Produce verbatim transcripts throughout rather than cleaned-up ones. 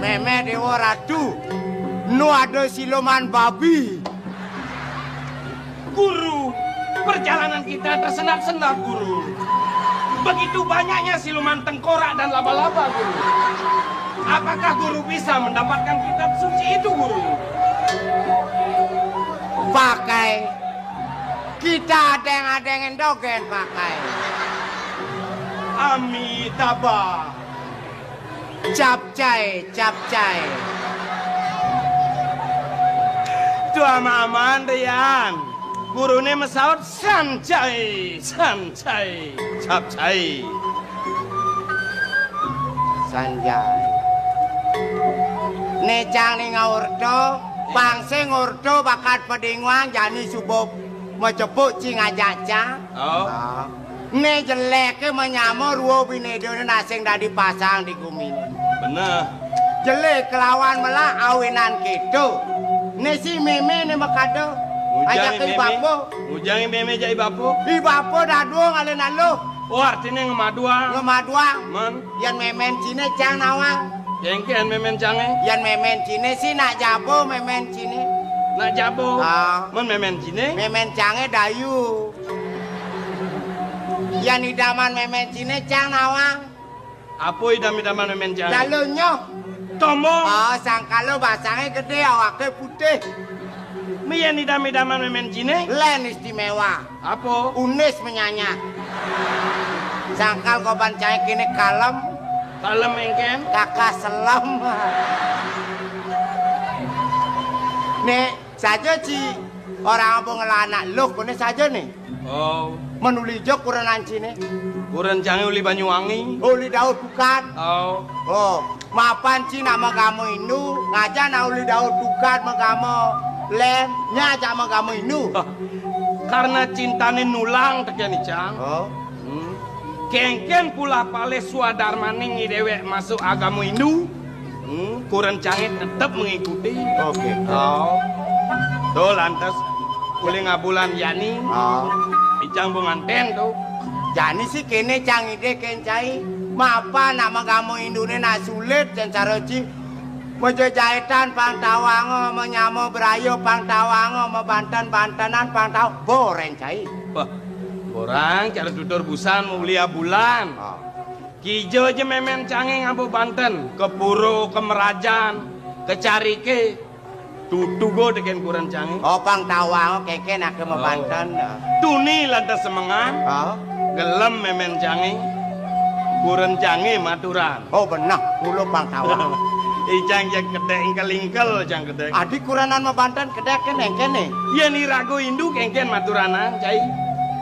Mémé Déwa Ratu, nu ada siluman babi. Guru, perjalanan kita tersendat-sendat, Guru. Begitu banyaknya siluman tengkorak dan laba-laba, Guru. Apakah Guru bisa mendapatkan kitab suci itu, Guru? Pakai. Kita adéng-adéngin dogén pakai. Amitabha. Capcay, capcay. Tuah maman, Rian. Guruné masaut, Sancay, Sancay, Capcay. Sanjay. Né cang ning ngorta, pang sing ngorta bakat padéngohan jani suba macepuk cing ajak cang. Oh. Ah. Né jeléké manyama rua binédané nah sing dadi pasang di guminé. Bener. Jelé kelawan melah awinan kéto. Né si mémé né makada. Ngujang ajak i mémé. Bapa. Ngujang i mémé jak i bapa. I bapa dadua ngalih naluh. Oh, artiné ngemaduang. Ngemaduang. Men. Yén mémén ciné cang nawang. Kénkén mémén cangé? Yén mémén ciné sih nak jaba mémén ciné. Nak jaba? Ah. Men mémén ciné? Mémén cangé dayu. Yén idaman mémén ciné cang nawang. Apa idam-idaman mémén cangé? Dalu nyoh. Tomong. Ah, sangkala basangé gedé, awaké putih. Mén yén idam-idaman mémén ciné? Lén istiméwa. Apa? Unis menyanyah. Sangkal goban cai kéné kalem. Kalem éngkén? Kakah selem. Né, saja ci orang abang ngelah anak luh, koné saja né. Oh. Men uli jok kurenan ciné. Kuren cangé uli Banyuwangi. Uli Daud bukan. Oh. Oh. Mapan ci nak magama Hindu, ngajak nak uli Daud bukan magama lén, nya ajak magama Hindu. Hah. Karena cintané nulang tekén icang. Oh. Hmm. Kénkén pula palih swadarmaning i déwék masuk agama Hindu. Hmm, kuren cangé tetep mengikuti. Oké. Oh. Tuh lantas uli ngabulan yani. Oh. Icang bu nganten tuh. Jani sih kéné cang idé kén cai. Mapan nak magama Hinduné nak sulit cén cara ci. Majejahitan pang tawanga, manyama braya pang tawanga, mabanten-bantenan pang taw-, borén cai. Wah, borang cara tutur busan uli abulan. Ah. Kija ja mémén cangé ngaba banten, ka pura, ka mrajan, ka cariké. Tutuga tekén kuren cangé. Oh, pang tawanga kénkén aka mabanten. Oh. Tuni lantas semengan. Oh. Gelem mémén cangé. Kuren cangé maturan. Oh, beneh, kula pang tawang. Icang ja kedék ingkel-ingkel, cang kedék. Adi kurenan mabanten kedék kén éngkén né. Yén iraga Hindu kénkén maturanang, cai.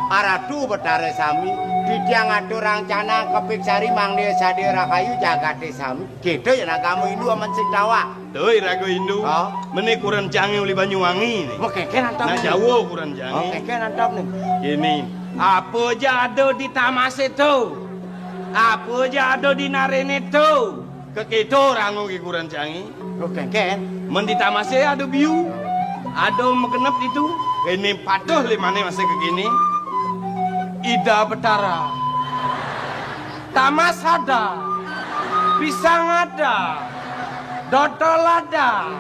Aratu Betara sami, titiang aturang canang kepik sari mangda sadia rahayu jagaté sami. Kéto yén agama Hindu amen sing tawang. Tuh, iraga Hindu. Oh. Meni kuren cangé uli Banyuwangi né. Oh, kénkén antap né. Nah, Jawa kuren cangé. Oh, kénkén antap né. Kéné, apa ja ada di tamasé to? Apa ja ada di naréné to? Kekéto rango ki kuren cangé. Oh, kénkén. Men di tamasé ada biu. Ada magenep ditu. Kéné patuh limané masih kekéné. Ida Betara. Tamas ada, pisang ada, dotol ada.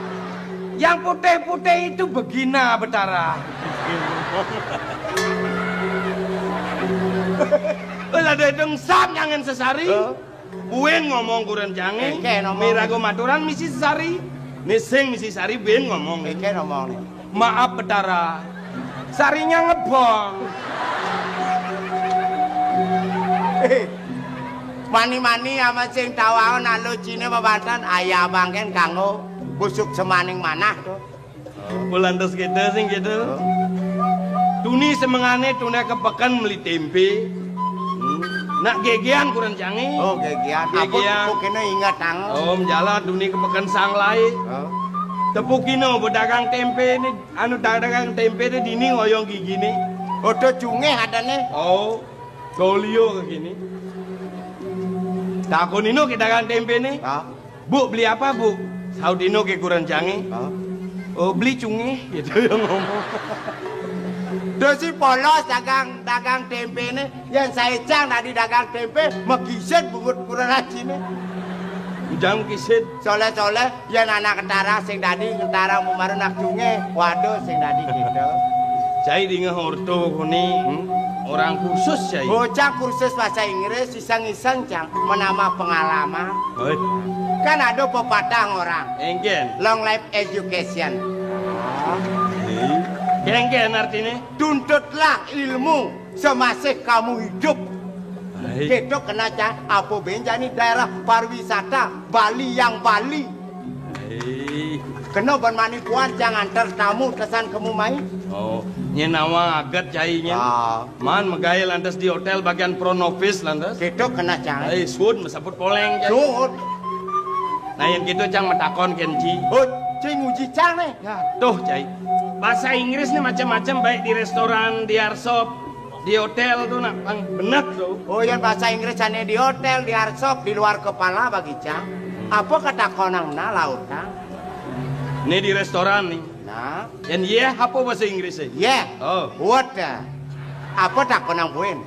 Yang putih-putih itu begina, Betara. Wis ada itu ngsap nyangin sesari. Hah? Buin ngomong kuren cangé. Éngkén ngomong. Miraga maturan misi sesari. Né sing misi sari buin ngomong. Éngkén ngomong né. Maaf, Betara. Sarinya ngebong. Eh, mani-mani amat sing tawang nak luciné mabanten, ayah bangkén kanggo busuk semaning manah to. Bulan terus kita sing gitu. Tuni semengané tuné kepeken meli tempe. Hmm. Nak gegean kuren cangé. Oh, gegean. Apa Gegean. Tepuk kéné inget ang. Om jalan tuni kepeken sang laé. Oh. Tepukina pedagang tempe né, anu pedagang tempe né dini ngoyong giginé. Odo cungéh adané. Oh, dolio kéné. Takonina ké dagang témpéné. Hah? "Bu, beli apa, Bu?" Sautné ké guru cangé. Hah? "Oh, beli cungéh," gitu ya ngomong. Terus si polos dagang, dagang témpéné, yén saé cang dadi dagang témpé, makisid bungut guru rajiné. Jang kisid. Soléh-soléh, yén anak ketara sing dadi ketara mamaru nak cungéh. Waduh, sing dadi gitu. Cai dingeh orto koné, hmm? Orang kursus, Cai. Bocah kursus bahasa Inggris, iseng-iseng, Cang, menambah pengalaman. Oi. Kan ada pepatah orang. Éngkén. Long life education. Éngkén artiné? Tuntutlah ilmu semasih kamu hidup. Baik. Kéto kena, Cang, apa bé jani daerah pariwisata Bali yang Bali. Baik. Kena ban mani puan, Cang, antar tamu tesan kemu mai. Oh, nyén nawang aget cai nyén. Ah. Man magaé lantas di hotél bagian front office lantas. Kéto kena, Cang. Ai, suud masaput poléng, Cai. Suud. Nah, yén kéto, Cang, matakon kén ci. Oh, ci nguji Cang né. Ya, tuh, Cai. Bahasa Inggris né macem-macem, baik di restoran, di arsop, di hotél tuh, nak, pang bener tuh. Oh, yén bahasa Inggris ané di hotél, di arsop, di luar kepala bagi Cang. Apa katakonangna, lautang? Né di restoran nih. Nah. Yén yéh apa bahasa Inggrisé? Yéh. Oh. What? Apa takonang buin?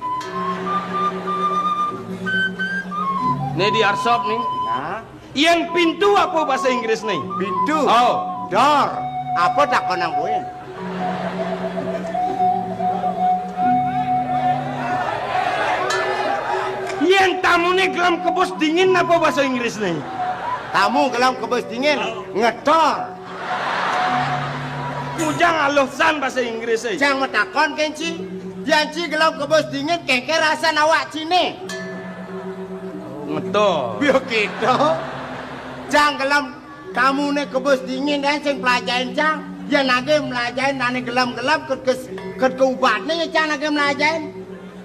Né di arsop nih. Nah. Yén pintu apa bahasa Inggris nih? Pintu. Oh. Door. Apa takonang buin? Yén tamuné gelem kebus dingin apa bahasa Inggris nih? Tamu gelem kebus dingin, ngedor. Ngujang alusan bahasa Inggrisé. Cang matakon kén ci. Yén ci gelem kebus dingin, kéngkén rasan awak ciné? Ngedor. Ya kéto. Cang gelem tamuné kebus dingin, yén sing pelajain Cang. Yén agé melajain ané gelem-gelem, ket kes-, ket keubatné ya Cang agé melajain.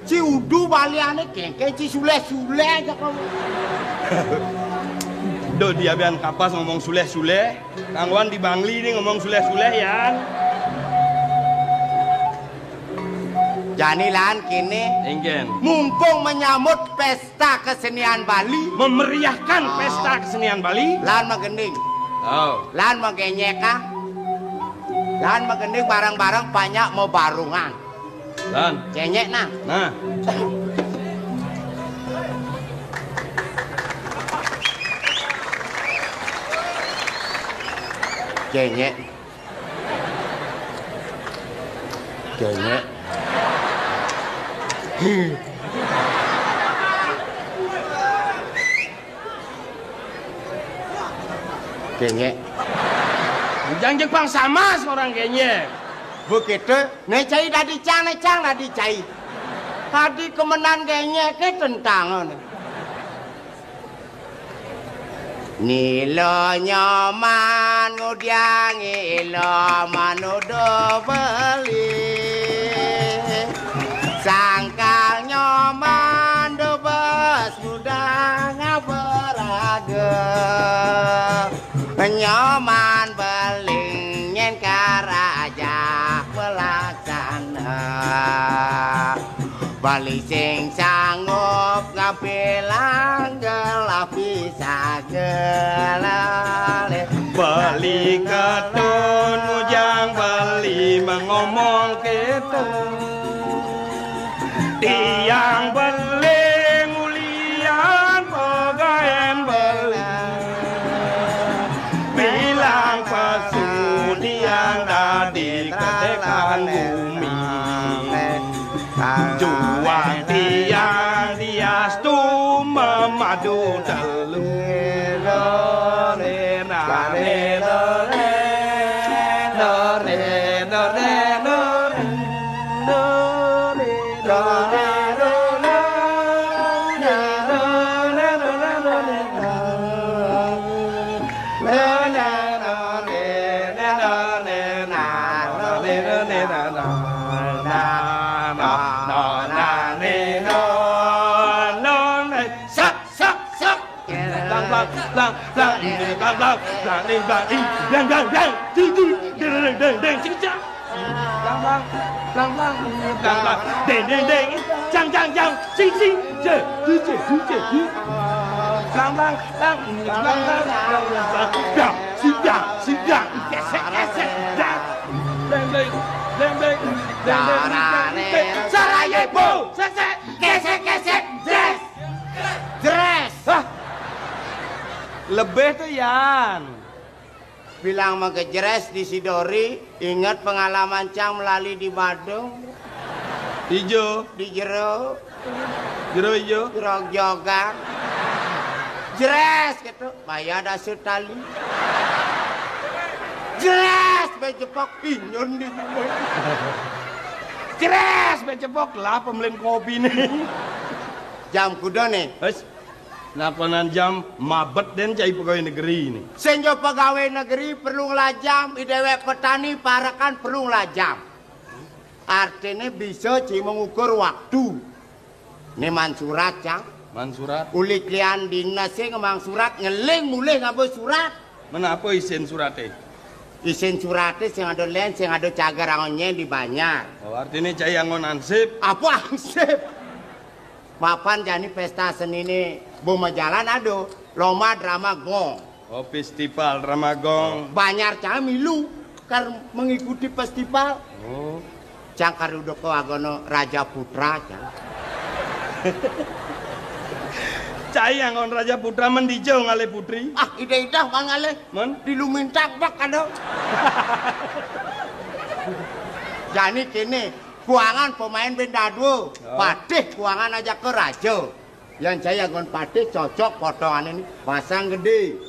Ci udu baliané, kéngkén ci suléh-suléh aja kamu. Duh, dia bian kapas ngomong suléh-suléh. Kanggoan di Bangli né ngomong suléh-suléh, yan. Jani lan kéné. Éngkén. Mumpung menyambut pesta kesenian Bali. Memeriahkan pesta kesenian Bali. Lan magending. Oh. Lan magényék, ah. Lan magending bareng-bareng panjak mabarungan. Lan. Céngék nah. Nah. Céngék. Céngék. Céngék. Jang Jepang sama seorang kényék. Begitu, né cai dadi Cang, né Cang dadi cai. Dadi kemenan kényék né tentangan. Nila Nyoman ngudiang ila manuduh beli. Sangkal Nyoman dubes ngudang beraga. Nyoman beling nyén karaja pelaksana. Beli sing sanggup ngampilang gelah pisah gelah lé. Beli ketun ngujang beli mengomong ketun. Tiang beli ngulian pegaén beli. Bilang pesu tiang dadi ketekan bumi. Juang tiang diastu memadu telu. Sak, sak, sak. Blang, blang, blang, blang, blang, blang, blang, blang, blang, blang, blang, blang, blang, ding, ding, ding, ding, ding, ding, ding, cing, cang. Blang, blang, blang, blang, blang, blang, ding, ding, ding, cang, cang, cang, cing, cing, je, je, je, je, je. Bang, bang, bang, bang, bang, bang, bang, bang. Siap, siap, siap. Gesek, gesek. Dang, dang, dang, dang, dang, dang, dang, dang. Sarajevo. Sesek, gesek, gesek, jres. Jres. Hah? Lebih tuh, Yan. Bilang mengejres di Sidori, inget pengalaman cang melali di Badung. Ijo. Di jero. Jero ijo. Jero jogan. Jres gitu, maya dasut tali. Jres, bejepok, inyon di rumah. Jres, bejepok, lah pembelian kopi nih. Jam kuda nih. Wes. Nakonan jam mabet den cai pegawai negeri ini. Sing jo pegawai negeri perlu ngelajam, i dewek petani parekan perlu ngelajam. Artine bisa ci mengukur waktu. Ini man surat, Cang. Man surat. Uli klian dinas sing ngemang surat, ngeling mulih ngabo surat. Menapa isin surate? Isin surate sing ada len, sing ada cagar angonnya di Banjar. Oh, artine cai anggon ansip. Apa ansip? Mapan jani pesta seni ini boma jalan ada lomba drama gong. Oh, festival drama gong. Banjar cang milu kar mengikuti festival. Oh. Cang kar udah ke agono Raja Putra, cang. Cai anggon Raja Putra mendijo ngalih putri. Ah, ida-ida mang ngalih. Men? Di Lumintang bak ada. Jani kene, kuangan pemain benda dua. Oh. Patih kuangan aja ke raja. Yang saya anggon patih cocok potongan ini, pasang gede.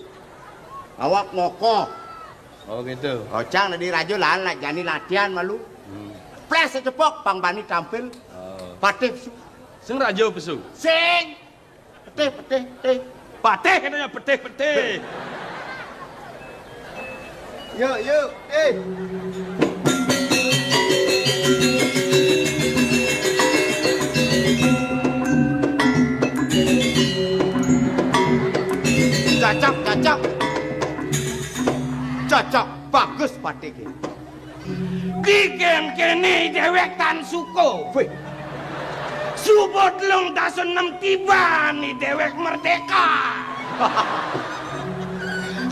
Awak ngokoh. Oh, gitu. Ocang dari raja lan lah jani latihan malu. Hmm. Ples secepok pang bani tampil. Oh. Patih su. Sing raja pesu. Sing. Petih, petih, petih. Patih katanya, petih, petih. Yuk, yuk, eh. Cocok, cocok. Cocok, bagus patih iki. Diken kene dewek tan suko. Weh. Suba telung dasa enem tiban i dewek merdeka.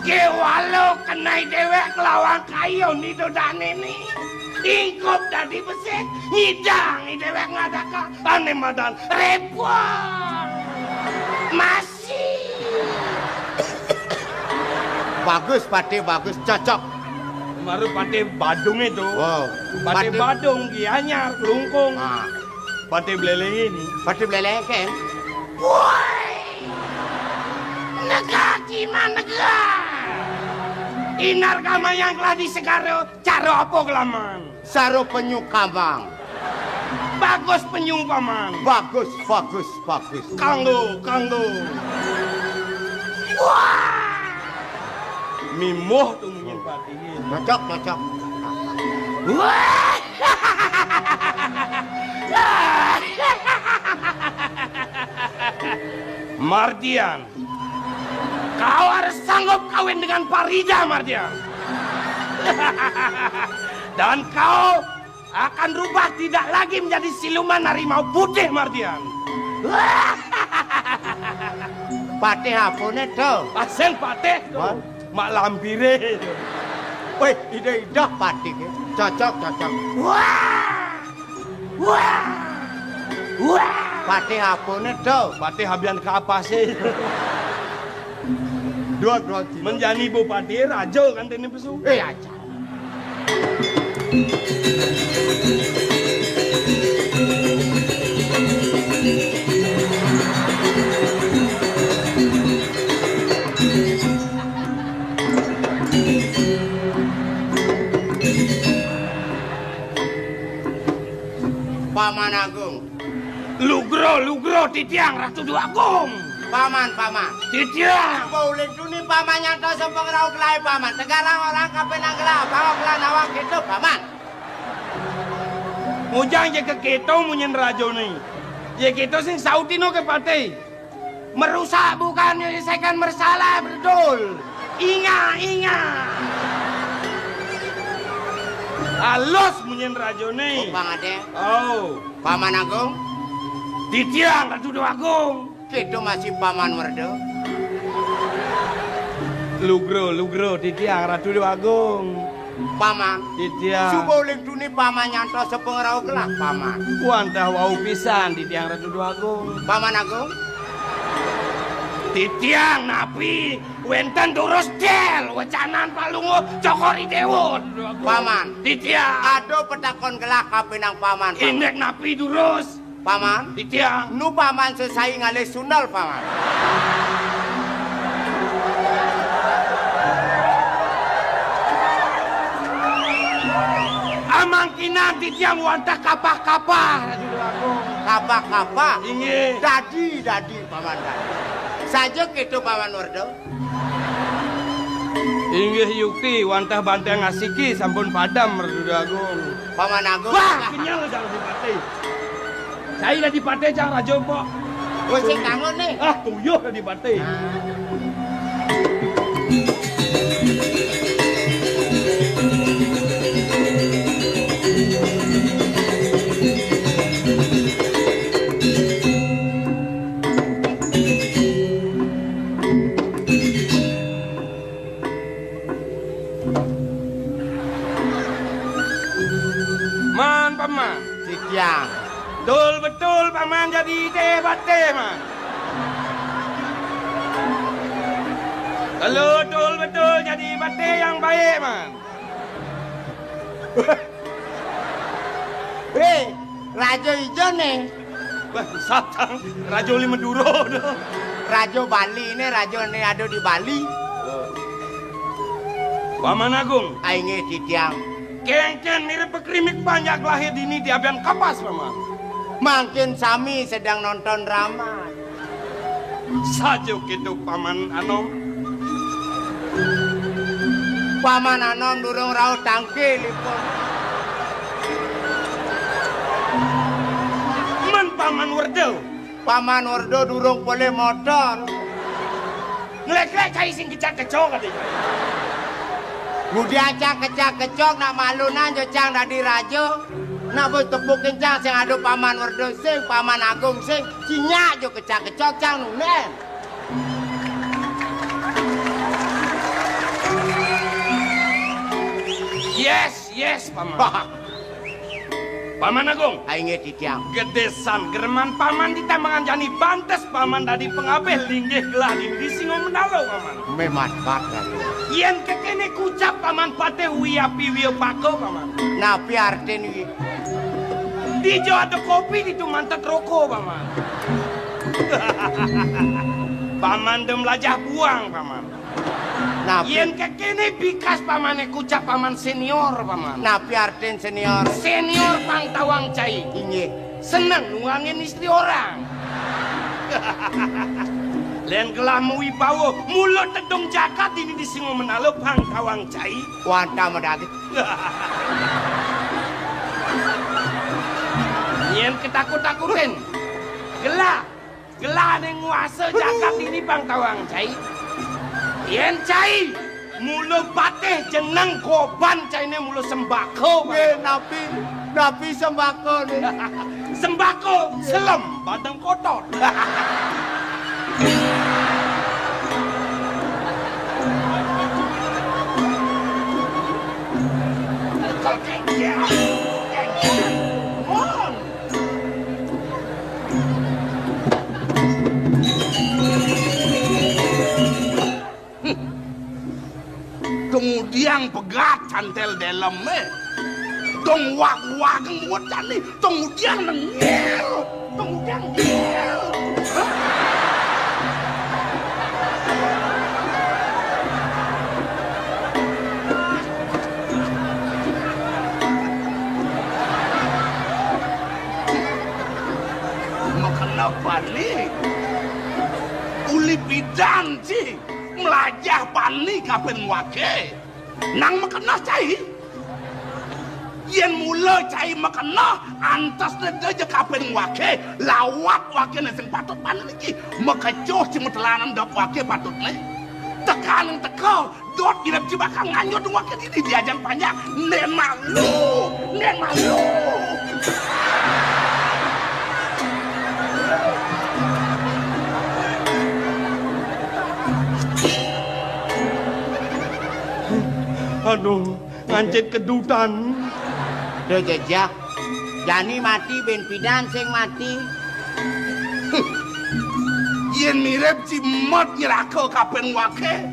Kewalo kenai dewek lawang kayu ni dodane ni. Ingkup dadi besit, ngidang i dewek ngadaka ane madan repot. Mas Bagus, Patih, bagus, cocok. Baru Patih Badung itu. Wow. Patih Patih Badung, Gianyar, Klungkung. Ah. Patih Beleleng ini. Patih Beleleng kan? Woi! Negak iman negak. Inar kamayang telah di segara, cara apa kelaman? Saro penyu kambang. Bagus penyu paman. Bagus, bagus, bagus. Kanggo, kanggo. Wah! Mimuh tuh mungkin patihin. Cocok, cocok. Wah! Mardian, kau harus sanggup kawin dengan Farida, Mardian. Dan kau akan rubah tidak lagi menjadi siluman harimau putih, Mardian. Patih apane to? Pasien patih to. Wah. Mak lampire. Weh, ida-ida patih ke. Cocok, cocok. Wah! Wah! Wah! Patih apane to? Patih abian kapas e. Dua, dua, tiga. Menjani bupati raja kan dene pesu. Eh, aja. Paman Agung. Lugro, lugro, titiang, Ratu Déwa Agung. Paman, paman. Titiang. Apa ulih tuni paman nyata sapa ngrauh kelai paman? Tegarang orang kape nang gelah, bawa kelah nawang gitu, paman. Mujang je ke kito munyin rajo ni. Je kito sing sautino ke patih. Merusak bukan menyelesaikan masalah, betul. Ingat, ingat. Halus munyin rajo ni. Oh, Bang Ade. Oh. Paman Agung. Titiang, Ratu Déwa Agung. Kita masih Paman Werda. Lugra, lugra, titiang Ratu Déwa Agung. Paman. Titiang. Suba uling tuni paman nyantos sepengrau gelah, paman. Wantah wau pisan, titiang Ratu Déwa Agung. Paman Agung. Titiang napi wénten durus dél wecanan Palungguh Cokor I Déwa. Paman. Titiang. Ada petakon gelah kapining paman, paman. Indik napi durus? Paman. Titiang. Nu paman sesai ngalih sundel, paman. Amangkinan titiang wantah kapah-kapah, Ratu Déwa Agung. Kapah-kapah? Inggih. Dadi, dadi, paman, dadi. Saja kéto, paman Werda. Inggih yukti, wantah banténg asiki sampun padem, Ratu Déwa Agung. Paman Agung. Wah, kenyel jang Adipati. Cai Adipati jang raja, Mpok. Wis sing kangen né. Ah, tuyuh Adipati. Man, paman. Titiang. Betul-betul paman jadi Adipati, man. Kalau betul-betul jadi Adipati yang baik, man. Hei, Raja Ijo né. Wah, satang Raja Uli Madura to. Raja Bali né, raja né ada di Bali. Paman Agung. Ah, inggih, titiang. Kéngkén mirib pakrimik panjak lahir dini di abian kapas, paman. Mangkin sami sedang nonton drama. Saja kéto, Paman Anom. Paman Anom durung rauh tangkilipun. Men Paman Werda. Paman Werda durung polih motor. Nglék-lék cai sing kecak-kecok ati. Ngudiang cang kecak-kecok nak malunan ja cang dadi raja. Nak bos tepukin cang sing ada Paman Werda sing, Paman Agung sing, cinyak ja kecak-kecok cang nunden. Yes, yes, Paman. Paman Agung. Ah, inggih, titiang. Gedé san greman Paman ditambangan jani pantes Paman dadi pangabih linggih gelah di, di Singamendala, Paman. Mémad pat, Raden. Yén kékéné kucap Paman Patih Wiyapi Wiyapaka, Paman. Napi artin wi? Dija ada kopi ditu mantet roko, Paman. Paman dem lajah buang, Paman. Napi? Yén kékéné bikas Pamané kucap Paman senior, Paman. Napi artin senior? Senior pang tawang cai. Inggih. Seneng nuangin istri orang. Lén gelah mawibawa, mula tedung jagat dini di Singamendala pang tawang cai. Wantah madaging. Yén ketakut-takutin. Gelah. Gelah ané nguasa jagat dini pang tawang cai. Yén cai mula patih jeneng, goban cainé mula sembako. Nggih, napi, napi sembako né? Sembako selem badeng kotot. Kemudian pegat cantel dalemé. Dong wag-wag ngut jani. Kemudian nengil. Kemudian nengil. Makena bani uli bidan ci, melajah bani kapin wake. Nang makena cai. Yén mula cai makena, antesné da ja kapin wake, lawat wakené sing patut bani niki. Makecuh ci matelanan dop wake patutné. Tekaning teka, dot irep ci bakal nganjut wake dini diajan panjak. Ndén malu, ndén malu. Aduh, ngancit kedutan. Duh, jejak. Jani mati, bin pidan sing mati. Yén mirip ci Mot nyeraka kaping waké,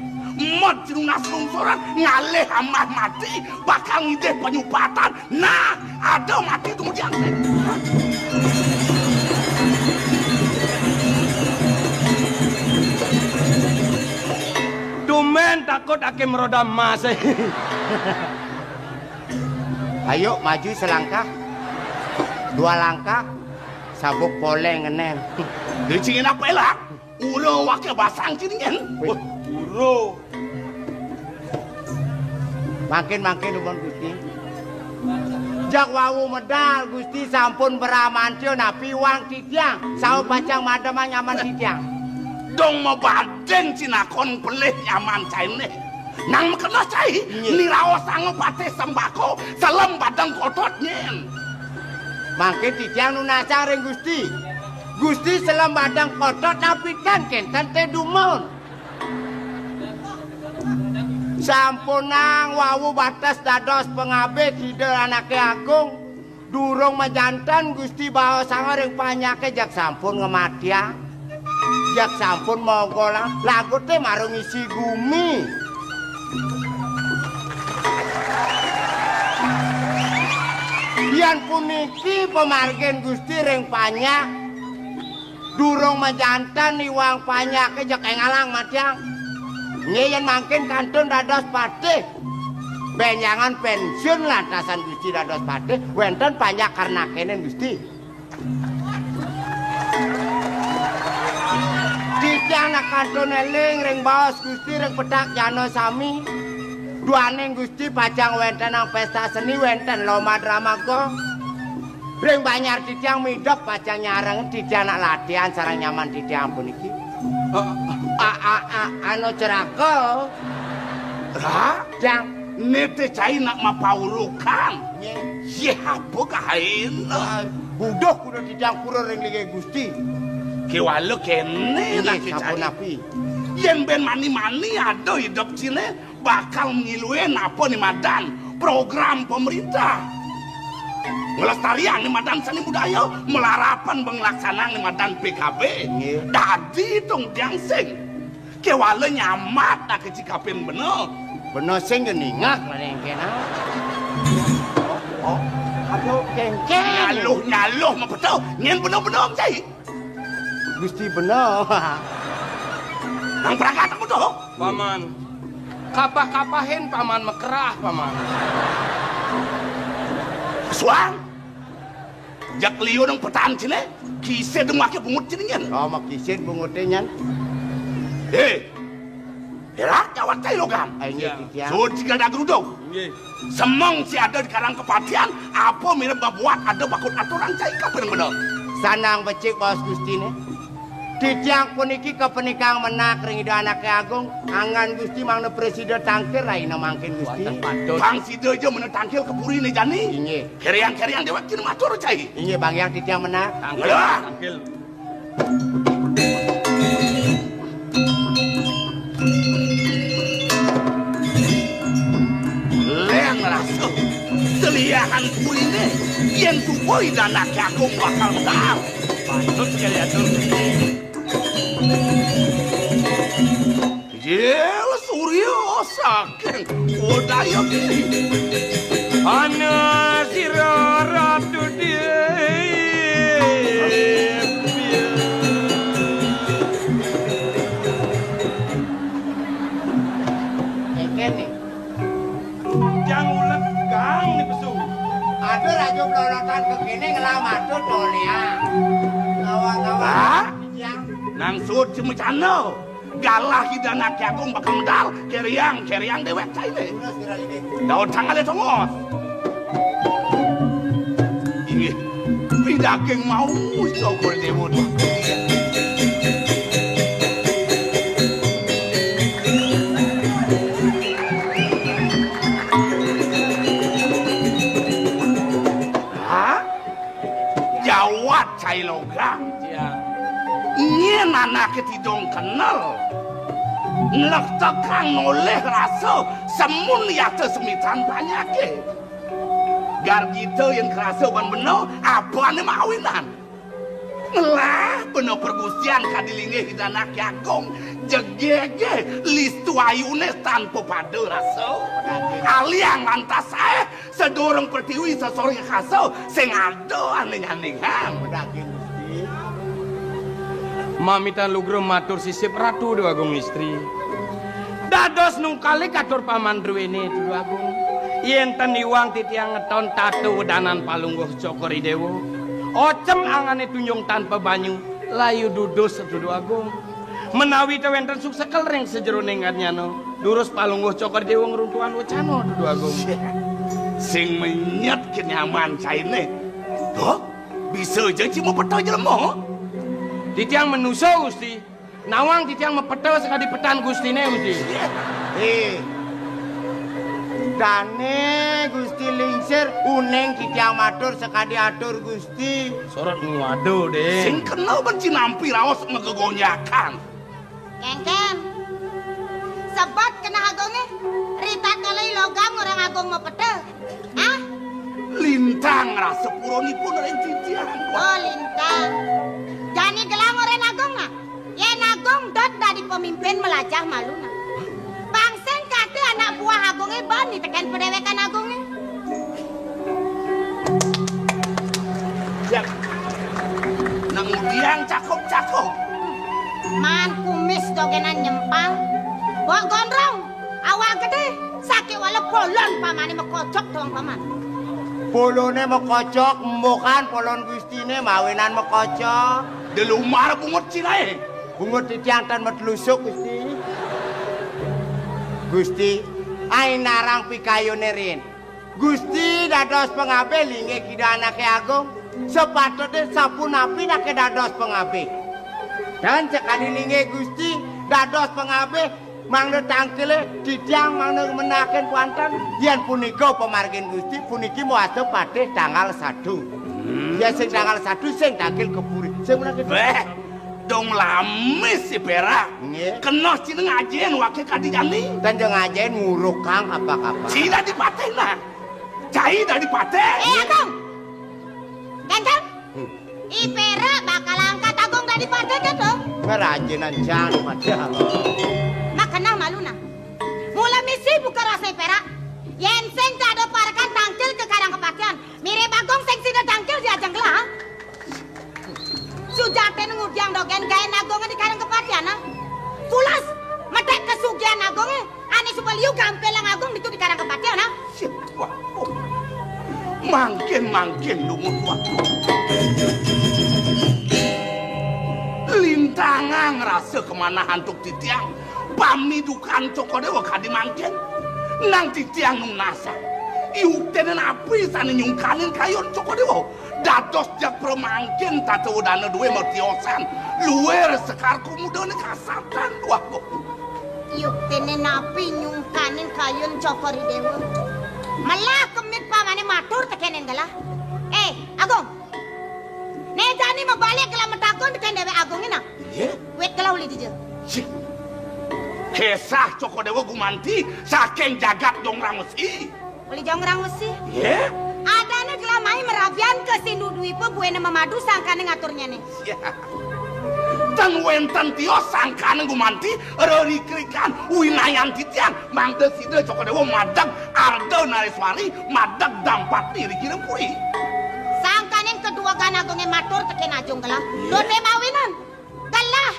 Mot ci nunas lungsuran, ngalih amah mati, bakal ngidih panyupatan. Nah, ada mati tumudian. Tumbén takut aké meroda emas. Ayo, maju selangkah, dua langkah, sabuk poléng ngenén. Dicingin apa lah? Ura waké basang cingin. Wih. Wah, ura. Mangkin, mangkin, nuwun Gusti. Jak wau medal Gusti sampun bramantya napi wang titiang. Saha pacang mademang nyaman titiang. Dong mabanding cinakon pelih nyaman cainé. Nang makena cai, nggih, niraosanga patih sembako, selem badeng kotot nyén. Mangkin titiang nunasang ring Gusti. Gusti selem badeng kotot napi tan kénten té dumun. Sampunang wau bates dados pangabih Ida Anaké Agung. Durung majanten Gusti baosanga ring panjaké, jak sampun ngamatiang, jak sampun mogolang, laguté mara ngisi gumi. Yén puniki pamargin Gusti ring panjak, durung majanten iwang panjaké, jeg éngalang matiang. Nggih, yén mangkin kantun dados patih. Bénjangan pénsiun lantasan Gusti dados patih, wénten panjak karnakéné Gusti. Titiang nak kantun éling ring baos Gusti ring petak jana sami. Duaning Gusti pacang wéntenang pésta seni, wénten lomba drama gong. Ring banjar titiang midep pacang nyareng titiang nak latihan sareng nyaman titiang puniki. A, a, a, anu ceraka. Hah? Tiang. Né té cai nak mapaurukan. Nggih. Yéh, apa kahaina? Ah, buduh kuda titiang pura ring linggih Gusti. Kéwala kéné. Inggih, nak sampun cai. Napi? Yén bén mani-mani ada idep ciné, bakal ngiluin apa né madan program pemerintah. Ngelestarian né madan seni budaya, melarapan nglaksanang né madan P K B. Nggih. Dadi tong tiang sing. Kéwala nyamat nak kecikapin bena. Bena sing ningak lah nengkena. Oh, oh. Aduh, kéngkén. Nyaluh-nyaluh mapeto. Nyén bena-bena cai. Gusti bena. Nang perangkat aku tuh. Paman. Kapah-kapahin paman mekerah, paman. Suang. Jak liu nang petan ciné, kisid dong maké bungut ciné nyén. Oh, makisid bunguté nyén. Hé. Érak jawat cai logan. Ai, nggih, iya. Titiang. Suud ciga dagrudung. Nggih. Semeng si ada di karang kepatian, apa mirip babuat ada bakut aturan cai kapan bener. Sanang becik baos Gustiné. Titiang puniki kapenikang menak ring Ida Anaké Agung, anggan Gusti mangda prasida tangkil rahina mangkin Gusti. Wah, patut. Pang sida ja mena tangkil ka puriné jani. Inggih. Keriang-keriang déwék cina matur cai. Inggih, bang yang titiang menak. Tangkil. Lah. Tangkil. Leng rasa seliahan puriné yén tubuh Ida Anaké Agung bakal medal. Patut sekali atur. Jil Surya saking Udayagiri. Ana sira Ratu Déwi. Kéné. Jang ulet gang ni pesu. Ada raja pelorotan ke kene ngelam atur dolia. Lawan-lawan. Hah? Jang. Nang sud cemecana. Galah Ida Anaké Agung bakal medal, keriang, keriang déwék cainé. Daud tanggalé tongos. Inggih, pidaging mau Cokor Déwa. Hah? Jawat cai logang. Iya. Nyén anaké tidong kenel. Nlek Tekang nolih rasa semun yata semitan panyake. Gargita yen krasa ban bena, apane mawinan. Ngelah bena pergusian kadi linggih Ida Anake Agung, jegege listu ayune tanpa pada rasa. Aliang lantas sae, sedurung pertiwi sesori kasa, sing ada ane nyandingang. Daging Gusti. Mamitan lugra matur sisip Ratu Déwa Agung Istri. Dados nungkali katur paman druene Tudu Agung. Yen ten iwang titiang ngeton tata wedanan palungguh Cokor I Déwa. Ocem angane tunjung tanpa banyu, layu dudus Tudu Agung. Menawi te wenten suksekel ring sajeroning ganyana, durus palungguh Cokor I Déwa ngruntuhan wecana Tudu Agung. Sing menyet kenyaman caine. Doh, bisa ja ci mapeta jelema. Titiang manusa, Gusti. Nawang titiang mapeta sakadi petan Gustine, Gusti. Eh. Dane Gusti lingsir, uning titiang matur sakadi atur Gusti. Sorot ngwado, Ding. Sing kena ben ci nampi raos magegonjakan. Kengken. Sebet keneh agunge. Ritatkala I Logam ngorahang agung mapeta. Ah? Lintang rasa puranipun ring titiang. Oh, lintang. Jani gelah ngorahang agung, nah. Yen agung dot dadi pemimpin, melajah malu, nah. Pang sing kate anak buah agunge bani teken padewekan agunge. Ya. Nang udiang cakep-cakep. Man kumis dogenan nyempal. Bok gondrong, awak gede, sakewala polon pamane makocok doang paman. Polone makocok, embukan polon Gustine mawinan makocok. Delumar bungut cinae. Bungut titiang tan matlusuk, Gusti. Gusti, ai narang pikayune rin. Gusti dados pangabih linggih Ida Anake Agung. Sepatute sapunapi nake dados pangabih. Dan sakadi linggih Gusti dados pangabih, mangda tangkile titiang mangda menaken puanten. Yen punika pamargin Gusti, puniki mawasta patih tanggal satu. Hmm. Yen sing tanggal satu sing tangkil ke puri. Sing menaken. Beh, dong lamis si perak. Nggih. Kena sing ngajen wake kadi jani. Dan jeng ngajen murukang apa-apa. Sing dadi patih nah. Cai dadi patih. Eh, Agung. Ganteng. Hmm. I perak bakal angkat Agung dadi patih to. Ngerajinan jan padahal. Makeneh malu nah. Mula misi buka rasa I perak. Yen sing tak ada parekan tangkil ke karang kepatihan. Mirip Agung sing sida tangkil di ajeng gelah. Sujatine ngudiang dogen gaen Agung di karang kepatihan, ah. Pulas, metek kesugihan Agung, eh. Ane suba liu gampelang Agung ditu di karang kepatihan, ah. Sip, wah, oh. Mangkin-mangkin lumut waktu. Lintangang rasa kemanahan tuk titiang. Pamidukan Cokor Dewa kadi mangkin. Nang titiang nunas. Yuktene napi sane nyungkanin kayun Cokor Dewa? Dados jak pramangkin tata wedana duwe matiosan. Luir sekar kumudane kasatan. Wah, yuktene napi nyungkanin kayun Cokor Dewa? Melah kemit pamane matur tekenen gelah. Eh, Agung. Ne jani mabalik gelah matakon teken dewek Agunge nah. Iya. Wit gelah uli dija. Sih. Kesah Cokor Dewa gumanti saking jagat Jongrang Wesi. Uli Jongrang Wesi. Iya. Adane gelah mai merabian ke Sindu Dwipa buene mamadu sangkane ngaturnyane. Iya. Ten wenten tios sangkane gumanti rerikrikan winayan titiang mangda sida Cokor Dewa madeg Arda Nareswari madeg dampati ri Kirempuri. Sangkaning kedua gan Agunge matur teken Ajung gelah. Iya. Dote mawinan. Gelah.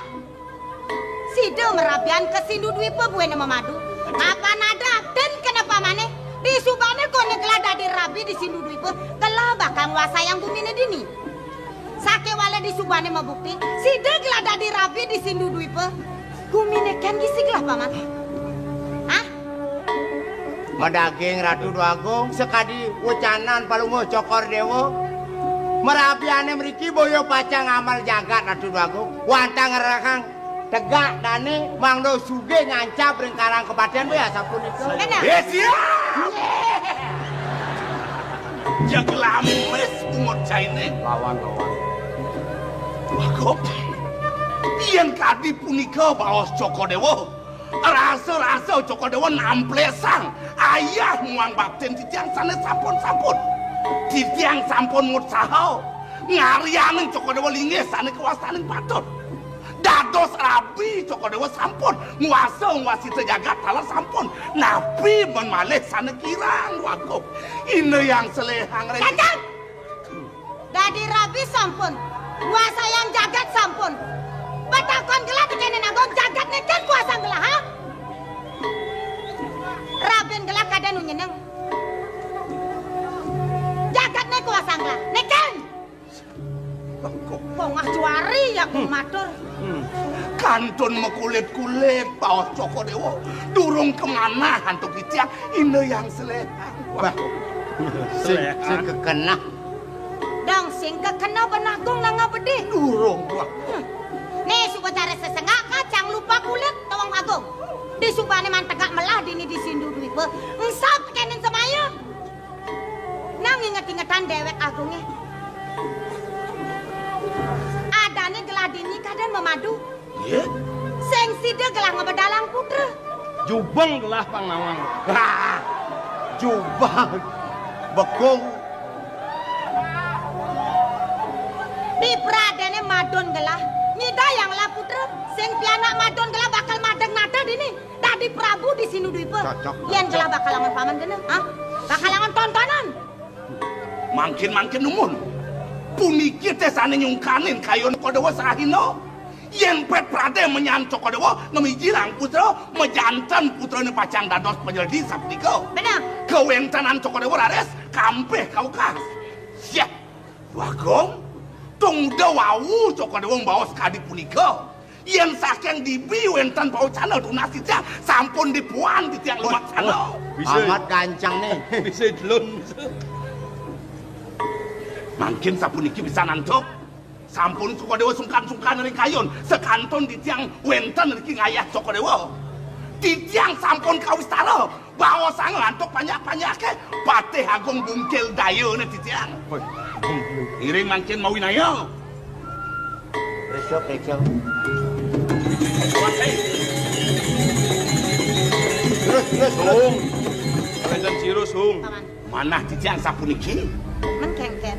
Sida merabian ke Sindu Dwipa buene mamadu. Mapan ada atin kena pamane. Disubane kone gelah dadi rabi di Sindu Dwipa. Gelah bakal nguasayang gumine dini. Sakewala disubane mabukti. Sida gelah dadi rabi di Sindu Dwipa. Gumine ken gisi gelah paman. Hah? Madaging Ratu Déwa Agung, sakadi wecanan Palungguh Cokor Déwa. Marabiane mriki boya pacang amal jagat Ratu Déwa Agung. Wantah ngrerehang tegak dane mangda sugih nyancap ring karang kapatihan boya sapunika. Bener. Eh, siap! Jaglamis bungut caine. Lawan, lawan. Bagong, yen kadi punika baos Cokor Déwa, Rasa-rasa Cokor Dewa namplesang ayah muang baktin titiang sane sampun-sampun. Titiang sampun ngutsaha ngaryanin Cokor Dewa linggih sane kawastanin patut. Dados rabi Cokor Dewa sampun nguasa nguasita jagat taler sampun. Napi men malih sane kirang, Dwagung? Ina Hyang Selehang ring. Kakang! Dadi rabi sampun, nguasayang jagat sampun. Patakon gelah tekenen Agung, jagat niki kuasang gelah, ha? Rabin gelah kada nu nyeneng. Jagat niki kuasang gelah. Neken! Pongah juari ya, hmm, matur. Hmm. Kantun makulit-kulit baos Cokor Dewa. Durung kamanah antuk titiang, Ina Hyang Selehang. Bah. Sing, sing kekenah. Dong sing kekenah ben Agung nang ngabedih. Durung, Bah. Hmm. Nih, suba cara sesengak kacang lupa kulit tawang Agung. Di subane mantegak melah dini di Sindu Dwipa. Engsap kenen semaya. Nang inget-ingetan dewek Agunge. Adane gelah dini kaden mamadu. Nggih. Sing sida gelah ngabedalang putra. Jubeng gelah pang nawang. Hah, jubeng. Bekung. Di pradene madun gelah. Nyidayang lah putra. Sing pianak madun gelah bakal madeg nata dini. Dadi Prabu di Sindu Dwipa. Cocok, yen cocok. Gelah bakal angon paman kene, ha? Bakal angon tontonan. Mangkin-mangkin numun. Puniki teh sane nyungkanin kayun Cokor Dewa Sahina. Yen pet prade menyan Cokor Dewa ngemijilang putra, majanten putrane pacang dados panyeledi sapunika. Bener. Kawentenan Cokor Dewa raris kampih kaukas. Syah. Dwagung, tungda wau Cokor Dewa mbaos kadi punika. Yen saking dibi wenten pawecana tunas titiang, sampun dipuan titiang lumaksana. Wah, wah, bisa. Amat gancang nih. Bisa delun. Mangkin sapuniki pisan antuk. Sampun Cokor Dewa sungkan-sungkan ring kayun, sakantun titiang wenten riki ngayah Cokor Dewa. Titiang sampun kawistara. Baosang antuk panjak-panjake, Patih Agung bungkil dayane titiang. Woi, bungkil. Iring mangkin mawinaya. Preso, preso. Terus, terus, terus. Sung. Kalajan sira, Sung. Paman. Manah titiang sapuniki. Men kengken.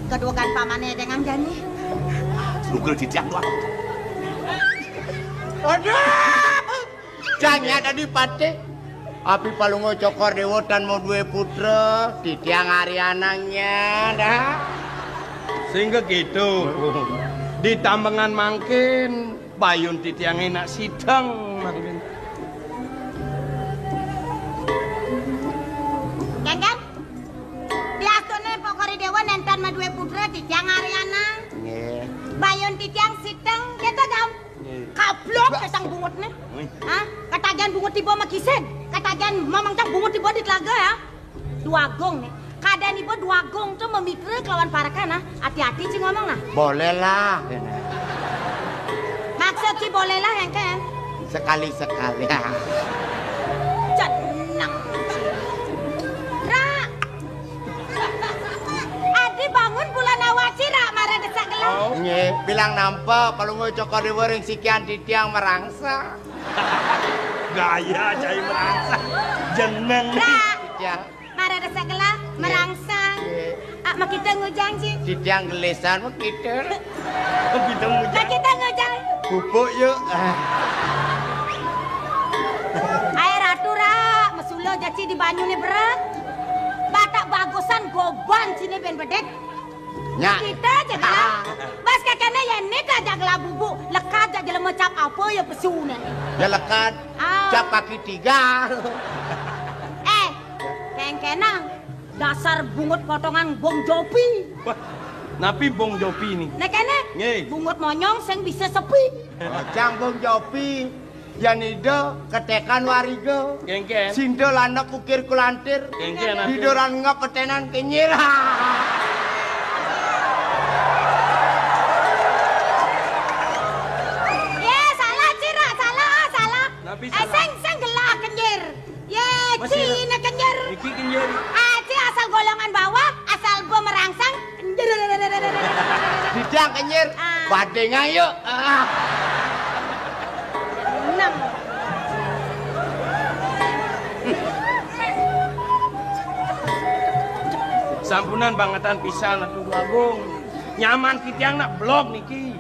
Keduwegan pamane dengan jani. Lugra titiang doang. Aduh. Janya dadi patih. Api Palungguh Cokor Dewa tan mau duwe putra, titiang aryanang nya dah. Sing kekitu. Di tambengan mangkin, bayun titiang enak sideng mangkin. Kengken, diastune Cokor Dewa nenten maduwe putra, titiang aryanang. Nggih. Bayun titiang sideng, kita gam. Kablok petang bungutne. Hah? Katagihan bungut tiba makisid. Katagihan mamangcang bungut tiba di telaga ya. Dwagung nih. Kadang ibu Dwagung tuh memikir kelawan parakan ah. Hati-hati sih ngomong nah. Boleh lah. Maksud sih boleh lah yang kan. Sekali-sekali. Jeneng. Ra. Adi bangun bulan awasi ra mara desak gelah. Oh. Nggih, bilang nampa Palungguh Cokor Dewa ring sikian titiang merangsang. Gaya cai merangsang. Jeneng. Ra. Titiang. Mara desak gelah, nggih, merangsang. Nggih. Ah, makita ngujang, Ji. Titiang gelisan makita. Makita ngujang. Makita ngujang. Pupuk yuk. Ah. Ae ratu ra, mesula jaci di banyune berat. Batak bagusan goban sini ben bedek. Nya. Kita aja lah. Bas kakaknya ya ini aja gelah bubuk. Lekat aja jelema cap apa ya pesune. Ya lekat. Ah. Cap kaki tiga. Eh, kengkenang. Dasar bungut potongan Bong Jopi. Wah, napi Bong Jopi ni? Nek kene, nggih, bungut monyong sing bisa sepi. Cang Bong Jopi. Yan ida ketekan wariga. Kengken. Sinda landep ukir kulantir. Kengken, aduh. Diduran ngep petenan kenyir. Ya, salah, Cira, salah, salah. Napi salah? Eh, sing, sing gelah kenyir. Ye, masih cina kenyir. Iki kenyir. Ah, ci asal golongan bawah, asal gua merangsang, kenyir. Didang kenyir, ah, badeng ayo. Ah. Ampunan bangetan pisan atuh Agung. Nyaman titiang nak blog niki.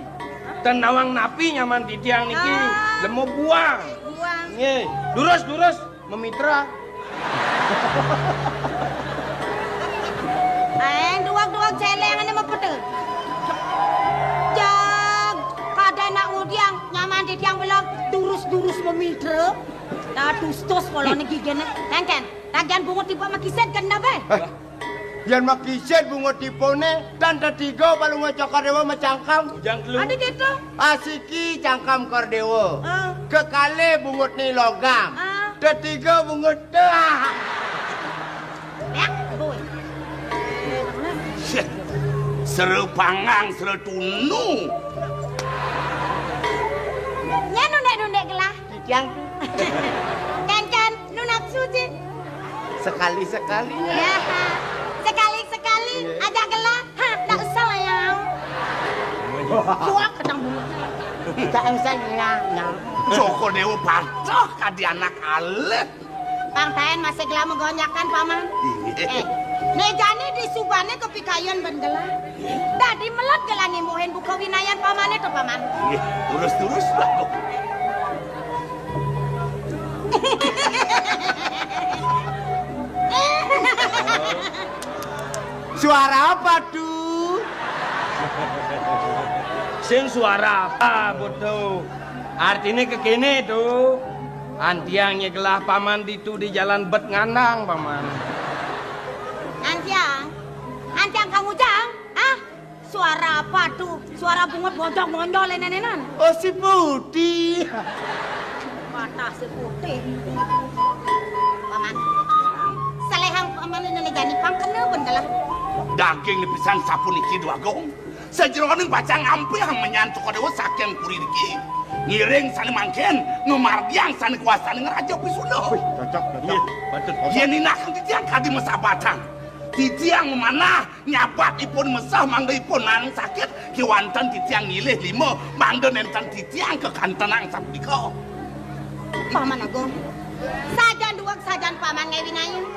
Ten nawang napi nyaman titiang niki. Ah. Lemo buang. Buang. Nggih, durus-durus memitra. Eh, duwag-duwag celengan mah pete. Jag, kada nak ngudiang, nyaman titiang belag, durus-durus memitra. Nah, tustus polone gigene. Kengken, ragian bungut tiba makiset kena be. Eh, yan makiset bungut tipone, tan tetiga balung cokor dewa macangkam. Bujang telu. Ada gitu. Asiki cangkam kor dewa. Ah. Kekale bungut ni logam. Ah. Tetiga bungut teh. Ya, boy. Syeh, sere panggang, sere tunu. Nya nundek-nundek gelah. Titiang. Kengken, nu nafsu, Cik. Sekali-sekali. Ya. Sekali-sekali, iya, ajak gelah. Ha, ndak usah lah, ya. Suak kadang dulu. Tak usah, ya, ya. Joko Dewa patuh kadi anak alit. Pang taén masih gelah megonjakan, Paman. Iya. Eh, né jani disubane kepikayun ben gelah. Dadi melet gelah nimbuhin buka winayan pamane to, Paman. Nggih, terus-terus lah. Suara apa tuh? Sing suara apa, Butuh? Artine kekene tuh. Antiang nyegelah Paman ditu di jalan bet ngandang, Paman. Antiang, antiang kang ujang, ah? Suara apa tuh? Suara bungut bojong-bonjol nenenan. Oh, si Putih. Patah si Putih. Paman. Salehang Paman ini jani pang kena pun kalah. Daging dipisan sapuniki Dwagung. Sajeroning pacang ampihang menyan Sukadewa saking puri niki. Ngiring sane mangkin, ngamargiang sane kuasane ngraja Pisuna. Wih, cocok, cocok. Iya, patut. Yen ninakan titiang kadi masabatan. Titiang manah nyabat ipun mesah mangda ipun nang sakit, kewanten titiang ngilih lima mangda nenten titiang kekantenang sapunika. Paman Agung, sajan duweg sajan Paman ngewinayang.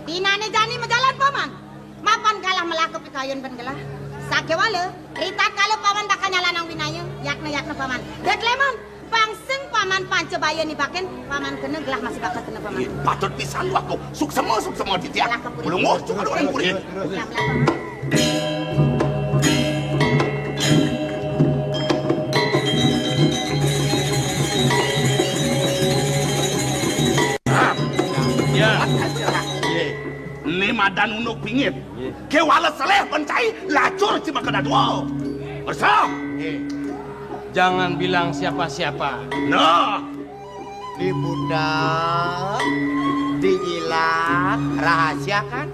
Dinane jani majalan Paman. Mapan galah melah kepikayun ben gelah. Sakewala, ritatkala Paman bakal nyalanang winayang, yakna-yakna Paman. Dek Leman, Pang sing Paman panca baya nibakin, Paman kena gelah masih bakal kena Paman. Nggih, patut pisan Dwagung. Suksema, suksema titiang. Gelah ka puri. Ulung muh, cukup orang puri. Gelah, gelah, Paman. Ya. Nggih. Ini madan unduk pingit. Nggih. Kewala seleh ben cai lacur cimaka dadua. Bersah. Nggih. Jangan bilang siapa-siapa. Nah. Dibudak, dijilat, rahasia kan?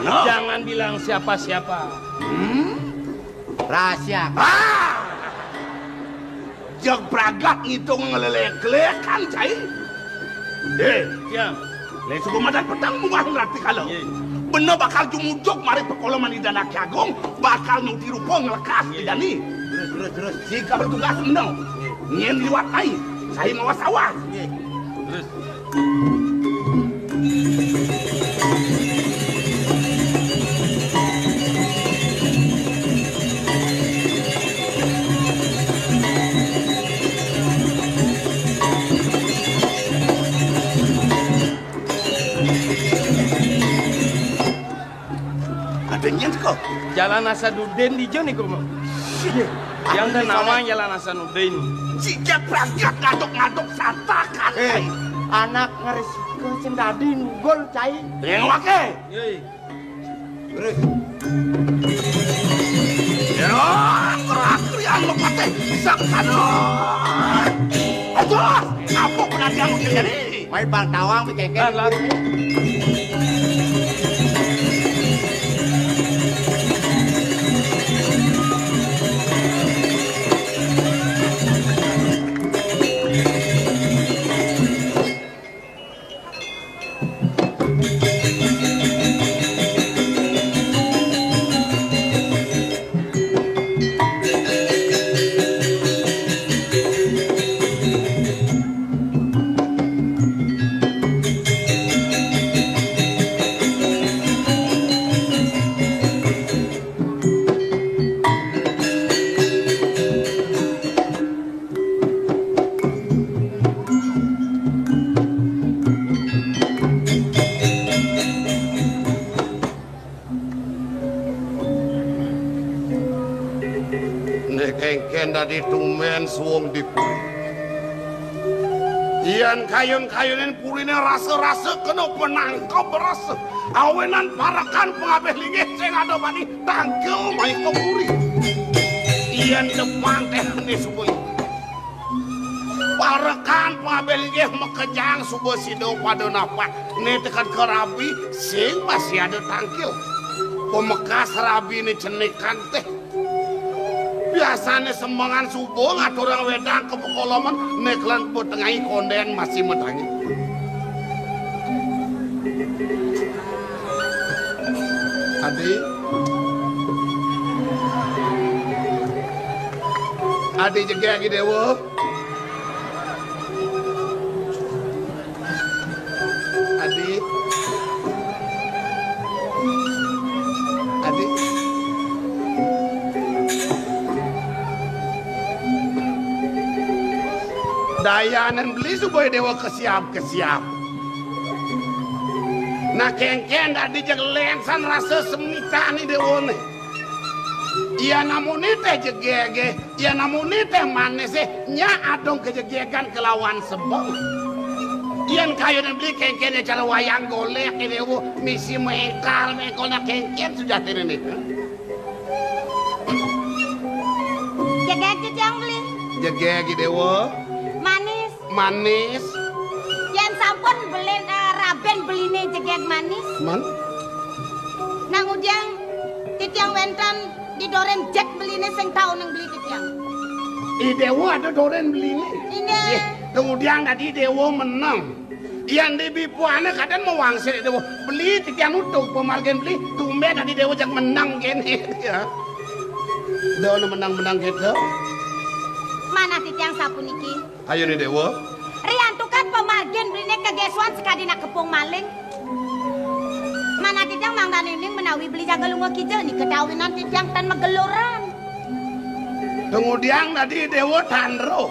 Nah. Jangan bilang siapa-siapa. Hmm? Rahasia. Ah! Jeg pragat ngitung ngelelek-lekan cai. Eh, ya. Lé suba madan peteng munggah ngratikala. Iya. Bena bakal jumujug mari pakoloman Ida Anak Agung, bakal nuti rupa nglekas Ida ni. Terus, terus, terus. Sing ka bertugas enda. Iya. Nyén liwat mai, sahi mawas awas. Iya. Terus. Ada nyén kok. Jalan Hasanuddin di Jon iku, Mak. Iya. Yang ada nawang Jalan Hasanuddin. Sijak berangkat ngaduk-ngaduk santakan. Eh, anak ngeris ke sendadi nunggul cai. Yang wake. Yoi. Terus. Ya, terakhir yang lo pateh. Saksana. Aduh, apa penantian mungkin jadi? Mai pang tawang pikir. Lan, lan. Tumbén suung di puri. Yén kayun-kayunin puriné rasa-rasa kena penangkep rasa. Awinan parekan pangabih linggih sing ada bani tangkil mai ka puri. Yén depan téh né suba. Parekan pangabih linggih makejang suba sida pada napak. Né teked ka rabi sing masih ada tangkil. Pamekas rabiné cenikan téh. Biasané sembengan suba ngaturang wédang ka pekoloman, né kelen petengai kondén masih matangi. Adi. Adi jegég, Déwa. Adi. Adi. Dayanan beli suba Déwa kesiap-kesiap. Nah, kénkén dadi jeg léngsan rasa semitané Déwané. Yén amuné téh jegégé, yén amuné téh manisé, nyak adung kajegégan kalawan sebeng. Yén kayunan beli kénkén cara wayang golék Déwa, misi méngkal, méngkol, nah, kénkén sujatiné nika. Jegég titiang beli. Jegég, Déwa. Manis. Manis. Yén sampun beli, eh, rabi beliné jegég manis. Man? Nah, ngudiang titiang wénten di dorén jeg beliné sing tau nang beli titiang. I Déwa ada dorén beliné. Inggih. Yéh, ngudiang dadi Déwa meneng. Yén di bipuané kadén mawangsit Déwa. Beli titiang nutug pamargin beli, tumbén dadi Déwa jeg meneng kéné. Ya. Déwa meneng-meneng kéto. Manah titiang sapuniki. Ayo né Déwa. Riantukan pamargin beliné kagésuan sakadi nak kepung maling. Manah titiang mangdané uning menawi beli jaga lunga kija nika kawinan titiang tan mageluran. Tumudiang dadi Déwa Tandra.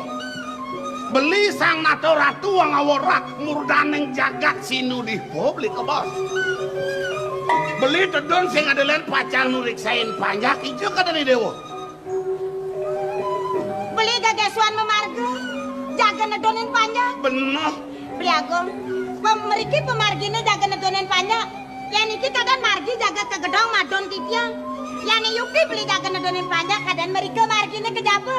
Beli Sang Nata Ratu Angawara murdaning jagat sinudipa beli kebos. Beli tedun sing ada lén pacang nuriksain panjak ija kadéné Déwa. Beli gagésuan mamarga, jaga nedunin panjak. Beneh. Beli Agung, pem-, mriki pamarginé jaga nedunin panjak. Yén niki kadén margi jaga ka gedong madun titiang. Yén yukti beli jaga nedunin panjak kadén mrika marginé ka jaba.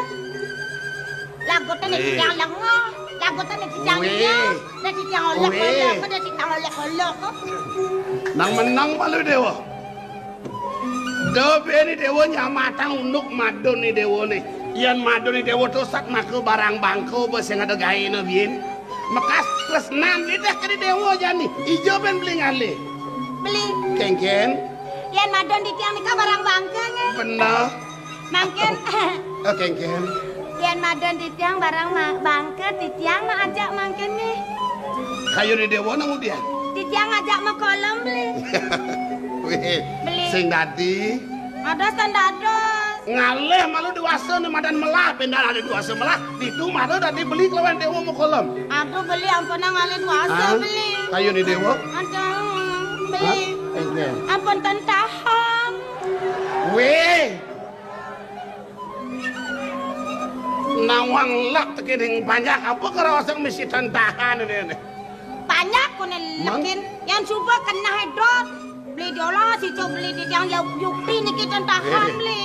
Laguté né titiang lenga, laguté né titiang iya, né titiang olok-olok, né titiang olok-olok. Nang menang malu Déwa. Da bini Déwa nyamatang unduk madun ni Déwané. Yén madun ni Déwa tusat maka barang bangka ba sing ada gaéna biin. Mekas tresnan lidah kadi Déwa jani. Ija bén beli ngalih. Beli. Kénkén. Yén madun titiang nika barang bangka nggih. Bener. Mangkin. Oh, kénkén. Yén madun titiang barang ma-, bangka titiang nak ajak mangkin nggih. Kayuné Déwa nang udian. Titiang ajak makolem beli. Wéh, beli. Sing dadi. Ada sing dados. Ngalih malu déwasa né madan melah, pindah ada déwasa melah. Ditu malu dadi beli kelawan Déwa makolem. Aduh, beli ampunang ngalih déwasa, ah, beli. Kayuné Déwa. Aduh, beli. Hah? Ampun ten tahan. Wéh. Nawang lak tekening panjak apa karo sing misi ten tahan ini. Panjak koné lekin, yang suba kenah edot. Beli diolah si cok beli di yang yau yukti niki ten tahan beli.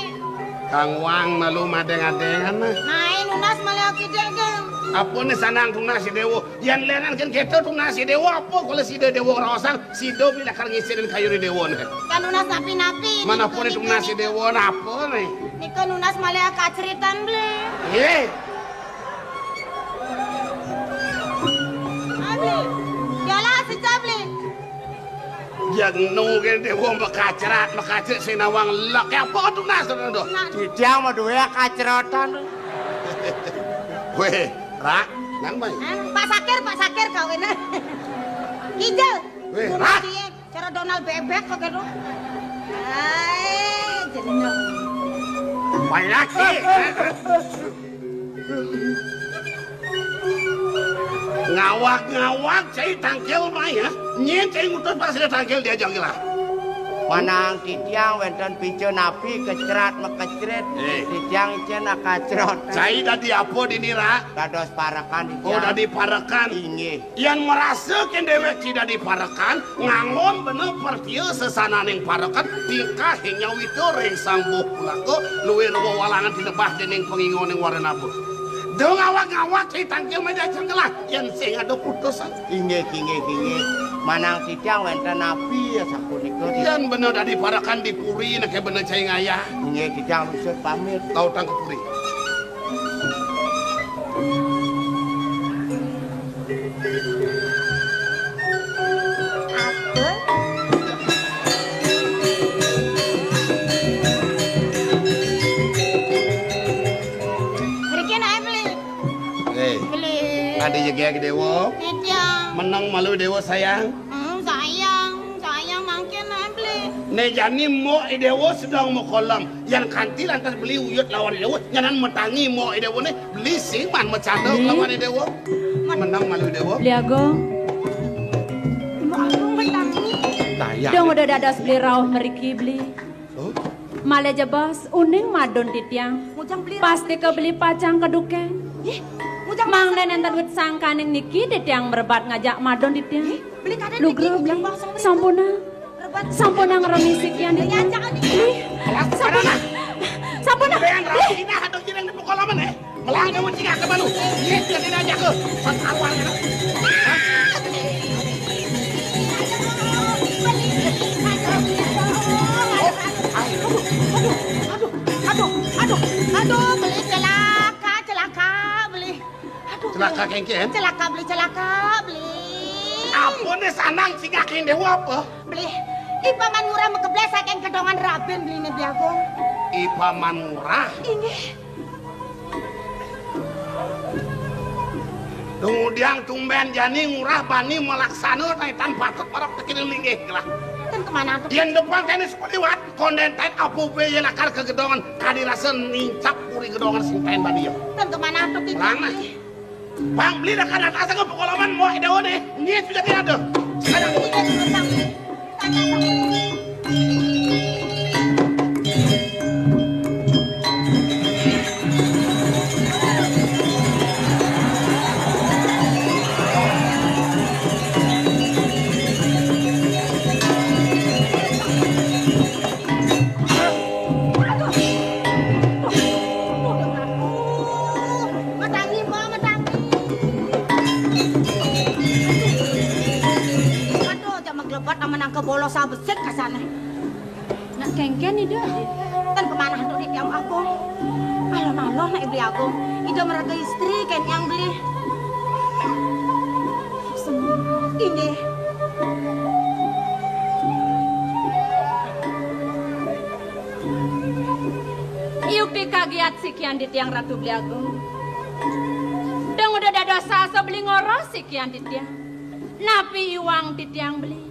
Kang Wang malu madeng-adengan nah. Main unas malah kidek geng. Apa né sanang tunas si Déwa? Yan lenan kan kita tunas si Déwa apa kalau si Déwa ngerosang? Sida beli lakar ngisinin kayuné Déwané. Kan nunas napi-napi. Mana pun itu nunas Déwa napa né? Nika nunas malih kaceritan, Bli. Nggih. Ah, Bli. Yolah sida, Bli. Yang nu kene Déwa makacrat, makacrit sinawang lek. Apa tunas to? Nah. Titiang mah duwe kacratan. Weh, Rak, nang mai. Ah, Pak Sakir, Pak Sakir kawin. Kijel. Weh, Rak. Cara Donald Bebek kok gitu. Hai, jenenge. Banyak sih. Ngawak-ngawak cai tangkil mah ya. Nyen cai ngutus pas ada tangkil diajak gila. Manahang titiang wénten pica napi kecrat makecrit, eh, titiang icén akacrot. Cai dadi apa dini, Ra? Dados parekan titiang. Oh, dadi parekan. Inggih. Yén marasa kén déwék ci dadi parekan, nganggon bener pertia sesananing parekan, tingkah nyawita ring sang buh pulaka, luir wewalangan tinebah déning pangingoning waranaba. Da ngawag-ngawag, cai tangkil maja cengkelah, yén sing ada putusan. Inggih, inggih, inggih. Manahang titiang wénten napi ya sapunika. Yén bener dadi parekan di puri, neké bener cai ngayah. Inggih, titiang lungsur pamit. Tautang ka puri. Apa? Mriki naé, Beli. Eh, Beli. Adi jegég Déwa. Titiang. Meneng malu Déwa sayang. Hmm, sayang, sayang mangkin naé, Beli. Né jani mbok I Déwa sedeng makolem. Yan kanti lantas Beli uyut lawan I Déwa, nyanan matangi mbok I Déwa né, Beli sing maan macanda lawan I Déwa. Meneng malu I Déwa. Beli Agung. Mbok Agung matangi. Dong udah dados Beli rauh mriki, Beli. Oh. Malih jebos, uning madun titiang. Pastika Beli pacang kedukén. Mangda nénten wit sangkaning niki titiang mrebat ngajak madun titiang. Lugré Beli, sampunang. Sampunang remisi kian di. Ih, sampunang. Sampunang. Ih. Melang kamu cingak ke malu. Ih, jadi aja ke. Sekawan. Aduh, aduh, aduh, aduh, aduh, Beli celaka, celaka, Beli. Aduh, celaka Beli. Kéngkén? Celaka, Beli, celaka, Beli. Apa né sanang cingak kéngkén apa? Beli, I Paman Ngurah makebleh saking gedongan rabin Beli né, Beli Agung. I Paman Ngurah? Inggih. Dumudiang tumbén jani Ngurah bani malaksana tan patut marep tekining linggih gelah. Ten kemana tuh? Yén depan tenis kuliwat, kondén tain apa bé yén lakar ka gedongan, kadi rasa nincap puri gedongan sing tain bani ya. Ten kemana tuh, Ki? Mana? Bang, Beli dah kada asa ka pengalaman mau ada né. Ini sudah tidak ada. Sekarang ini dia sudah sampai. Aduh. Aduh. Aduh. Matangi, Mbok, matangi. Aduh, aja maglebet sama nangka bolos sabesit kasane. Nak kéngkén Ida? Ten kemana tuh di tiang agung? Alon-alon nak Beli Agung. Ida maraga istri kén yang Beli. Inggih. Yukti kagiat sikian titiang Ratu Beli Agung. Dong udah dados asa Beli ngoros sikian titiang. Napi iwang titiang Beli?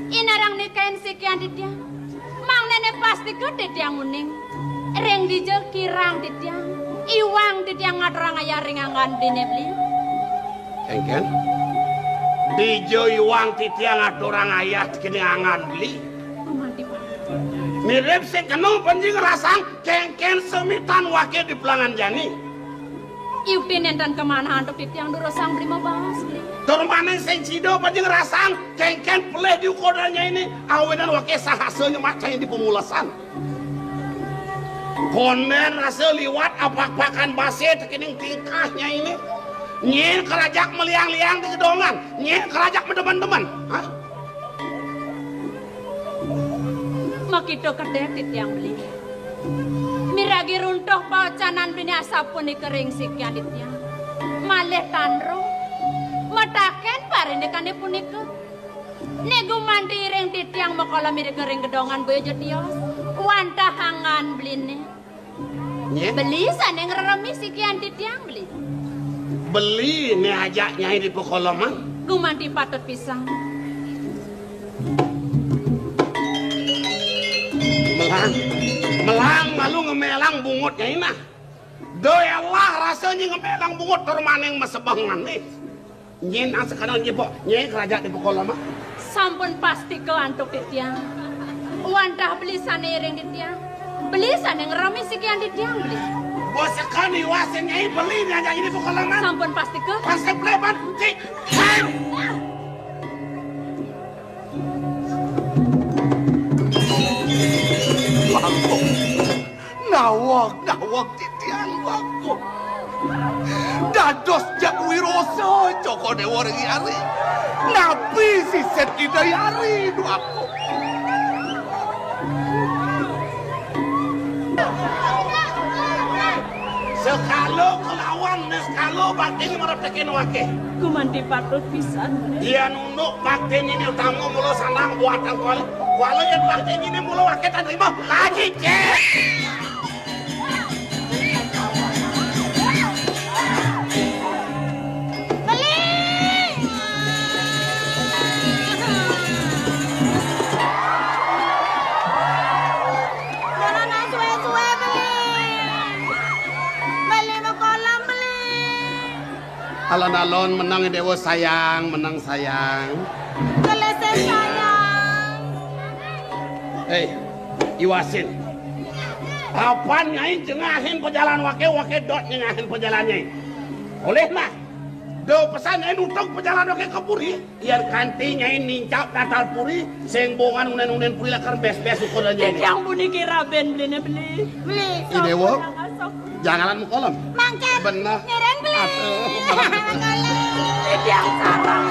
Inarang nikain sikian titiang. Mangdané pastika titiang uning. Ring dija kirang titiang. Iwang titiang ngaturang ayah ring anggan Beliné Beli. Kéngkén? Dija iwang titiang aturang ayah tekining anggan Beli. Mirip sing kena panjing rasang kéngkén semitan waké di pelangan jani. Yukti nénten kemana antuk titiang durusang Beli mabaos, Beli. Tur maning sing sida panjing rasang kéngkén pelih di ukurannya ini awinan waké sahasa nyemak cai di pemulasan. Kondén rasa liwat apak-apakan basa tekining tingkahnya ini. Nyén kerajak meliang-liang di gedongan, nyén kerajak medemen-demen. Hah? Makita kedék titiang Beli. Miragi runtuh paocanan Beliné asapunika ring sikian titiang. Malih tan roh. Mataken parindikané punika. Né gumanti ring titiang makolem irika ring gedongan boya ja tios. Wantah anggan Beliné. Nyén? Beli sané ngreremi sikian titiang, Beli. Beli né ajak nyai di pekoloman. Gumanti patut pisan. Melang, melang malu ngemelang bungut nyai nah. Doyalah rasa nyai ngemelang bungut tur maning masebeng manis. Nyén asekana nyebok, nyén kerajaan di pukul lama. Sampun pastika antuk titiang. Wantah beli sané iring titiang. Beli sané ngremi sikian titiang, beli. Bos sekali wasin nyai beli diajak ini bukan laman. Sampun pasti ke? Pasti pleban. Cik. Wah, wah, wah, titiang, wah, wah. Dados jak wirosa Joko Dewa ring ari. Napi sisit Ida ari, duaku. Sekala kelawan niskala bakti marep tekén waké. Gumanti patut pisan. Yén unduk bakti nini utama mula sanang buatan kuala. Kuala yén bakti nini mula waké tan terima. Lagi, cek. Beli! Dolanan suwe-suwe, Beli. Beli, makolam, Beli. Alon-alon menang Déwa sayang, menang sayang. Kelese sayang. Hei, iwasin. Apan nyai jengahin pejalan waké, waké dot jengahin pejalan nyai. Olih mah. Do pesan nyai nutug pejalan waké ka puri. Yén kanti nyai nincap datar puri, sing bongan unen-unen puri lakar bes-bes ukuran nyai. Titiang puniki raben Beliné, Beli. Beli. I Déwa. Janganan makolam. Mangkin. Bener. Ngiring, Beli. Aduh. Makolam. Titiang sareng.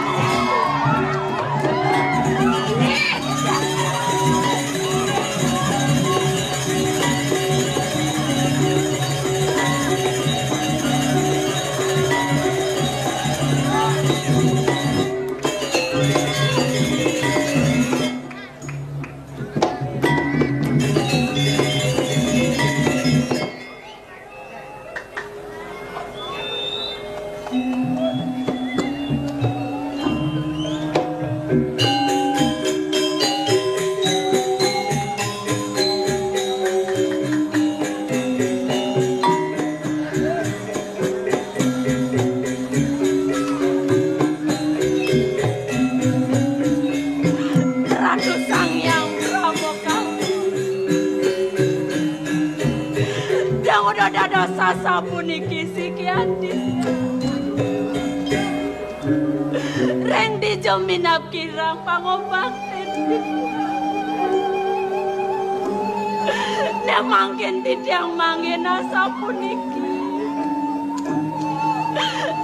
Ratu Sang Hyang Brahma Kala. Dang udah dados sasapuniki sikian. Ring dija minab kirang pangobaktin. Nah mangkin titiang manggihin asapuniki.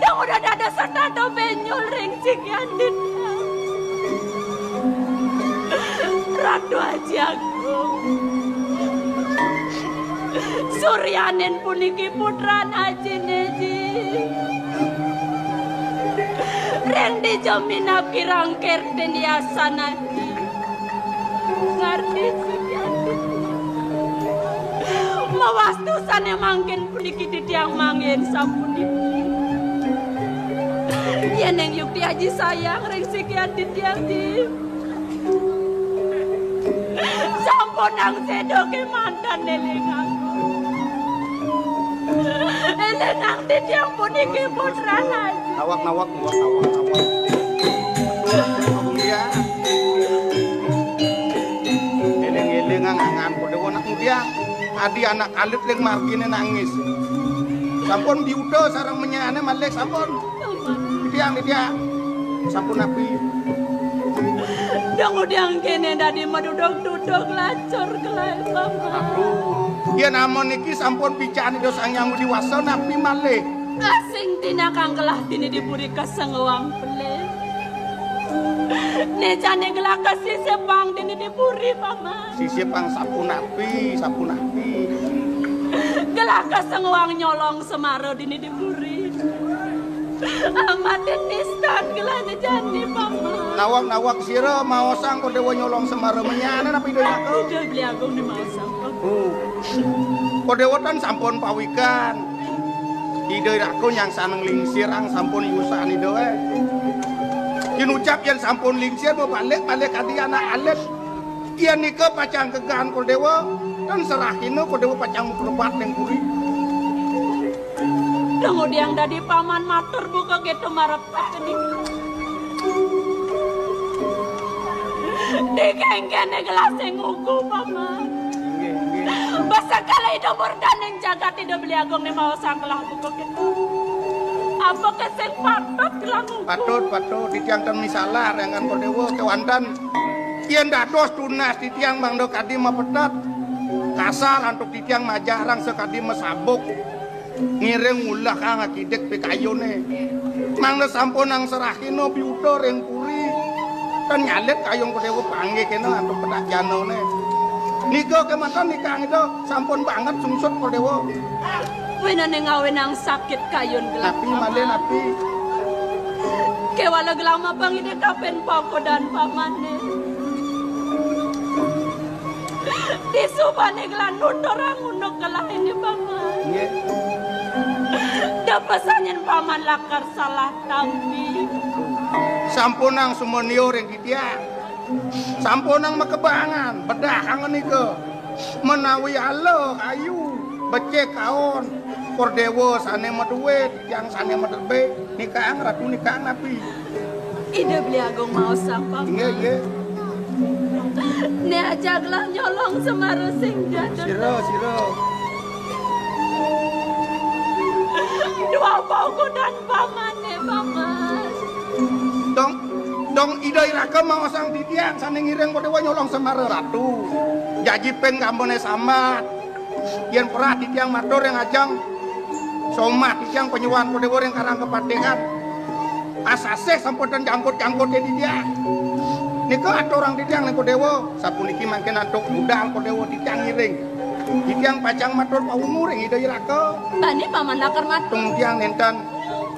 Dang udah dados setata benyul ring sikian titiang. Ratu Aji Agung. Suryanin puniki putran ajiné, Ji. Ring dija minab kirang kertin yasan, Ji. Ngarti sikian. Mawastu sané mangkin puniki titiang manggihin sapuniki. Yéning yukti aji sayang ring sikian titiang, Ji. Sampunang séda kémanten élingang. Élingang titiang puniki putran aji. Nawak, nawak, nawak, nawak, nawak. Nawak, ya. Éling-éling angan-angan Kodewa nak mudiang. Adi anak alit ling marginé nangis. Sampun diuda sareng menyané malih sampun. Titiang, titiang. Sampun napi? Dong udiang kéné dadi maduduk-duduk lacur kelai, Paman. Aduh. Yén amun niki sampun pican Ida Sang Hyang Widi Wasa napi malih? Asing tinakang kelah dini di puri kasengewang pelih. Né jani gelah kasisipang dini di puri, Paman. Sisipang sapunapi, sapunapi. Gelah kasengewang nyolong semara dini di puri. Amatin nistan gelah né jani, Paman. Nawak-nawak sira maosang Kodewa nyolong semara menyané napi Ida Hyang Agung? Ida Hyang Agung né maosang, Paman. Oh. Kodewa tan sampun pawikan. Ida Hyang Agung nyang saneng lingsirang sampun yusan Ida, eh. Yén ucap yén sampun lingsir, bebalik-balik adi anak alit. Yén nika pacang kegan Kodewa, tan serahina Kodewa pacang muklebat ning puri. Dong udiang dadi Paman matur buka kéto marep. Kéngkéné gelah sing ngugu, Paman. Inggih, inggih. Basa kalih Ida murdaning jagat, Ida Beli Agung né maosang gelah buka kéto. Apa ké sing patut gelah ngugu? Patut, patut. Titiang ten misalah, Ranggan Kordéwa kéwanten. Yén dados tunas titiang mangda kadi mapetet, kasar antuk titiang majah rang sakadi masabuk. Ngiring ulah kang akidik pikayuné. Mangda sampunang serahina biuta ring puri. Tan nyalit kayun Kordéwa panggih kéné antuk pedak janané. Nika kémanten nika ngida sampun banget sungsut Kordéwa. Wénané ngawinang sakit kayun gelah. Napi malih napi? Kéwala gelah mapangidik kapin paukudan pamané. Disubané gelah nuturang unduk gelah ini, Paman. Nggih. Dapesanin Paman lakar salah tampi. Sampunang sumaniya ring titiang. Sampunang makebangan, bedah kang nika. Menawi ala kayu, becik kaon, Kordéwa sané madué, titiang sané madebé, nikaang Ratu nikaang napi? Ida Beli Agung maosang, Paman. Inggih, inggih. Né ajak lah nyolong semara sing jadun. Sira, sira. Dua paukudan pamané, Paman. Dong, dong Ida Iraka maosang titiang sané ngiring Kordéwa nyolong semara Ratu. Jaji ping gambané sambat. Yén perah titiang matur ring ajeng somah titiang panyuwun Kordéwa ring Karang Kepatihan. Asasih sampun ten jangkut-jangkut ya titiang. Nika aturang titiang ning Kordéwa, sapuniki mangkin antuk budal Kordéwa titiang ngiring. Titiang pacang matur pawungu ring Ida Iraka. Bani Paman lakar matur. Tung tiang nénten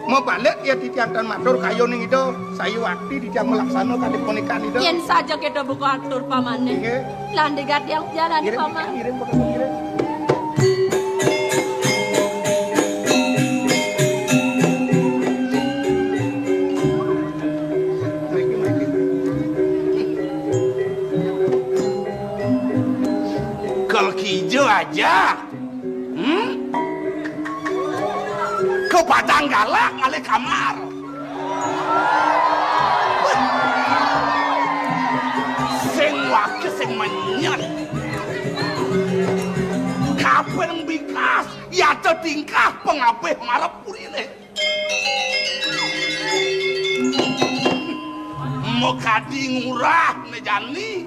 mabalik ya titiang tan matur kayuning Ida, sayuwakti titiang malaksana kadi punika Ida. Yén saja kita buka atur pamané. Inggih. Lan digat yang jalan ngiring, Paman. Ngiring, Paman, ngiring. Mriki, mriki. Kal kija aja. Hmm? Ke Padang Galak ngalih kamar. Sing wake sing menyet. Kaping bikas, yata tingkah pangabih marep purine. Makadi ngurah ne jani,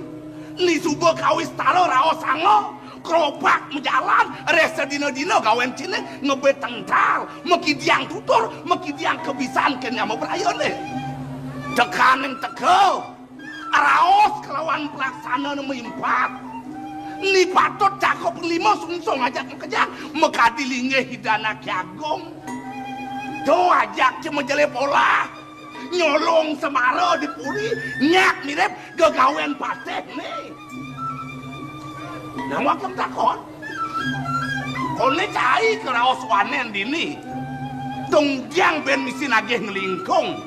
ni suba kawistara raos sanga, krobak majalan, reh sadina-dina gawen cine ngebe tengkal, makidiang tutur, makidiang kebisan ken nyama brayane. Tekaning teka, raos kelawan pelaksana ne maimpat. Ni patut cakup lima sungsung ajak makejang, makadi linggih Ida Anake Agung. To ajak ce majele polah. Nyolong semara di puri, nyak mirip gegawen pateh ne. Nawak yang takon. Kone cai keraos wanen dini. Tunggiang ben misi nagih ngelingkung.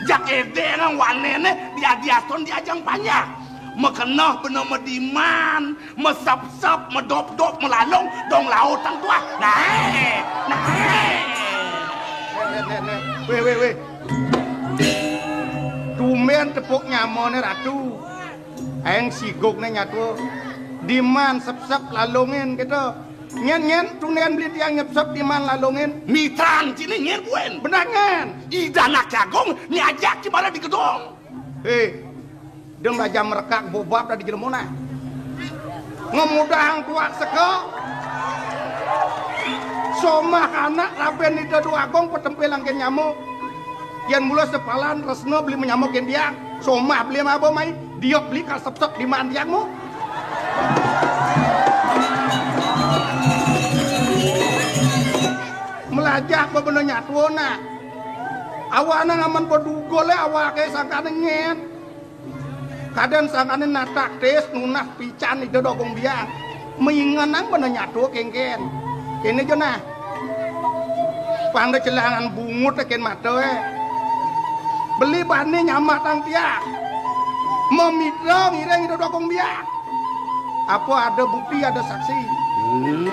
Jak ede nang wanene diadiaton di ajang panjang. Makeneh bena mediman, mesep-sep, medop-dop, melalung, dong laut tang tuah. Nae, nae. Nek, nek, nek. Weh, weh, weh. Tumben tepuk nyamane Ratu. Aeng sigukne nyatu. Diman sepsep lalungin kita. Nyen, nyen, tunden beli tiang nyepsep diman lalungin. Mitran cini nyen buen. Benar nyen. Ida Anak Jagung ni ajak cimara di gedong. Hei, dem aja merekak bobab dah di jelemona. Ngemudahang tuak seka. Somah anak raben Ida Dua Agung petempil angkin nyamuk. Yan mula sepalan resna beli menyamuk yan diang. Somah beli maba mai. Diok beli kal sepsep di mandiang mu. Melajah bebena nyatuana. Awana ngaman beduga le awake sangkane nyen. Kaden sangkane natak tis nunah pican Ida Dogong Biang. Maingenang bena nyatu kengken. Kene jo nah. Pang da celangan bungut ken mata eh. Beli bani nyamat tang tiang. Memitra ngiring Ida Dogong Biang. Apa ada bukti, ada saksi? Hmm.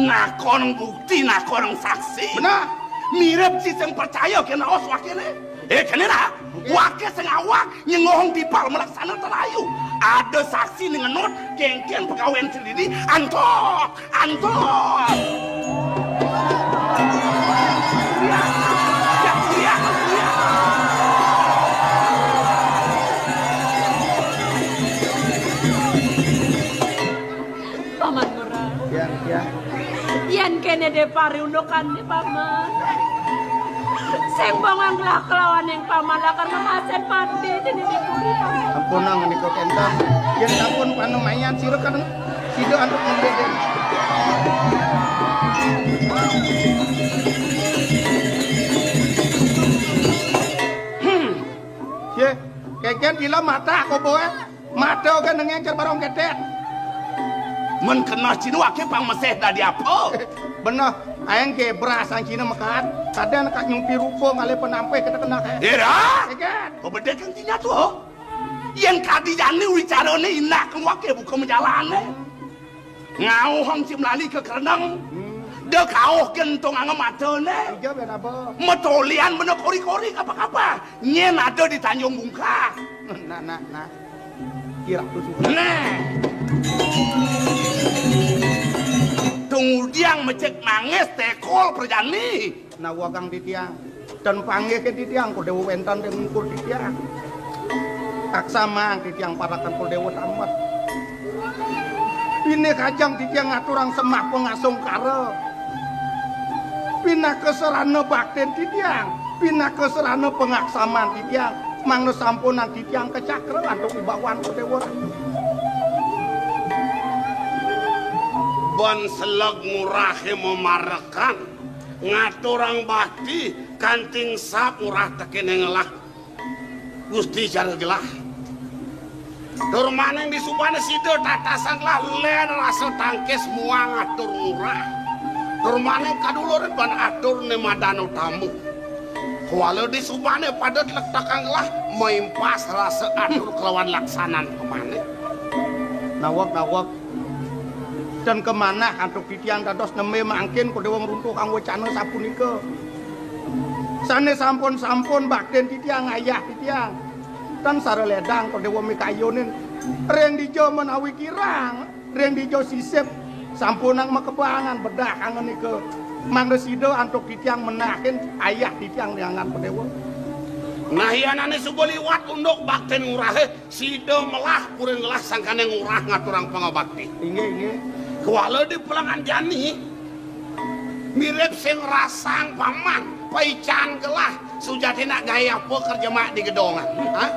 Nakon bukti, nakon saksi. Benar. Mirip ci sing percaya kén raos wakéné. Eh, kéné dah. Waké sing awak nyengohong timpal malaksana terayu. Ada saksi ning ngenut, kénkén pegawén sendiri, antot, antot. Paman Ngurah. Ya, ya. Yén kéné dé pariundukané, Paman. Sing bongang gelah kelawaning Paman lakar mamasén mati déning dé puri. Ampun, nang nika kénten. Yén sampun panemayan sira kan sida antuk nembé dé. Hmm. Yé, kénkén ila matah koboé. Mata ké nengeng cer barong ketek. Men keneh cina waké pang meseh dadi apa? Beneh, aéng ké beras sang cina mekat. Kadén ka nyumpi rupa ngalih penampih kita keneh, eh. Ira? Kénkén. Bebedé kang cina tuh. Yén kadi jani wicarané indah kang waké buka majalane. Ngauhang cim lali ka kereneng. Hmm. Da kauh gentong angga matané. Ija ben apa? Matolian bena kori-kori kapa-kapa. Nyén ada di Tanjung Bungkah. Nah, nah, nah. Kira tu suka. Nah. Tungudiang mecek mangis tekol perjani. Nawa kang titiang. Dan panggih ké titiang, Kul Déwa wénten ring ungkur titiang. Taksamang titiang parakan Kul Déwa tamet. Pinih kajeng titiang ngaturang sembah pangasungkara. Pinaka sarana baktin titiang, pinaka sarana pangaksaman titiang, mangda sampunang titiang kacakra antuk wibawan Kul Déwa. Ban seleg Ngurahé mamarekan. Ngaturang bakti kanti sap Ngurah tekéning gelah. Gusti cara gelah. Tur maning disubané sida tatasan gelah lén rasa tangkis muang atur Ngurah. Tur maning kadulurin ban atur né madana tamu. Kuala disubané pada tlektekang gelah maimpas rasa atur kelawan laksanan pamané. Nawak-nawak. Dan kamanah antuk titiang dados nembé mangkin Kul Déwa ngruntuhang wacana sapunika. Sané sampun-sampun baktin titiang ayah titiang. Tan sara ledang Kul Déwa mikayunin. Ring dija menawi kirang, ring dija sisip sampunang makebangan bedah angga nika. Mangda sida antuk titiang menahin ayah titiang ring angga Kul Déwa. Nah, yanané suba liwat unduk baktin Ngurahé. Sida melah puri ngelah sangkané Ngurah ngaturang pangabakti. Inggih, inggih. Kuala di pelengan jani mirip sing rasang paman, paican gelah sujati nak gaya apa kerja mak di gedongan? Hah?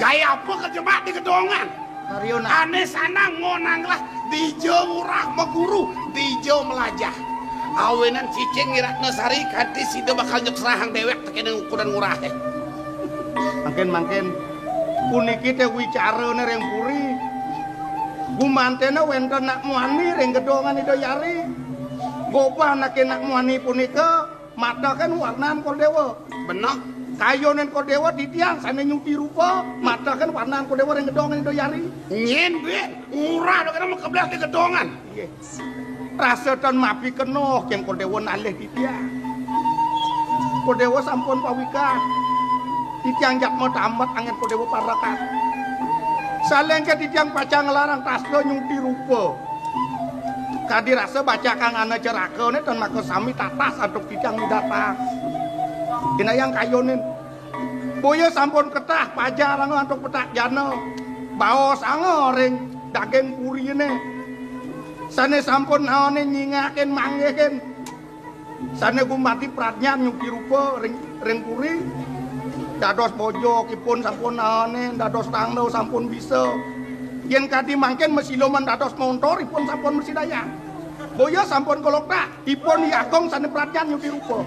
Gaya apa kerja mak di gedongan? Karyo nak. Ané sanang ngonang gelah dija Ngurah maguru, dija melajah. Awinan cicing ngiratna sari kanti sida bakal nyuksrahang déwék tekéning ukuran Ngurahé. Mangkin-mangkin puniki té wicarané ring puri. Gumanténa wénten nak muani ring gedongan Ida Yari. Gobah naké nak muani punika mataken warnan Kul Déwa. Beneh. Kayunin Kul Déwa titiang sané nyuti rupa, mataken warnan Kul Déwa ring gedongan Ida Yari. Nyén, Bén? Ngurah dong kena makeblas di gedongan. Nggih. Rasa tan mapi kena kén Kul Déwa nalih titiang. Kul Déwa sampun pawikan. Titiang jatma tambet anggén Kul Déwa parekan. Saling ké titiang pacang nglarang tasda nyuti rupa. Kadi rasa bacakang ana cerakané tan makasami tatas antuk titiang midarta. Inayang kayunin. Boya sampun ketah pajar angga antuk petak jana. Baos angga ring daging puriné. Sané sampun naonin nyingakin manggihin. Sané gumanti pradnyan nyuki rupa ring, ring puri. Dados bojog ipun sampun naonin, dados tangda sampun bisa. Yén kadi mangkin masiluman dados montor ipun sampun masidayang. Boya sampun koloktak. Ipun Hyang Agung sané pradnyan nyuki rupa.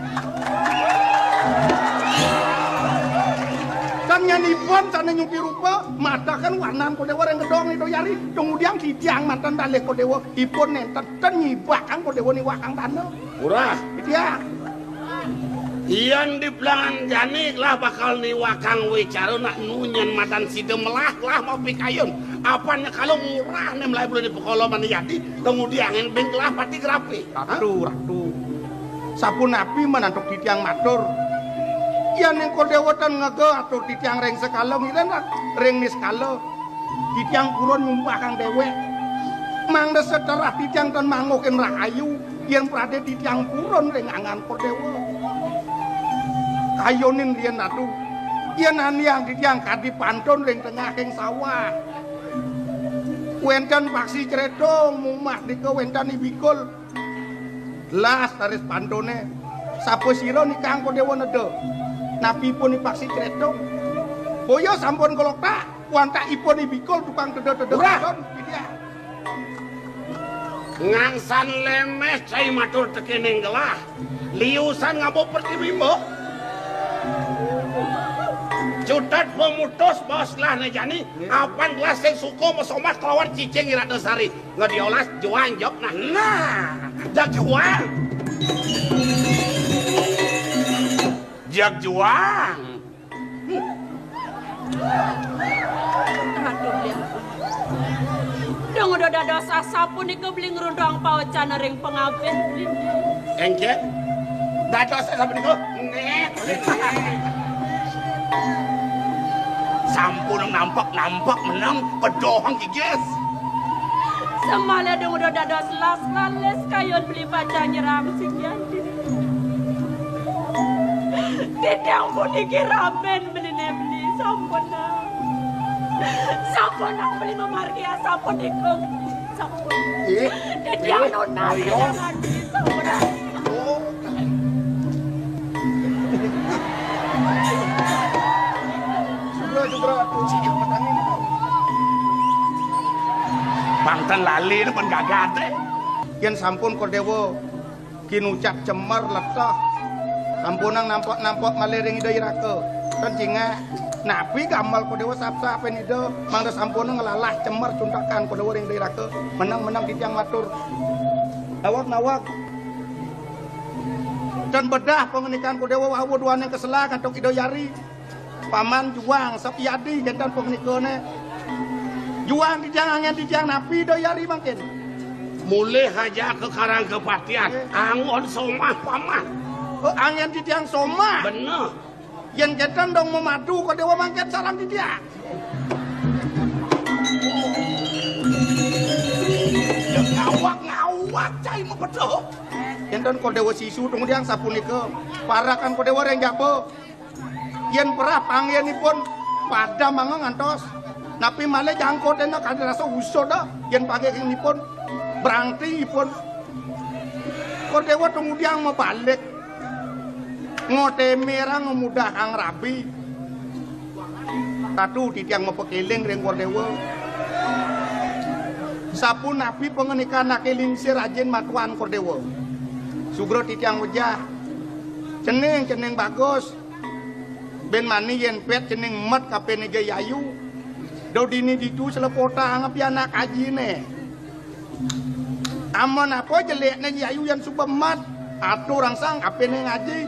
Tan nyén ipun sané nyuki rupa, mataken warnan Kul Déwa ring gedong Ida Yari. Kemudian titiang manten dalih Kul Déwa, ipun nénten ten nyibakang Kul Déwa niwakang tanda. Murah. Titiang. Yén di pelengan jani lah bakal niwakang wicara nak nu nyén madan sida melah lah mapikayun. Apan nyekala Ngurah né melai bulan di pekoloman yadi, kemudian bing lah pati grapi. Ratu, ratu. Sapunapi manantuk titiang matur? Yan ing Kodewa tan ngega atur titiang ring sekala ngilen ring niskala. Titiang purun nyumpah kang dewek. Mangda seterah titiang tan manguhin rahayu, yen prade titiang purun ring angan Kodewa. Kayunin riyen Ratu, yen aniang titiang kadi pantun ring tengahing sawah. Wenten paksi cretung mumah nika wenten ibikul. Las taris pantone. Sapa sira nikang Kodewa neda? Napi pun ipaksi cretung? Boya sampun keloktak, wantak ipun ibikul tukang teda-teda Urah! Pantun. Iya. Ngangsan lemeh cai matur tekening gelah. Liusan ngabo pertimimba. Cutet pemutus bos gelah ne jani. Apan gelah sing suka mesomah kelawan cicing Ratna Sari. Ngadiolas juang jok nah. Nah, jak juang. Jak juang. Aduh, ya. Dong udah dados sapunika beli ngrundang paocan ring pangabih beli. Engke? Dados sapunika? Nek. Sampun nampak-nampak menang pedohang gigis. Semale dong udah dados las lalis kayun beli pacang nyerang sing yanti. Titiang puniki ramen beline beli sampunang. Sampunang beli mamargi sapunika. Sampun. Ih, titiang ih, nunas ayo. Sampunang. Oh, Sugra, sugra. Pangten lali depan gagate. Yen sampun Kodewa kinucap cemer leteh. Sampunang nampok-nampok malih ring Ida Iraka. Ten cingak, napi gamal Kodewa sap-sapen Ida, mangda sampunang nglalah cemer cuntekan Kodewa ring Ida Iraka. Meneng-meneng titiang matur. Nawak-nawak. Ten bedah pangandikan Kodewa wau duaning kesela kantuk Ida Yari. Paman juang sapiadi jantan pangenikane. Juang titiang anggen titiang napi Ida Yari mangkin? Mulih aja ke Karang Kepatian, eh, anggon somah paman. Oh, anggen titiang somah. Bener. Yen jantan dong memadu Kodewa mangkin sareng titiang. Ya ngawak-ngawak cai mabedo. Jantan Kodewa sisu tunggu tiang sapunika. Parakan Kodewa ring jaba. Yen perah panggenipun padam mangga ngantos. Napi malih jangkutena kadi rasa usud, yen panggenipun brangti ipun. Kodewa tumudiang mabalik. Ngotemerang ngemudahang rabi. Ratu titiang mapakeling ring Kodewa. Sapunapi panganikanake lingsir ajin matuan Kodewa. Sugra titiang wejah. Cening, cening bagus. Ben mani yen pet cening met kapene Jayayu. Do dini ditu selepotang pianak ajine. Amen apa jelekne Jayayu yen suba met, atur rangsang kapene ngaji.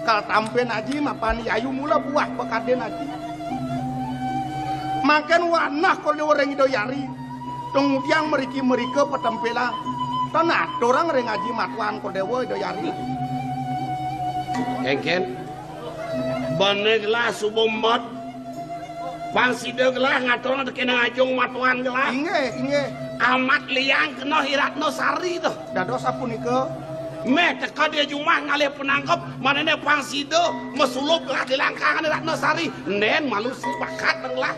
Kal tampen aji mapan Jayayu mula buah pekaden aji. Mangken wanah Kodewa ring Ida Yari. Tunggudiang meriki-merika petempelang. Tan aturang ring aji matuan Kodewa Ida Yari. Engken. Bene gelah suba met. Pang sida gelah ngaturang tekene ajung matuan gelah. Inggih, inggih. Amat liang kena Iratna Sari to. Dados sapunika. Meh teka dia jumah ngalih penangkep, manene pang sida masulup gelah di langkangan Iratna Sari. Nen malu sepakat gelah.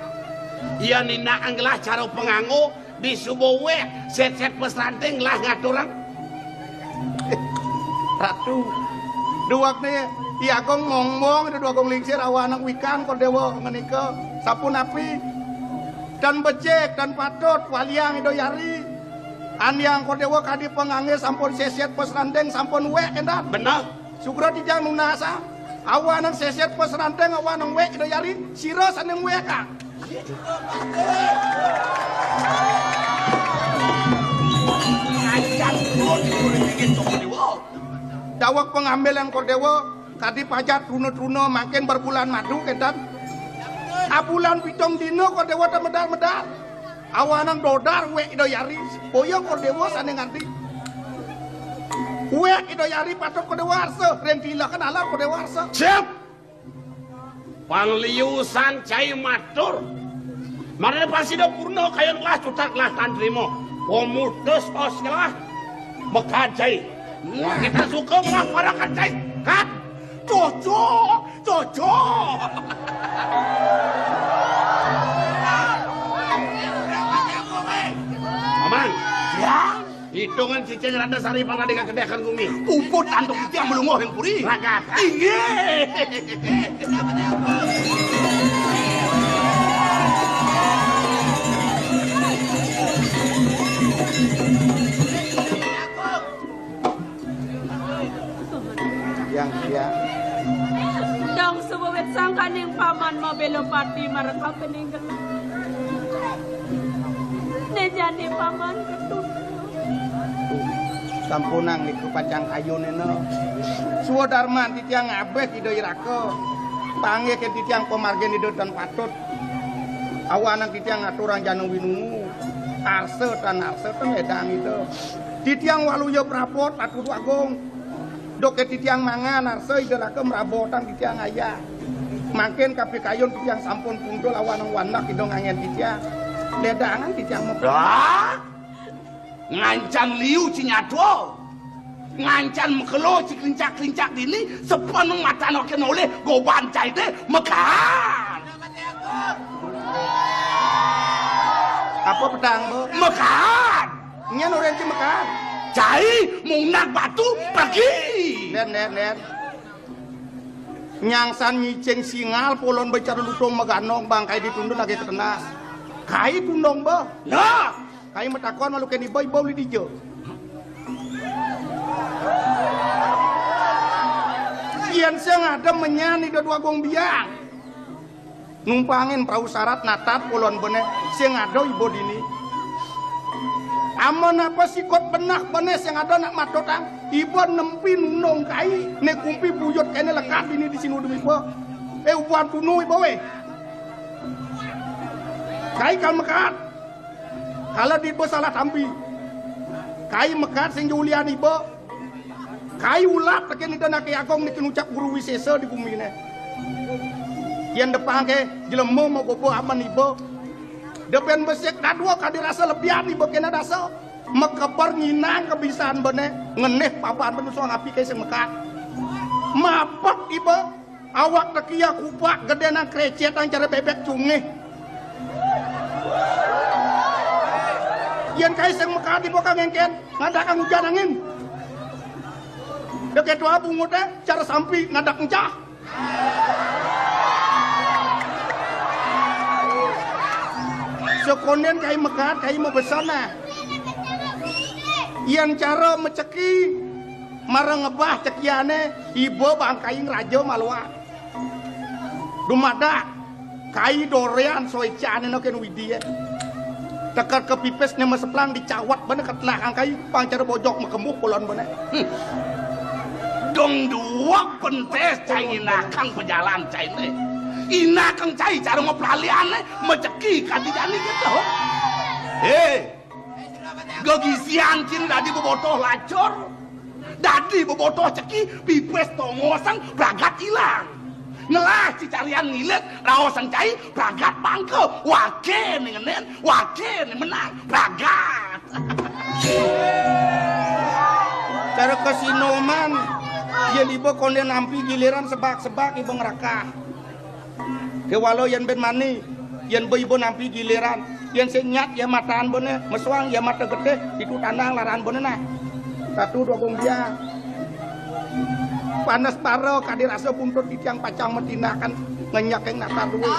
Iya nindakang gelah cara panganggo, disuba wek, set-set pesranting lah ngaturang. Ratu, duwakne I Agung ngomong, Ida Dwagung Lingsir awanang wikan Kodewa ngenika. Sapunapi? Tan becik, tan patut, waliang Ida Yari. Andiang Kodewa kadi pangangge sampun seset pesranting, sampun wek endah. Bener. Sugra titiang nunasa. Awanang seset pesranting, awanang wek Ida Yari, sira sane wek, Kang. Daweg pangambilan Kodewa, kadi pajat truna-truna mangkin berbulan madu, kenten. Abulan pitung dina Kodewa ta medal-medal. Awanang dodar wek Ida Yari, boya Kodewa sane nganti. Kuwi Ida Hyang Patut Kodewa Arsa, ring tilekan alam Kodewa Arsa. Siap. Pangliusan cai matur. Mangda pasida purna kayun lah cutak lah tan trima. Pemutus os lah. Mekad cai. Kita suka malah parakan cai. Kat. Cocok, cocok. Mamang. Ya. Hitungan cicing Ratna Sari pang adi kakedékan gumi. Puput antuk titiang malungguh ring puri. Ragat. Inggih. Yang, yang. Dong suwewit sangkaning paman mabéla pati mareka peninggalan. Né jani paman ketut. Sampunang niku pacang kayunina. Swadarman titiang ngabih Ida Iraka. Panggih ké titiang pamargin Ida tan patut. Awanang titiang ngaturang jana winungu. Arsa tan arsa tan ledang Ida. Titiang waluya prabot Ratu Agung. Duké titiang mangan arsa Ida Raka mrabotang titiang ayah. Mangkin kapikayun titiang sampun puntul awanang wanak Ida nganggén titiang. Ledangan titiang mep- Dah! Ngancan liu cinyadwa. Ngancan makelo ciklincak-klincak dini, sepeneng matan oké nolih goban cai dé mekan. Apa pedang, Bu? Mekan. Nyén orang ci mekan. Cai mundak batu pergi. Nen, nen, nen. Nyangsan nyicing singal polon becar lutung meganong bangkai ditundun lagi ketenas. Kai tundong, Bu. Nah. Kai matakon malu kén iba, iba uli dija. Yén sing ada menyan Ida Dwagung Biang. Numpangin prau sarat natat polon bené sing ada iba dini. Amun apa sikut benah bené sing ada nak matutang, iba nempi nunung kai, né kumpi buyut kéné lekad dini di sinu demi iba. Eh, uban tunu iba wéh. Kai kal mekat. Kala diba salah tampi. Kai mekat sing julian iba. Kai ulat tekén Ida Anak Agung niki ngucap Guru Wisésa di guminé. Yén depang ké jelema magoba amen iba. Depén besik dadua kadi rasa lebihan iba kéné dasa. Makeber nginang kebisan bené ngenih papan bené soang api ké sing mekat. Mapet iba. Awak tekia kupak gedé nang krecet nang cara bébék cungih. Yén kai sing mekat iba ka ngéngkén, ngadakang ujan angin. Dek itu bunguté cara sampi ngadak encah. Sekondén kai mekat, kai mabesa nah. Yén cara maceki, mara ngebah cekiané, iba bangkaing raja maluan. Dumadak kai doréan soécané no kén Widya. Teked ka pipis né maseplang dicawat bené ka tengah kai pang cara bojok makembuh kulon bené. Hmm. Dong dua pentes cai inakang pejalan cai né. Inakang cai cara mapraliané maceki kadi jani gitu. Hé. Gegisian ciri dadi bebotoh lacur, dadi bebotoh ceki, pipis tongosang pragat ilang. Ngelah cicarian ngilis, raosang cai, pragat bangka, waké né ngenén, waké né menang, pragat. Cara kasinoman, yén iba kondén nampi giliran sebak-sebak iba ngerakah. Kéwala yén bén mani, yén ba iba nampi giliran, yén sing nyat ya matan bené, mesuang ya mata getih, itu tandang laran bené nah. Ratu Dwagung Biang. Panes bara kadi rasa buntut titiang pacang matindakan ngenyeking natar duwé.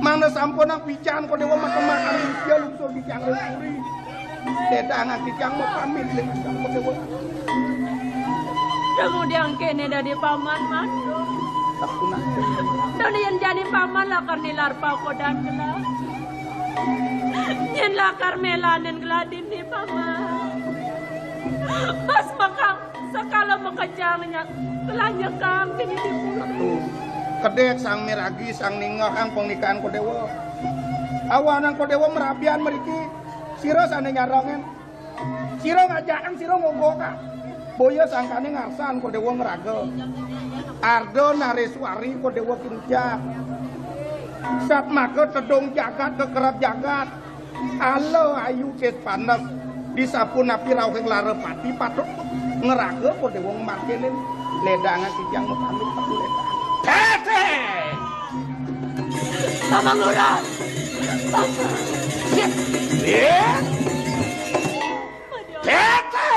Mangda sampunang pican Kodewa matemakan usia lungsur titiang ring puri. Dedangan titiang mapamit ring Kodewa. Kemudian kéné dadi paman mantu. Sapunapi? Dadi yén jani paman lakar nilar pakodan gelah. Yén lakar mélanin gelah dini paman. Pas maka sekala makejang nya gelah nyekang dini di puri. Aduh. Kedék sang miragi sang ningehang pangnikahan Kodewa. Awanang Kodewa marabian mriki. Sira sané nyarengin. Sira ngajakan, sira ngogokang. Boya sangkané ngarsan Kordéwa ngraga. Arda Nareswari Kordéwa kincak. Satmaka tedung jagat kekerep jagat. Ala ayu sis panes. Disapunapi rauhing lara pati patut ngraga Kordéwa ngemarkenin. Ledangan titiang mapamit pati ledang. Tete! Paman Lurah! Paman! Iya! Tete!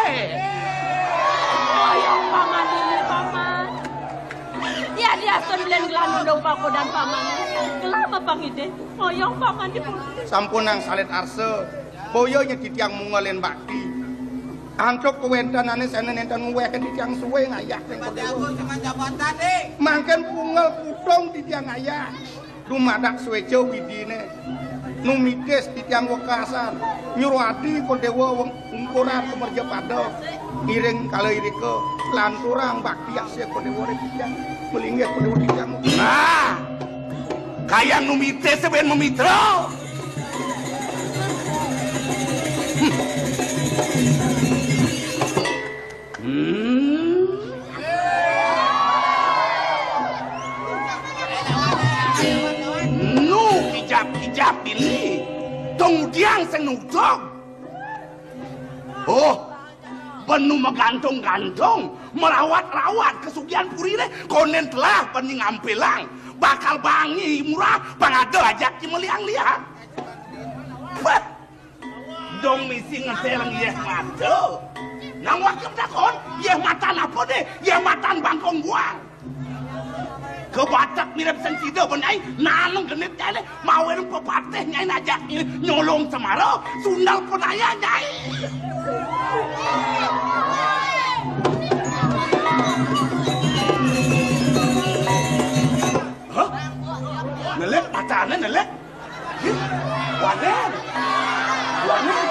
Oyong paman ini, paman. Ya, diasun belian gelah nundung pakodan paman. Gelah apa pangidih? Oyong paman di. Sampunang salit arsa. Boya nyai titiang mungelin bakti. Antuk kawéntenané sané nénten nguwéhang titiang suwé ngayah ring Kordéwa. Mangkin pungel kutung titiang ngayah. Dumadak suéca widiné. Numitis titiang wekasan. Nyuruh adi Kordéwa weng-, ungkuran kumerja pada. Ngiring kala irika. Lanturang bakti asih Kordéwa ring titiang. Malinggih Kordéwa titiang. Nah, kayang numitis bén mamitra. Hmm. Hmm. Nu kijap-kijap dini. Tong udiang sing nudog. Oh, benu magantung-gantung, marawat-rawat kasugihan puriné, konden telah benu ngampilang. Bakal bangi murah, pang ada ajak ci maliang-liang. Wah. Dong misi ngetél yéh mata. Nang waké takon, yéh matan apa dé? Yéh matan bangkong buang. Kebatek mirip sing sida benyai, naneng genit nyai, mawinan pepatih nyai najak nyolong semara, sundal penaya nyai. Hah? Nelik, matané nelik. Wanen. Wanen.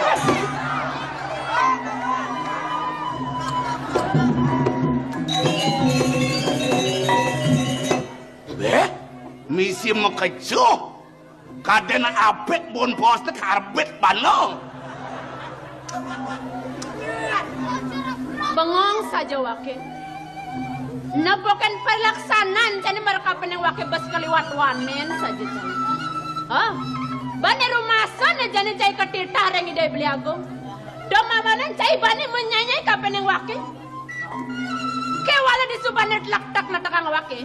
Béh, misi makecuh. Kadén abet bon bos té karbet bana. Bengong saja waké. Nepukin pelaksanaan jani marep kapening waké bes kaliwat wanen saja jani. Hah? Bani rumasa né jani cai katitah ring Ida Beli Agung. Dong mamanen cai bani menyai-nyai kapening waké. Kéwala disubane tlektek netekang waké.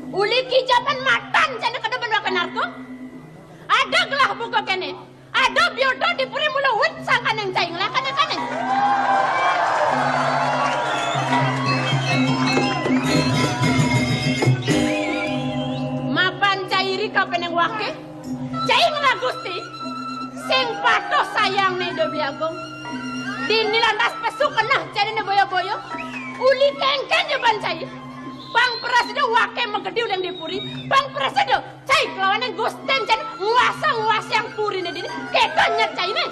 Uli kijapan matan jani kada ben waké narka. Ada gelah buka kéné. Ada biodo di puri mula wit sangkaning cai nglakane-kane. Mapan cai ri kapening waké, cai ngelah Gusti, sing patuh sayang né Ida Beli Agung. Dini lantas pesu keneh cai né boyo-boyo. Uli kéngkén jaban cai. Pang prasida waké magedi uling di puri. Pang prasida Cai kelawaning Gustin cai nguasa-nguasiang puriné dini, kéto nyet cainé.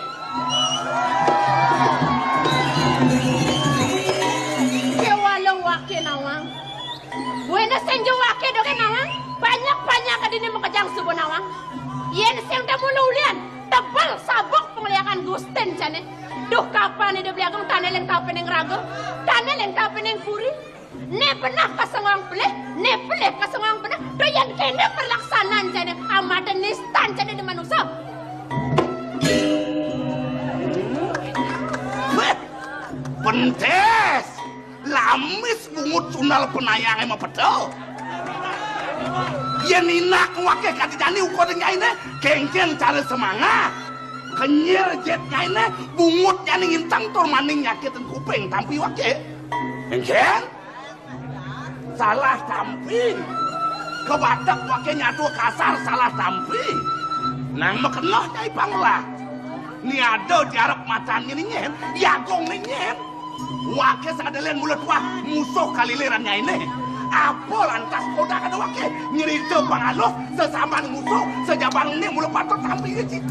Kéwala waké nawang. Buina sing ja waké dogén nawang, banyak-banyak dini makejang suba nawang. Yén sing da mula ulian, tebel sabuk pangliakan Gustin cainé. Duh, kapan Ida Beli Agung tané lén kapining raga, tané lén kapining puri. Né benah kasengong pelih, né pelih kasengong benah. Duh, yén kéné perlaksanaan jani, amada nistan jani di manusa. Béh, pentes, lamis bungut sundal penayangé mapeda. Yén inak waké kadi jani ukur nyainé, kéngkén cara semangah. Kenyir jet nyainé, bungut nyainé ngintang tur maning nyakitin kuping tampi waké. Kéngkén? Salah tampi. Kebatek waké nyatu kasar salah tampi. Nang makeneh nyai panglah. Ni ada di arep matan ngini nyén, jagung ni nyén. Waké sing ada lén mula tuah musuh kaliliran nyainé. Apa lantas kodak ada waké nyerita pangaluh sesaman musuh sejabang ni mula patut tampi cicing.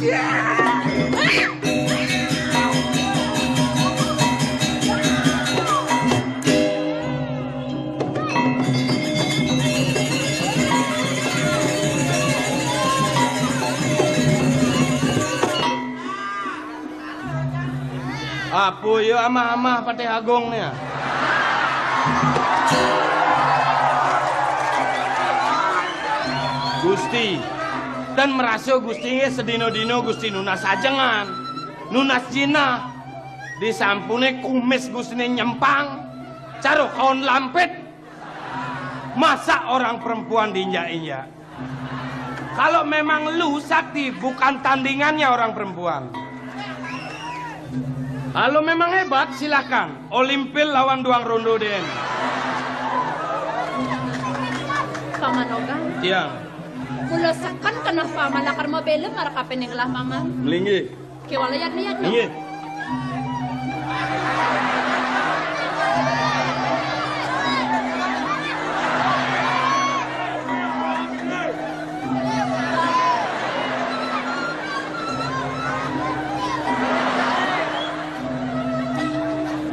Apa ya amah-amah Patih Agung ni? Gusti, ten merasa Gusti nggih sedina-dina Gusti nunas ajengan, nunas jinah. Disampune kumis Gustine nyempang, cara kaon lampit. Masa orang perempuan diinjak-injak? Kalau memang lu sakti, bukan tandingannya orang perempuan. Kalau memang hebat, silakan. Olimpil lawan duang rondo den. Paman Ogan. Iya. Mula seken keneh paman lakar mabela marep kapining gelah paman. Melinggih. Kéwala yadnya, yadnya. Inggih.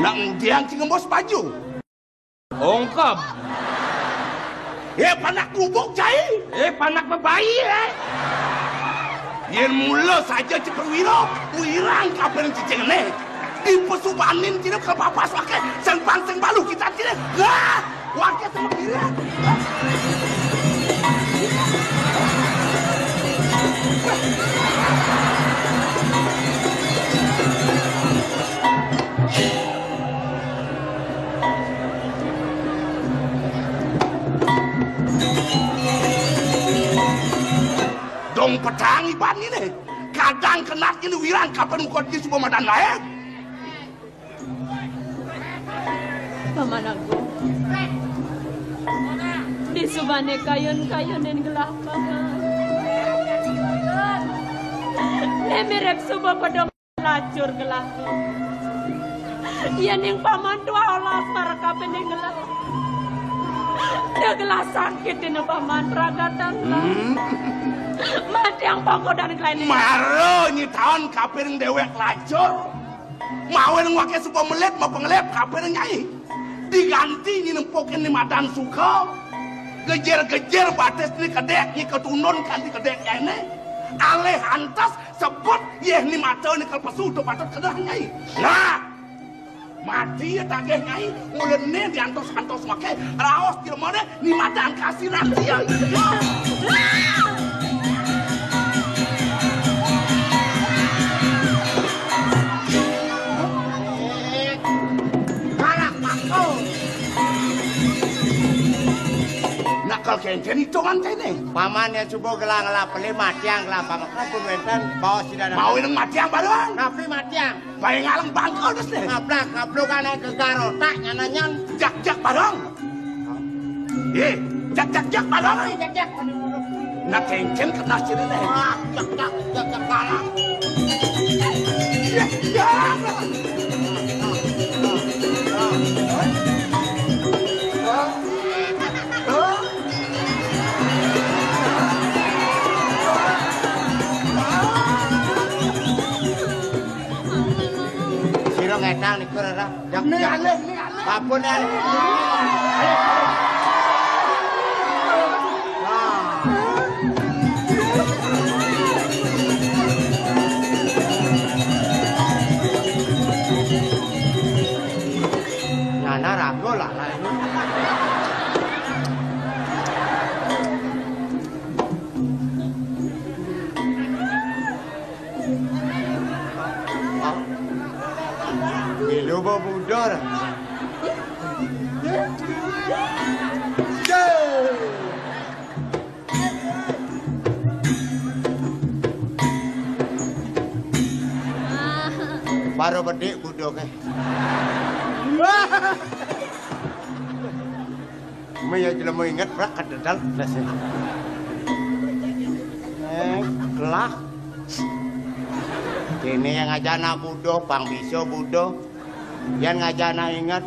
Nang diang sing ngembos baju. Ongkep. Eh, panak gubuk, cai. Eh, panak bebayi, eh. Yen mula saja ci perwira, wirang kapan cicingene. Dipesubanin cine ke papas wake, sing pang sing balu kita cine. Wah, wake sama kira. Dong pedang iban ngene. Kadang kenat ngene wirang kapan ukot ki suba madan lae. Paman Agung. Di subane kayun-kayunin gelah paman. Ne mirip suba padha lacur gelah. Yen ning paman tuah olah marep kapining gelah. Dia gelah sakit dina paman ragatan gelah. Hmm. Mati yang pangkodan gelah ini. Mara nyitaon kapining dewek lacur. Mawen ngwake suba melit, mapengelit kapining nyai. Diganti nyi nempukin ni madan suka. Gejer-gejer batis ni kedek, nyi ketundun kanti kedek nyai ne. Alih antes sebut yeh ni mata ni kelpesu tu patut kedah nyai. Nah, mati ya tagih nyai, mula ne diantos-antos make, raos jelema ne, ni madan kasih rahasia. Kalah mangko. Nak kal kencen hitungan kene. Paman ya subuh gelang lah pele matiang gelang paman. Ampun wenten, bawa sida. Mau ineng matiang bareng. Napi matiang? Bae ngaleng bangkel des deh. Ngablak, ngabluk anak gegar otak nyananyan. Jak-jak bareng. Eh, jak, jak, jak, bareng. Jak, jak. Nak kencen kena sini deh. Ah, jak, jak, jak, jak, bareng. Ya, ya. Sira ngedang niku, Rara. Nek alih, nek alih. Ampun, alih. Ngana ragu lah, lah ini. Milu ba budor. Baru bedik budok eh. Cuma ya jelema inget prak kadedal. Eh, kelah. Kene yang ngajana budo, pang bisa budo. Yang ngajana inget.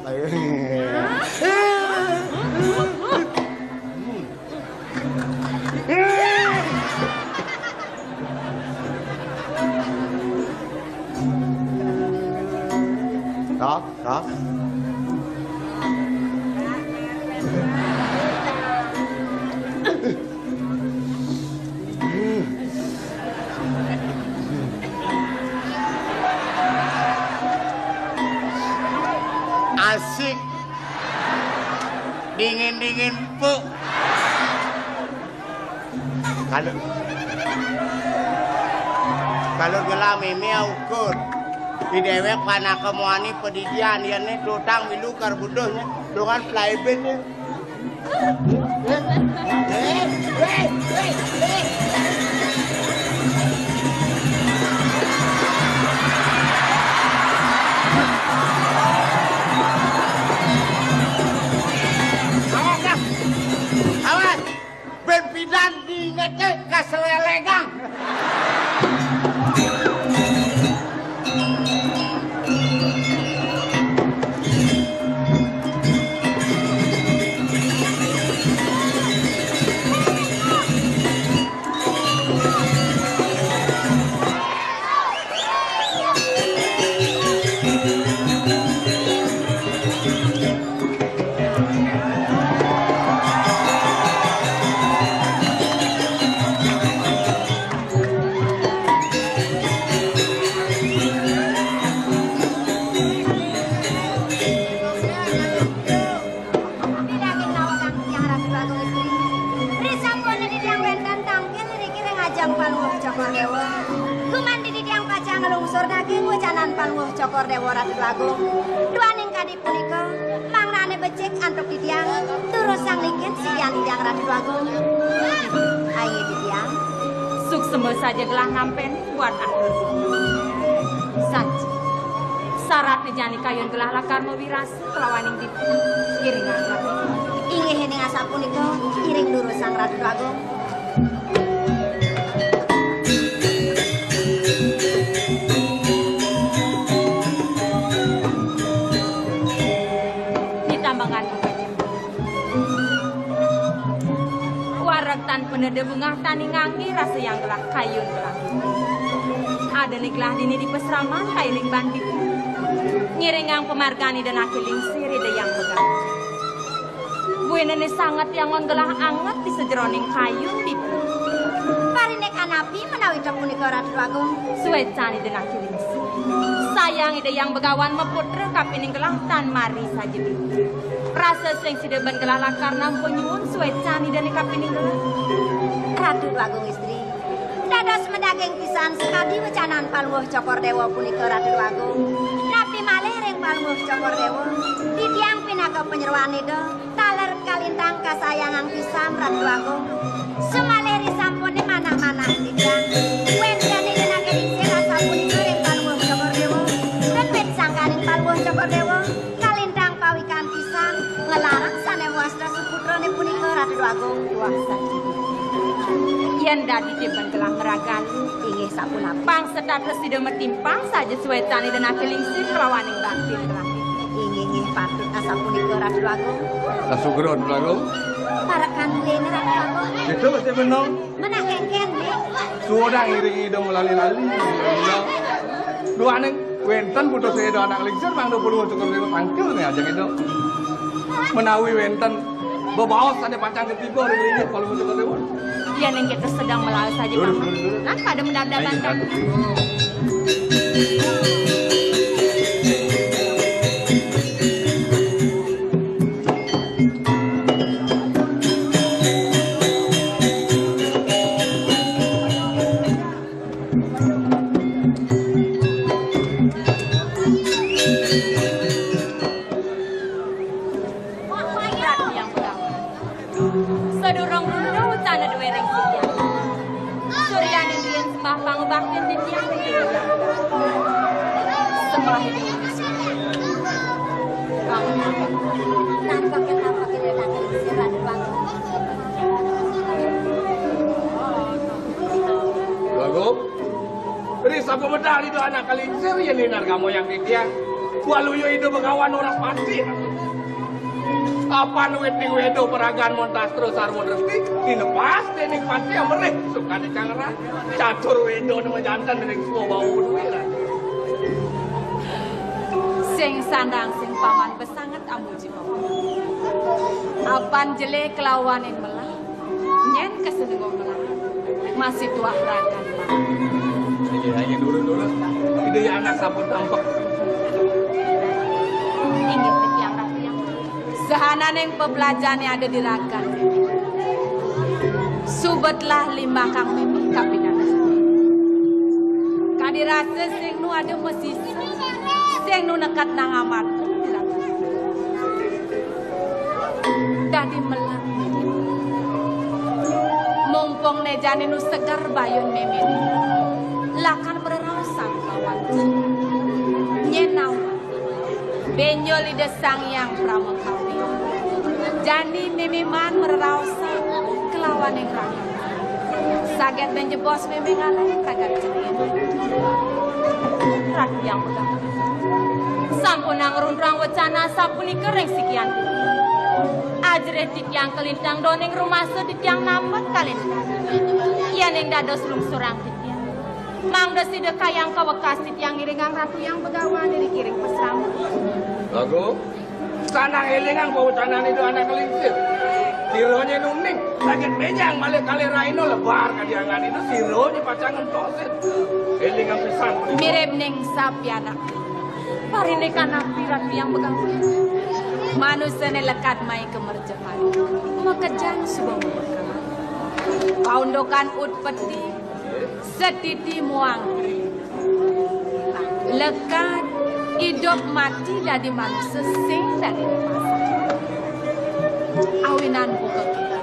Rob, Rob. Asik. Kalau, kalau gelah mémé ukur. Di déwék panaka muani padidian, yén né tutang milu kar buduhnya, dengan playband ya. Awas, ah. Awas. Bén pidan diingeté kaselelegang. Ri sampun dididiang wénten tangkil ngriki ring ajeng Palungguh Cokor Déwa. Gumanti didiang pacang nglungsur daging wecanan Palungguh Cokor Déwa Ratu Agung. Duaning kadi punika, mangrané becik antuk didiang, durusang linggih sikian didiang Ratu Agung. Ayo didiang. Suksma saja gelah nampi buat atur. Saja. Sarat jani kayun gelah lakar mawirasa kalawaning ditu. Iringang Ratu. Inggih ning asapunika, iring durusang Ratu Agung. Ditambangan Wareg tan peneda bungah tan ingangé rasa yang gelah kayun gelah. Ada ni gelah dini di pasraman kailing ban pitu. Ngiringang pamargan Ida Naki Lingsir Ida Hyang Begawan. Buina ni sanget yang ngon gelah anget di sajeroning kayun pitu. Pariné kanapi menawi ta punika Ratu Agung? Suécan Ida Naki Lingsir. Sayang Ida Hyang Begawan maputra kapining gelah tan mari saja pitu. Rasa sing sida ben gelah lakar nampa nyuwun suécan Ida nika pining gelah. Ratu Agung Istri. Dados madaging pisan sakadi wecanan Palungguh Cokor Déwa punika Ratu Agung. Napi malih ring Palungguh Cokor Déwa? Titiang pinaka panyeroan Ida, taler kalintang kasayangang pisan Ratu Agung. Sumalih risampuné manah-manah titiang. Wénten Ida Naki Lingsir asapunika ring Palungguh Cokor Déwa. Ren wit sangkaning Palungguh Cokor Déwa. Kalintang pawikan pisan, nglarang sané mawasta suputrané punika Ratu Agung. Tuah saja. Yén dadi tiban gelah meragal, inggih sapunapi. Pang setata sida matimpang saja suétan Ida Naki Lingsir kalawaning bakti gelah. Inggih, inggih, patut asapunika Ratu Agung. Sasugra Ratu Agung. Parekan buin Ratu Agung. Itu mesti benar. Menah kénkén, nggih. Suwedang iring Ida melali-lali. Duaning wénten putus Ida Anak Lingsir mangda Palungguh Cokor Déwa tangkil nih ajeng Ida. Menawi wénten bebaos sané pacang ketiba ring linggih Palungguh Cokor Déwa. Yén kita sedang melaut saja, Paman. Durus, durus. Nah, pada mendadak. Ayo, banten. Satu. Ratu Hyang Begawan. Sadurung runtuh utana duwé ring titiang. Suryaning riin sembah pangubaktin titiang ring Hyang Begawan. Sembah ring Hyang Begawan. Nampaknya, nampaknya datang ring sira, Ratu Agung. Agung. Ri sapa medal Ida Anak Lingsir yén linar kamoyang titiang. Waluya Ida Begawan ora pati. Apan wit ning weda paragan montastra sarwa dresti, tinepas déning pati amrih sukadi cangeran. Catur weda nang janten ring swa bawa duwe lah. Sing sandang sing paman besanget amuji paman. Apan jelé kelawaning melah. Nyén kasenengan melarat. Masih tuah ragan. Iya, iya, nurun, nurun. Ida ya anak sampun tampak. Inggih titiang Ratu Hyang. Sahananing pebelajané ada di ragan. Sugih Petlah limbakang mimih kapinang. Kadi rasa sing nu ada masisa, sing nu nekatnang amat. Dadi melat. Mumpung né jani nu seger bayun mimih, lakar mreraosan lawan. Nyén nawang. Bénjol Ida Sang Hyang Pramakawi. Jani mimih maan mreraosan kalawaning raga. Saget jebos mimih ngalih raga jani. Ratu Hyang Pramakawi. Sampunang rungrang wecana sapunika ring sikian. Ajerih titiang kalintang doning rumasa titiang nambet kalintang. Yéning dados lungsurang titiang, mangda sida kayang kawekas titiang ngiringang Ratu Hyang Begawan iriki ring pasraman. Lagu, sanang élingang pawecanané Ida Anak Lingsir. Kiranya nuning, saget ménjang malih kalih rahina lebar kadiangan Ida, sira nyai pacang ngentosin. Élingang pisan. Mirib ning sapianak. Parindikan napi Ratu Hyang Begawan? Manusané lekad mai kamerjepang. Makejang suba mabekal. Paundukan utpeti, setiti muang. Lekad idup mati dadi manusa sing dadi pasang. Awinan buka kita.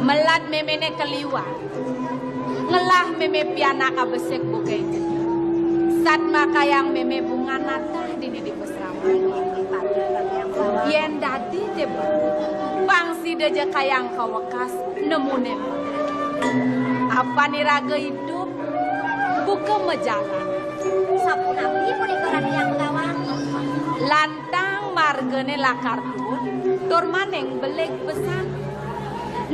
Melat méméné kaliwat. Ngelah mémé pianak abesik bukai jeni. Satmakayang mémé bungan natah dini di pasraman. Yén dadi deba, pang sida ja kayang kawekas nemuné. Apan iraga idup, buka majalan. Sapunapi punika Ratu Hyang Begawan? Lantang margané lakar tuun, tur maning belik pesan.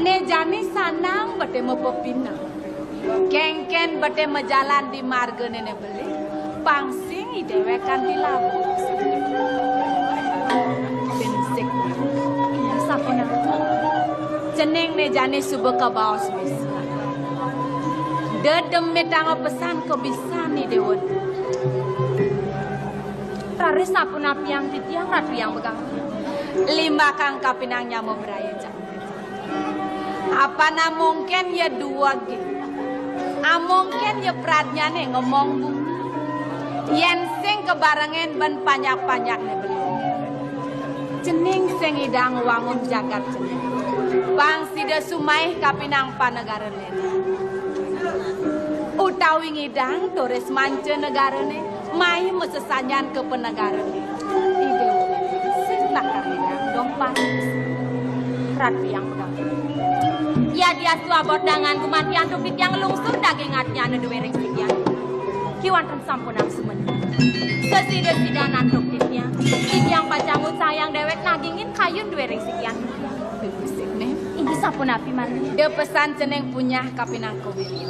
Né jani sanang beté mapepineh. Kénkén beté majalan di margané né belik, pang sing i déwék kanti labuh. Pinsik. Sapunapi? Cening né jani suba kabaos bisa. Dedemitanga pesan kabisan i déwa. Raris sapunapiang titiang Ratu Hyang Begawan? Limbakang kapinang nyama braya. Apan amongkén ya duweg. Amongkén ya pradnyané ngemong bumi. Yén sing kabarengin ban panjak-panjakné beli. Cening sing idang wangun jagat cening. Pang sida sumaih kapinang panegarané. Utawi ngidang turis manca negarané. Mai masesanjan ka panegarané. Ida sing lakar ninggal dompat. Ratu Hyang Begawan. Yadiastu abot dangan gumanti antuk titiang lungsur daging atnyana duwé ring titiang. Kiwanten sampunang sumening. Sesida-sida antuk titiang. Titiang pacang ngucayang déwék nagingin kayun duwé ring titiang. Inggih sapunapi malih? Da pesan cening punyah kapinang kawirya.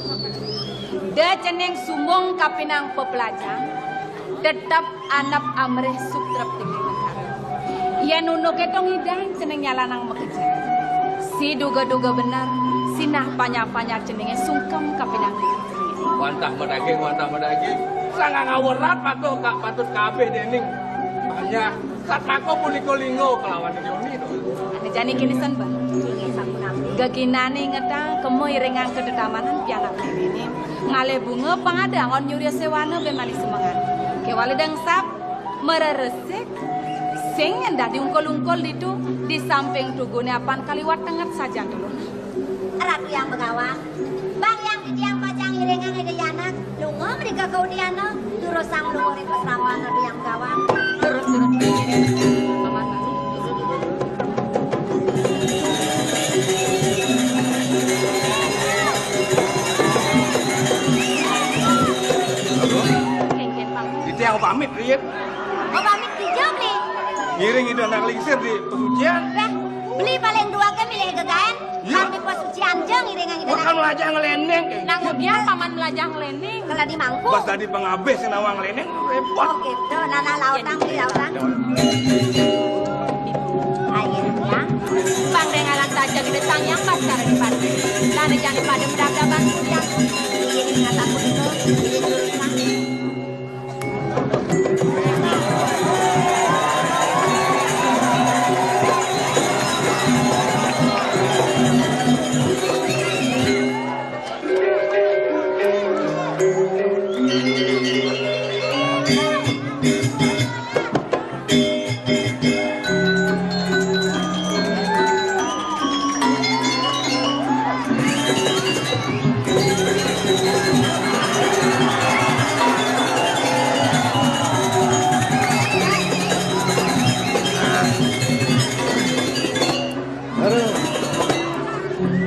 Da cening sumbung kapinang peplajahan, tetep anep amrih sutrep tinggi negara. Yén unduk étung idang cening nyalanang makejang. Si duga-duga bener, sinah panyah-panyah ceningé sungkem kapinang diri. Wantah madaging, wantah madaging. Sangang awerat patut ka, patut kabéh déning panyah. Satmaka punika lingga kalawan yoni to. Ane jani kini sen, Bah. Geginané ngetang kema iringang ka tetamanan pianak méméné. Ngalih bunga pang ada angon nyurya séwana ben mani semengan. Kéwala dengsap, mareresik, sing yén dadi ungkul-ungkul ditu, di samping tuguné apan kaliwat tenget sajan tulun. Ratu Hyang Begawan, bang yang titiang pacang iringang Ida Yanak, lunga mrika ka udyana, durusang lunga ring pasraman Ratu Hyang Begawan. Terus, terus. Kénkén, Pak. Titiang pamit, Rit. Oh, pamit dija, Bli? Ngiring Ida Anak Lingsir di pasucian. Bah, Bli paling duaké milih gegaén. Iya. Kami pasucian ja ngiringang Ida. Wah, kan melajah nglénéng, eh. Nang udian paman melajah nglénéng. Kala di mangku. Pas tadi pengabis nawang nglénéng, repot. Oh, gitu. Nah, nah, lautang, Bli, lautang. Ayo, ya. Pang dengaran saja kita Sang Hyang Baskara di pati. Nana jani pada medabdaban kudiang. Ini ngataku itu, ini jurusan.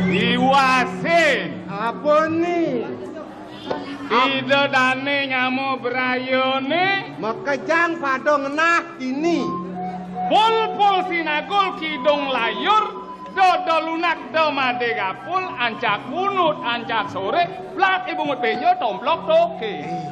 Diwasin. Apa ni? Ida dane nyama brayane. Makejang pada ngenah dini. Pulpul sinagul kidung layur, dodo lunak do made gapul, ancak bunut, ancak sore, blak ibu ngut benjo, tomplok toke. Eh.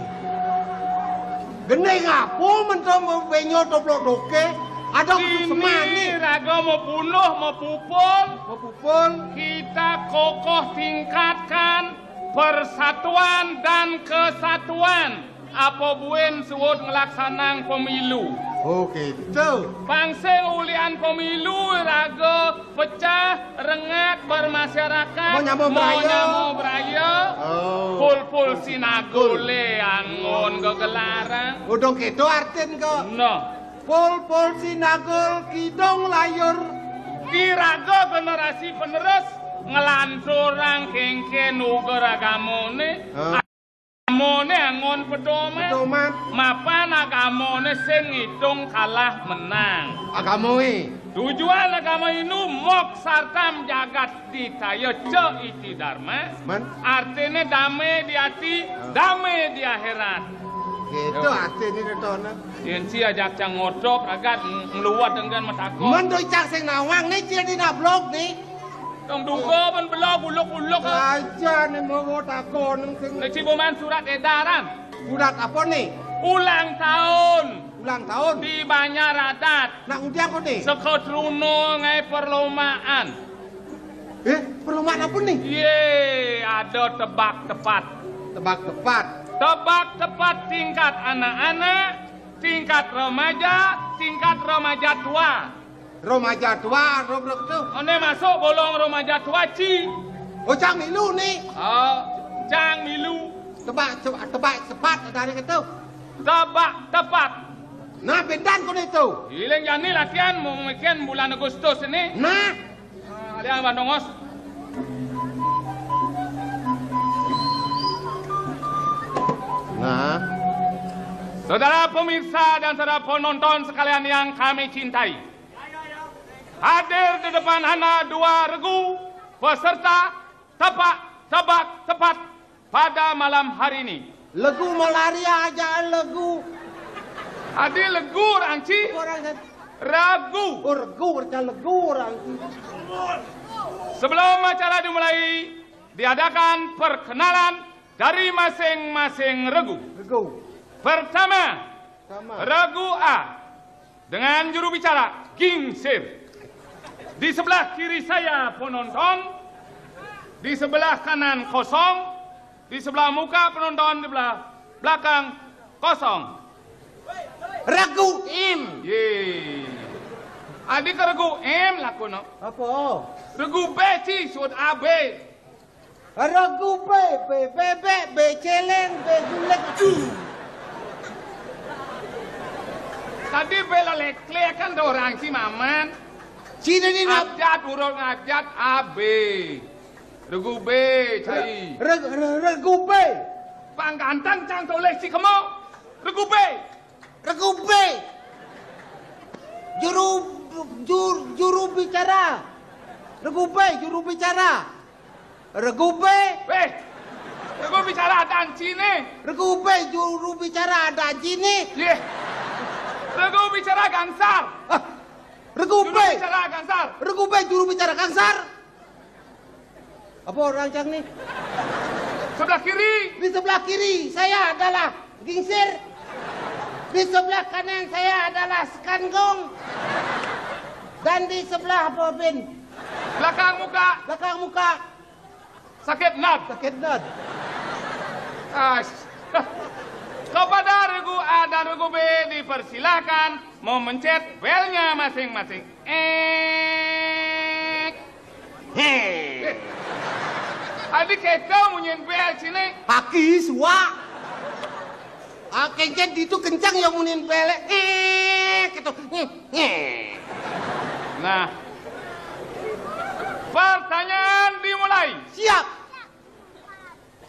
Gene ngapo mentom benjo, tomplok toke? Ada khusus semani. Raga mau bunuh, mau pupul. Mau pupul. Kita kokoh tingkatkan persatuan dan kesatuan. Apa buin suud ngelaksanang pemilu? Oh, gitu. Pang sing ulian pemilu raga pecah, rengat, bermasyarakat, mau nyambung beraya. Nyambung beraya. Oh. Pulpul sinagule anggon gegelaran. Udung gitu artin kok. Nah. Pulpul sinagul kidung layur. Di raga generasi penerus ngelanturang kengken uger agamane. Hah? Agamane anggon pedoman. Pedoman. Mapan agamane sing ngitung kalah menang. Agamae. Tujuan agama Hindu moksartam jagat ditaya ca iti dharma. Man? Artine dame di ati, dame di akhirat. Gitu artine, Tona. Yen ci ajak cang ngodop, ragat ng-, ngluwet enggan matakon. Men do cang sing nawang ni, cil di nablok ni. Tong duga men belok uluk-uluk. Aja ni mau takon sing. Nek ci boman surat edaran. Surat apa ni? Ulang tahun. Ulang tahun. Di Banjar Adat. Nak ngudiang apa ni? Seka truna ngai perlombaan. Eh, perlombaan apa ni? Ye, ada tebak tepat. Tebak tepat. Tebak tepat tingkat anak-anak, tingkat remaja, tingkat remaja tua. Remaja tua, rok-rok tu. Ane masuk bolong remaja tua, ci. Oh, cang milu ni. Oh, cang milu. Tebak, tebak, tebak tepat dari itu. Tebak tepat. Nah, bendan kau ni tu. Iling jani latihan mau mungkin bulan Agustus ini. Nah. Nah, liang bandongos. Nah. Saudara pemirsa dan saudara penonton sekalian yang kami cintai. Hadir di depan hana dua regu peserta tebak tebak tepat pada malam hari ini. Legu malaria aja legu. Adi legu ranci. Orang kan. Ragu. Oh, regu, orang legu ranci. Sebelum acara dimulai, diadakan perkenalan dari masing-masing regu. Regu. Pertama, sama. Regu A dengan juru bicara Gingsir. Di sebelah kiri saya penonton, di sebelah kanan kosong, di sebelah muka penonton, di sebelah belakang kosong. Regu M. Ye. Adi ke regu M laku no. Apa? Regu B ci, sud A B. Regu B, B, bebek, B, celeng, B, gulek. Tadi B lelek-lek kan ada orang si Maman. Sini ni nak. Abjad, huruf abjad, A B. Regu B, cai. Re-, re-, regu B. Pang ganteng cang tulis si kemo. Regu B. Regu B. Juru, jur-, juru bicara. Regu B, juru bicara. Regu B. Weh, regu bicara dan sini. Regu B, juru bicara dan sini. Ye. Regu bicara gangsar. Ah, regu B. Juru bicara gangsar. Regu B, juru bicara gangsar. Apa orang cang ni? Sebelah kiri. Di sebelah kiri saya adalah Gingsir. Di sebelah kanan saya adalah Sekangkong. Dan di sebelah apa, Bin? Belakang muka. Belakang muka. Sakit nat. Sakit nat. Ah, kepada regu A dan regu B dipersilakan memencet belnya masing-masing. Ek. He. Eh. Adi keto munyin bel sini. Aki suak. Ah, kenceng ditu kenceng ya munyin bel. Eh, gitu. He, he. Nah. Pertanyaan dimulai. Siap.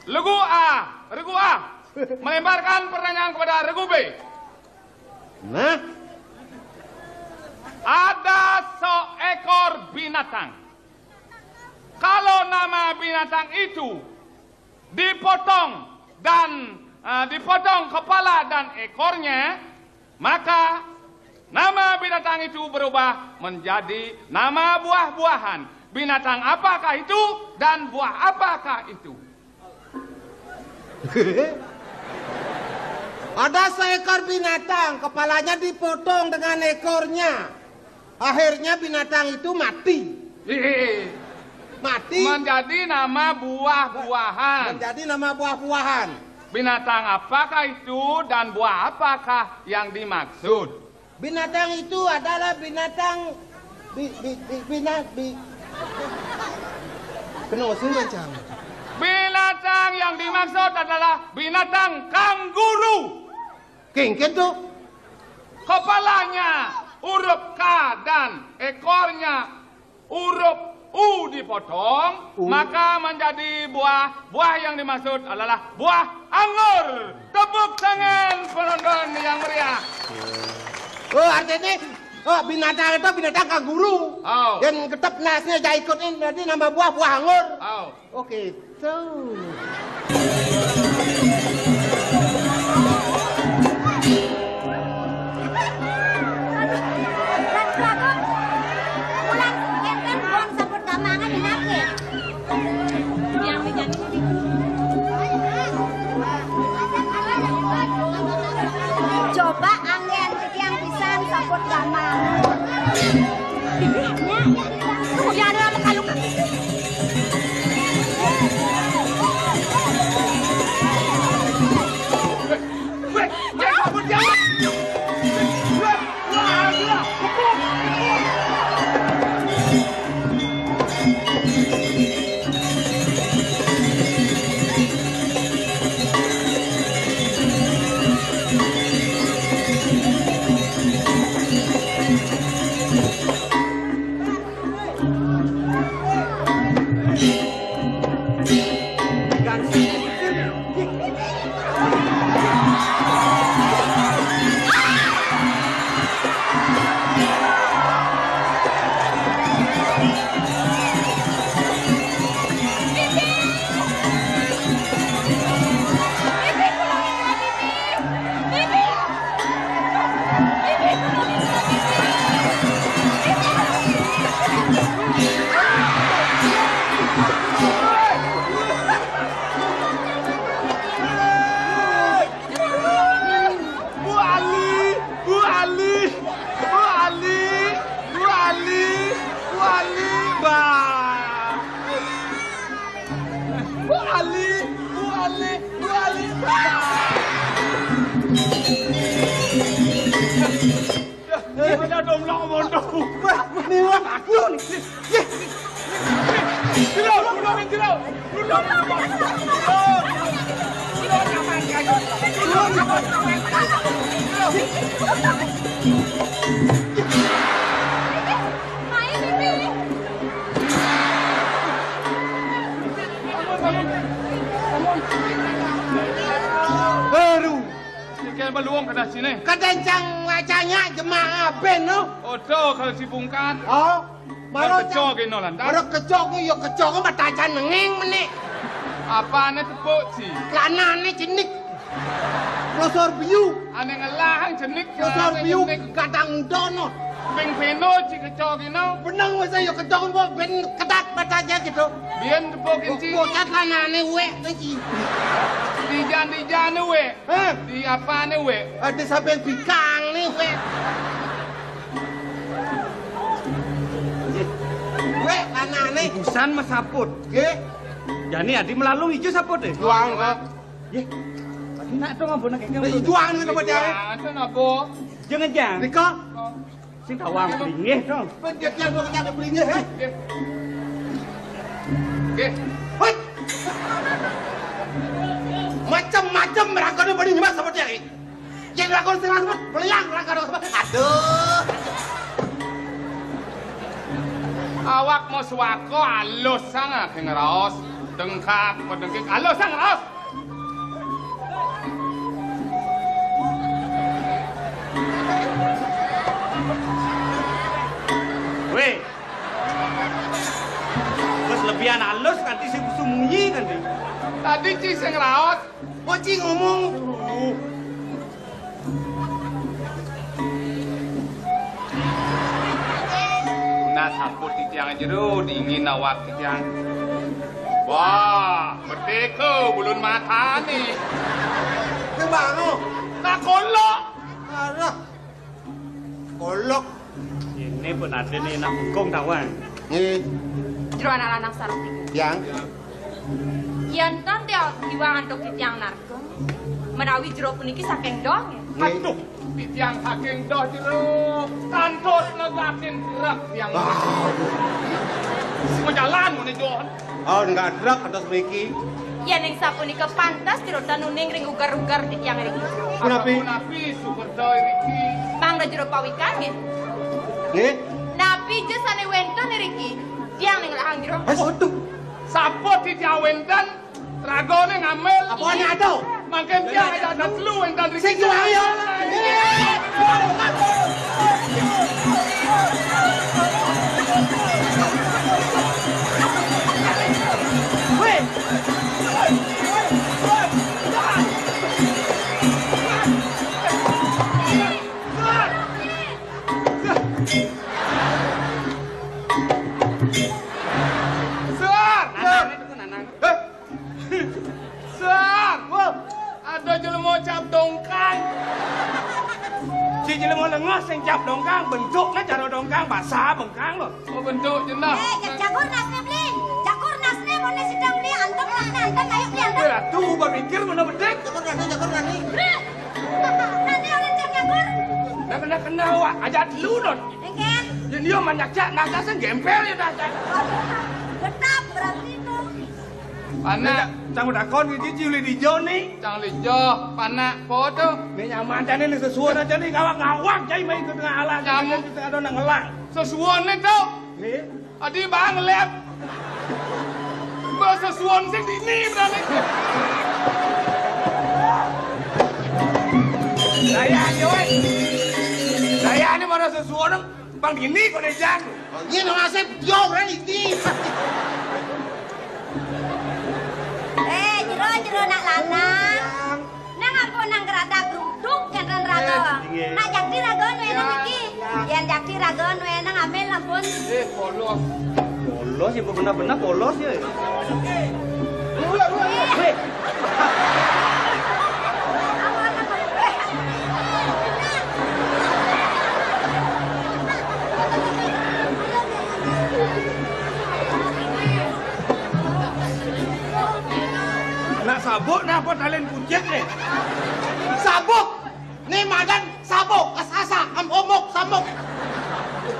Regu A, regu A melemparkan pertanyaan kepada regu B. Nah. Ada seekor binatang. Kalau nama binatang itu dipotong dan, eh, dipotong kepala dan ekornya, maka nama binatang itu berubah menjadi nama buah-buahan. Binatang apakah itu dan buah apakah itu? Ada seekor binatang, kepalanya dipotong dengan ekornya. Akhirnya binatang itu mati. Ih, mati. Menjadi nama buah-buahan. Menjadi nama buah-buahan. Binatang apakah itu dan buah apakah yang dimaksud? Binatang itu adalah binatang bi, bi, bi, bina, bi. Kena usung kencang. Binatang yang dimaksud adalah binatang kanguru. Kengken tu. Kepalanya huruf K dan ekornya huruf U dipotong, U. Maka menjadi buah. Buah yang dimaksud adalah buah anggur. Tepuk tangan penonton yang meriah. Oh, artinya, oh, binatang itu binatang kanguru. Oh. Dan ketep nasnya jai ikut ini, jadi nama buah, buah anggur. Oh. Oke, tuh. Coba anggen yang pisan sabut gamang. Kemudian kalau Bu Ali, Bu Ali, Bu Ali, Bu Ali, Bu Ali, bah. Bu Ali, Bu Ali, Bu Ali, bah. Eh, ada dong, lah, bodoh. Wah, ini, wah, aku nih. Ye. Jero, jero, jero. Aduh. Ikan beluang kada sini. Kada cang wacanya jemaah ben, no. Odo kalau si bungkat. Oh. Maro keco gino lantas. Maro keco ku, yo keco ku matacan nengeng mene. Apane tepuk si? Lanane cenik. Losor biu. Ane ngelah cenik. Losor biu. Kadang dono. Ping peno si keco gino. Benang wis yo keco ku ben ketat matacan gitu. Biyen tepuk inci. Bocah lanane wek iki. Dijan-dijan wek. Hah? Di apane wek? Ada sampean bikang nih wek. Wek, anane. Urusan mesaput. Nggih. Jani adi melalung ijo saput e. Juang kok. Nggih. Tadi nak dong ambo nak kene. Juang ngene apa dia? Juang, itu napa? Jangan-jangan. Riko. Sing tawang blinggih to. Penjajah kok kena blinggih, he? Nggih. Hei. Macem-macem ragane bani nyemak sama dia, he. Yen lakon sing langsung beliang ragane sama. Aduh. Awak mau suwako alus sang, ah, sing raos. Dengkak, pedengkik, alus sang raos. Weh. Wes Pian alus kanti sing sumunyi kanti. Tadi ci sing raos. Kok ci ngomong? Nah, sampun titiang jero, dingin awak titiang. Wah, merdeka bulun matane. Sing bangun. Nah, kolok. Arah. Kolok. Ini pun ada nih, nak bengkong tawang. Nggih. Jero anak lanang sareng tiku. Yang. Yen ten tiang iwang antuk titiang narka, menawi jero puniki saking doh, nggih. Nggih. Aduh, titiang saking doh jero. Kantun negatin gerak tiang. Aduh. Majalan muni doh. Oh, enggak gerak atas mriki. Yen ing sapunika pantes jero ten uning ring uger-uger titiang riki. Punapi? Punapi sukerta riki? Mangda jero pawikan, nggih. Nggih. Napi ja sane wenten riki? Tiang ning lahang jero. Waduh. Sapa titiang wenten? Ragane ngambil. Apane ada? Mangkin tiang aja ada telu wenten riki. Sing kelang ya. Weh. Suar! Nanang itu kan nanang. Eh, Suar! Wah, ada jelema cap dongkang. Si jelema lengah sing cap dongkang, bentuknya cara dongkang, basa bengkang loh. Oh, bentuk jenah. Eh, ja-, jagur nasne beli. Jagur nasne mone sidang beli, antem nasne, antem, ayo beli, antem. Ratu, gua mikir mana bedik. Jagur nasne, jagur nasne. Beli. Nasne oleh cap jagur. Nah, kena, kena, wak. Aja dulu, non. Engken. Jadi, yo, manyak cak, nah, cak, sing gempel, ya, nah, cak. Tetap berarti itu. Panak. Cang udah kon iki ciuli di Joni. Cang lijo, panak po to? Nih nyaman jane nih sesuai aja nih ngawak-ngawak jai main ke tengah alam. Nyaman. Kita ada nang ngelang. Sesuai nih to. Nih. Adi bang lep. Ba sesuai sing dini berani. Saya aja weh. Saya ini mana sesuai dong. Bang dini kok nejang. Oh, iya, nang nasib, yo, ora iki. Eh, jero, jero nak lanang. Nang apa nang kerada gruduk kan raga? Eh, iya. Nak jadi raga nu enak iki. Ya. Yen jadi raga nu enak ambil ampun. Eh, polos. Polos ya, benar-benar polos ya. Weh. Nak sabuk, nak apa talen kucing nih? Sabuk. Nih madan sabuk, asasa, am omok, sabuk.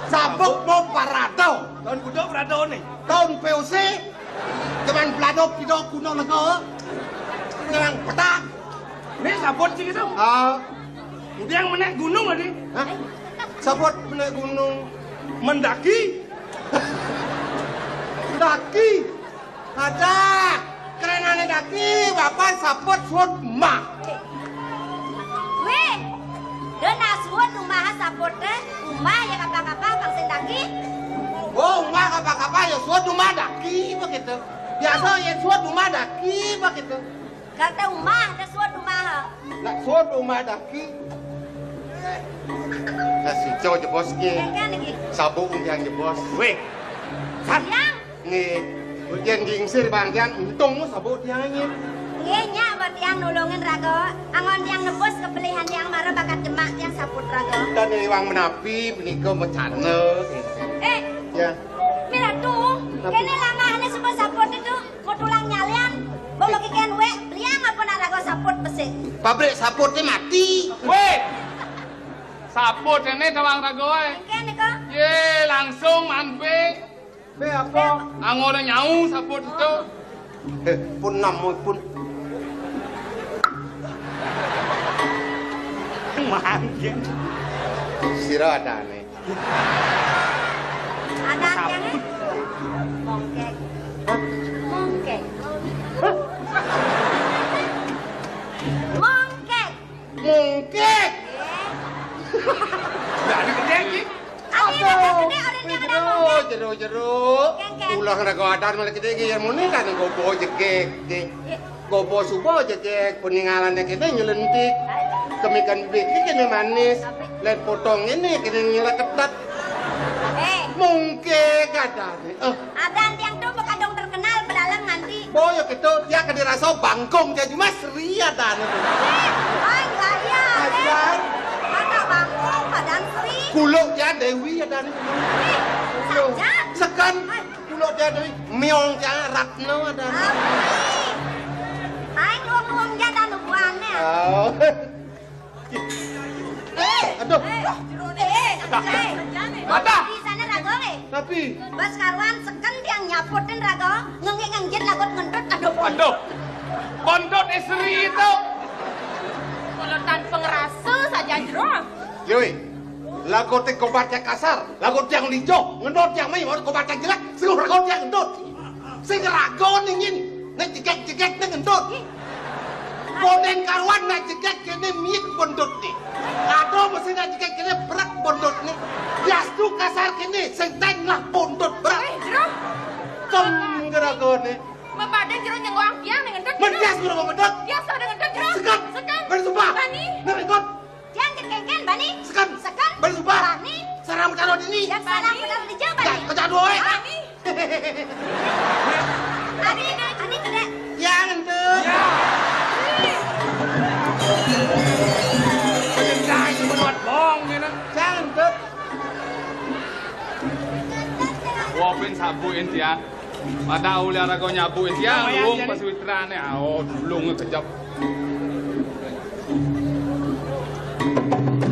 Sabuk mau parado. Tahun kuda parado nih. Tahun P O C. Zaman Belanda tidak guna lega. Ngelang petang. Ini sabut sih gitu. Ah. Udah yang menek gunung tadi. Hah? Sabut menek gunung. Mendaki. Daki. Ada. Kerenane daki, bapak sabut suut umah. Weh, dena suut umah sabut teh, umah ya kapa-kapa bang sing daki. Oh, umah kapa-kapa ya suut umah daki begitu. Biasa ya suut umah daki begitu. Kata umah, ada suut umah. Nak suut umah daki. Nah, si Cau jebos ke. Ya kan lagi. Sabuk yang jebos. Weh. Sat. Yang. Nggih. Yen gingsir bang tiang untung sabuk tiang nggih. Nggih, nyak, buat tiang nulungin raga. Angon tiang nebus kepelihan tiang mara bakat jemak tiang sabut raga. Dan iwang menapi punika macana. Eh, ya. Miratu, napa? Kene lamahne suka sabut itu, mau tulang nyalian, mau bagi ken wek, beliang apa nak raga sabut besik. Pabrik sabutnya mati. Weh. Sabut ini tawang raga, eh. Kene kok. Ye, langsung manbe. Be apa? Anggo ora nyau sabut itu. Eh, pun namo pun. Mangkin. Sira adane. Adane. Mongkek. Mongkek. Mongkek. Mungkit. Nggak ada gedeng, Ki. Ada yang gedeng, ada yang gedeng, jero, mungkit. Jero, jero. Keng, keng. Ulah nak Kok adan malah kita iki ya muni kan gobo jegeg, jegeg. Gobo suba jegeg, peninggalane kene nyelentik. Kemikan bibir iki kene manis. Len potong ini kene nyeleketet. Eh. Mungke gadane. Eh. Adan tiang tu bakadong terkenal pedalem nganti. Boyo kita, dia kene rasa bangkong dia cuma seri adane. Eh, oh, enggak ya. Adan. Mana bangkong, adan seri. Kuluk dia Dewi adane. Eh, saja. Sekan. Eh. Kuluk dia Dewi, miong dia Ratno adane. Amin. Aing luang-luang dia dan hubungannya. Oh. Eh, aduh. Eh, eh, eh. Mata. Di sana rago, eh. Tapi. Bas karuan seken tiang nyaputin rago, ngengit-ngengit lagot ngentut, aduh, aduh. Bontot istri itu. Kalau tanpa ngerasa saja jero. Yoi. Lagu te kobat yang kasar, lagu tiang lijo, ngendot tiang mai, kobat yang jelek, seluruh lagu tiang ngendot. Sing rago ningin, nek jegek-jegek nek ngendot. Ponen karuan nek jegek kene miik bondot ni. Ado mesti nek jegek kene berat bondot ni. Bias tu kasar kene, sing ten lah bondot berat. Eh, jero. Kem geragone. Mepaden jero nyenggol tiang nek ngendot. Mendias guru ngendot. Bias ada ngendot jero. Sekan. Sekan. Bersumpah. Bani. Nek ngendot. Tiang jekengken, bani. Sekan. Sekan. Bani sumpah. Bani. Sarang bertaruh dini. Yang sarang bertaruh di jauh, bani. Kejak dua, eh. Bani. Adi, adi, tidak. Yang itu. Ya. Yang itu buat bohong, ya, nah. Yang itu. Wopin sabuin, tiang. Pada ulian raga nyabuin tiang, lumayan, luung jadi. Pas witrane, ah, oh, dulung kejep.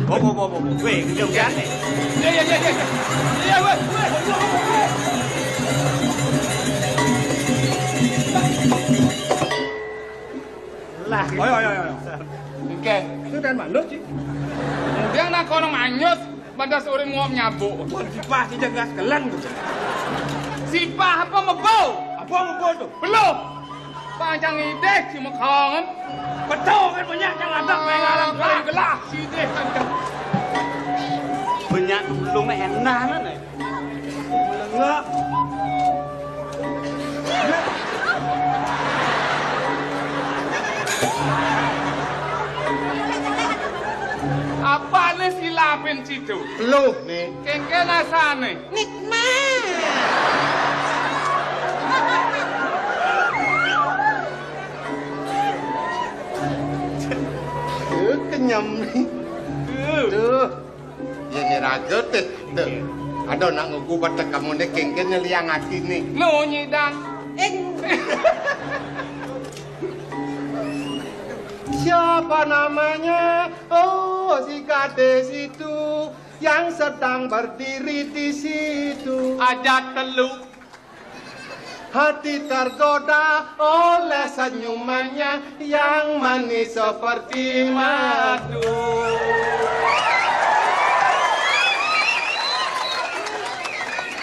Bo, bo, bo, bo, bo. Weh, udah, udah, nih. Iya, iya, iya, iya. Iya, weh, weh. Lah, ayo, ayo, ayo, ayo. Oke. Itu dan manus, sih. Kemudian nak kono manyus, pada sore muap nyabuk. Wah, sipah sih jelas kelang tuh. Sipah apa mebo? Apa mebo tuh? Belum. Panjang ideh si mekongen. Betul kan banyak yang ada pengalam paling gelah si ideh kan. Banyak tuh belum enak mana. Melengak. Apane silapin situ? Lu nih. Kengken asane. Nikmat. Tuh, kenyem nih. Tuh. Tuh. Ya, ni raga teh. Tuh. Ada nak ngugu batek kamu ni kengken ni liang hati ni. No, nyidan. Eh. Siapa namanya? Oh, si gadis itu yang sedang berdiri di situ. Aja telu. Hati tergoda oleh senyumannya yang manis seperti madu.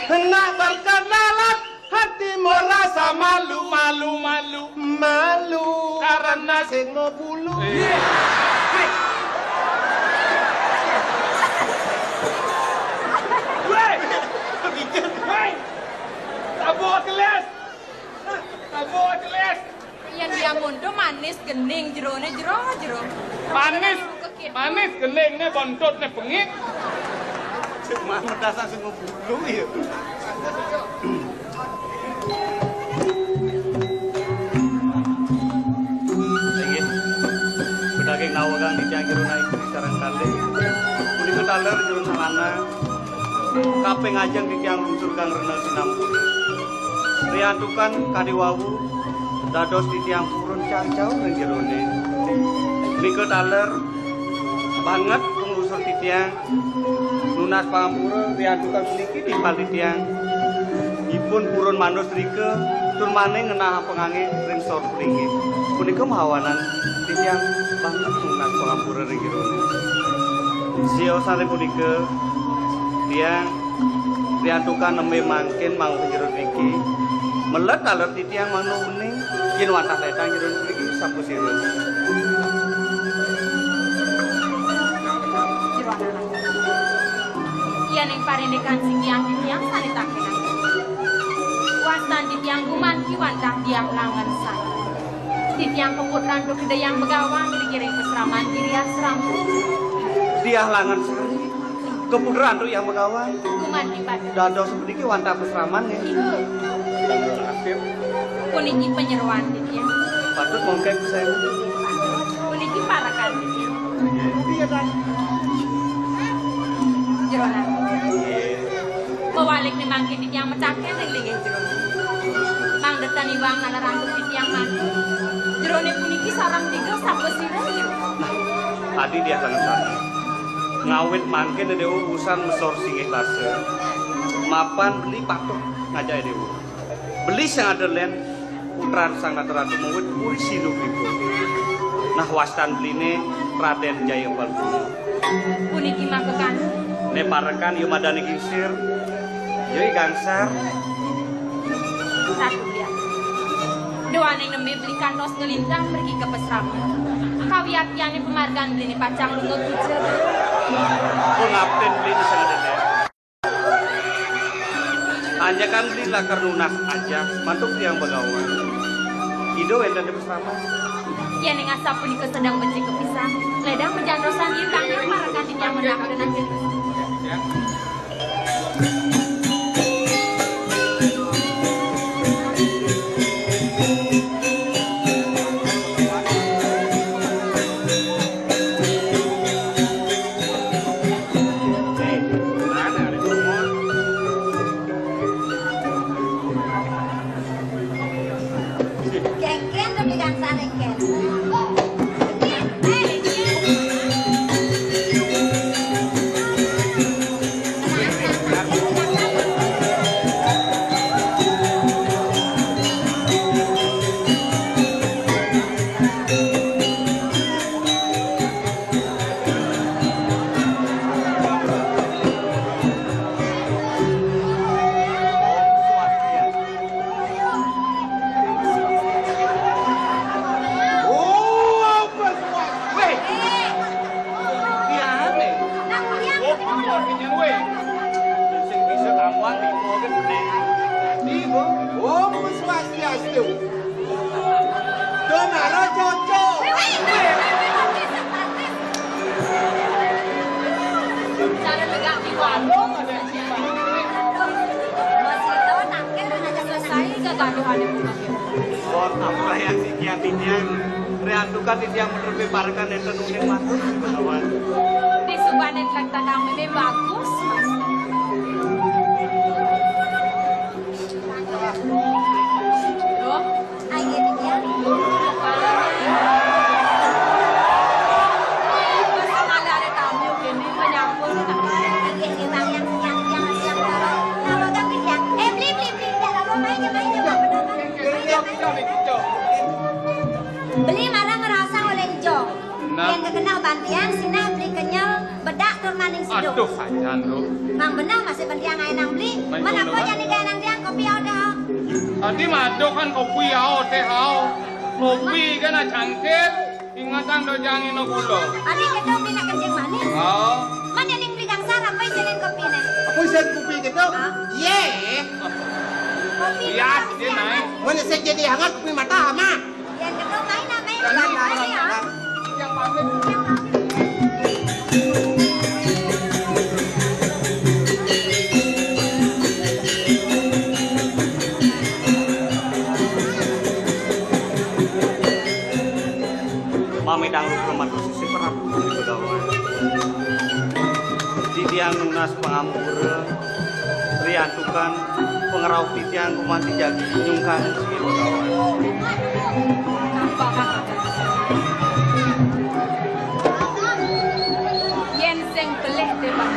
Hendak berkenalan, hati merasa malu, malu, malu, malu karena sing mau bulu. Iya. Weh, weh. Tabok kelas. Tabok kelas. Yen dia mundur manis gening jerone jero-jero. Manis. Manis geningne bontutne bengit. Cuma medasa sing ngebulu ya. Inggih. Bedaging nawegang titiang jero naik sareng kalih. Punika taler jero salana. Kaping ajeng titiang lungsur kang rena sinampun. Riantukan kadi wau dados titiang purun cacau ring jerone. Nika taler banget penglusur titiang nunas pangampura riantukan puniki timpal titiang. Ipun purun manus rika tur maning ngenah pengangge ring sor pulinge. Punika mahawanan titiang banget nunas pangampura ring jerone. Siosane punika tiang riantukan nembe mangkin mangku jero niki. Melet taler titiang mangda uning yen wantah letang jero niki sampun sirus. Yen ing parindikan sing yang titiang sane takenan. Wastan titiang gumanti wantah Diah Langan Sari. Titiang kaputran ring Ida Hyang Begawan ring pasraman Giri Asrama. Diah Langan Sari. Kaputran ring Hyang Begawan. Gumanti patut. Dados puniki wantah pasraman nggih. Iya. Puniki panyeroan titiang. Patut mongkek sewu. Puniki parekan titiang. Iya, Tan. Jero Ratu. Nggih. Mawalik mangkin titiang mataken ring linggih jero. Mangda tan iwang naler antuk titiang mantuk. Jerone puniki sareng tiga sapa sira, Jero? Nah, adi Diah Langan Sari. Ngawit mangkin Dewa usan mesor singgih lasa. Mapan beli patut ngajak Dewa. Beli sing ada len, putran Sang Nata Ratu mawit puri sindu kribo. Nah, wastan beline Raden Jaya Palguna. Puniki mangke kantun. Ne parekan ya madane gingsir. Ya, I Gangsar. Ratu ya. Duaning nembe beli kantos nglintang mriki ka pasraman. Kawiaktiane pamargan beline pacang lunga puja. Pangapten beline sing ada len. Anjakan beli lakar nunas ajah mantuk Hyang Begawan. Ida wenten di pasraman. Yen ing asapunika sedeng becik kapisan, ledang majantosan yen tangkil parekan titiang mendak denah. Kengken to pidan sarengken. Oh, apa suat? Weh. Piane? Oh, apa suat pian, weh? Sing bisa tamuan di pokok gede. Di, Bu. Om Swastiastu. Donara cocok. Cara tegak di warung. Selesai kagaduhane. Bon, apa yang sikian titiang? Riantukan titiang menerupi parekan nenten uning matur. Di subanen kata kami bagus, Mas. Loh, ayo, ya. Beli marang ngerasa oleh jong. Nah. Yang kekenal bantian, sinah beli kenyal, bedak tur maning sidup. Aduh, sajan, Bro. Mang benah masih bantian ngainang beli. Menapa jani gaenang tiang kopi au teh au? Adi maduh kan kopi au teh au. Kopi kan cangkir, ingatan do jangan no gula. Adi kita beli nak kencing manis. Oh. Mana yang beli gangsar apa isian kopi nih? Apa isian kopi kita? Hah? Ye. Kopi. Iya, dia naik. Mana saya jadi hangat kopi mata ama. Yang kedua main apa ya? Jangan, jangan, jangan. Pamit angguk hormat khusus si Prabu Begawan. Titiang nunas pangampura, riantukan pangrauh titiang gumanti jagi nyungkan. Yen sing belih dewek.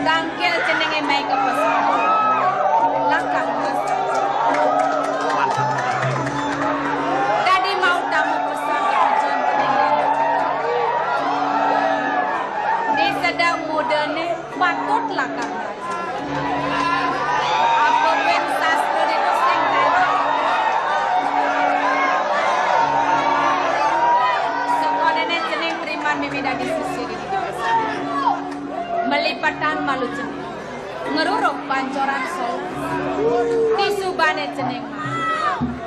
Tangkil jenenge mai kepes. Lakar mas. Dadi mau tamu pesan tujuan pening. Di sedang mudane patut lakar mas. Apa ben sastra ditu sing tadi? Sekonene jeneng triman mimi dadi sisi di. Melipetan malu jeneng. Ngerurup pancoran solas. Disubane cening mai.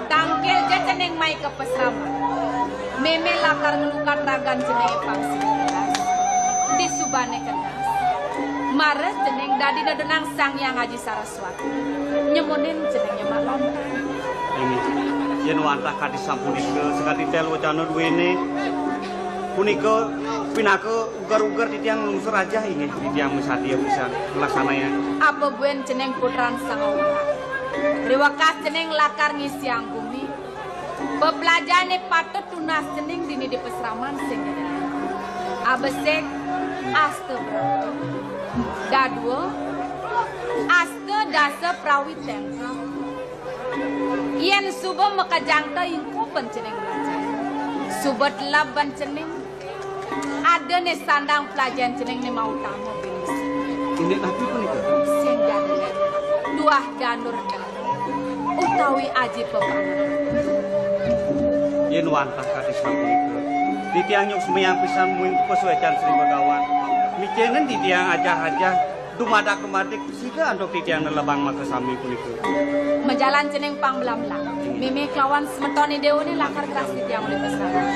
Tangkil ja cening mai ka pasraman. Meme lakar nglukat ragan cening pang sing keras. Disubane keras. Mara cening dadi nedunang Sang Hyang Aji Saraswati. Nyemonin cening nyemak lantang. Inggih, yen wantah kadi sapunika, sakadi telu wacana duene, punika pinaka uger-uger titiang nglungsur ajah, inggih, titiang misadia pisan nglaksanayang. Apa buen cening putran Sang Aura? Riwekas cening lakar ngisiang gumi. Peplajane patut tunas cening dini di pasraman sing gedhe. Abesik, asta brata. Dadua, asta dasa prawiten. Yen suba makejang ta ingkuh ben cening belajar. Suba teleb ben cening. Ada ne sandang pelajaran cening ne mautama beli besi. Indik napi punika? Sing jani duah danur utawi aji pemanah. Yen wantah kadi sapunika, titiang nyuksmayang pisan muing pasuecan Sri Begawan. Micenen titiang ajah-ajah dumadak kemadik sida antuk titiang nelebang makasami punika. Majalan cening pang belam-belam. Meme kelawan semeton Dewa ni lakar keras titiang oleh pesawat.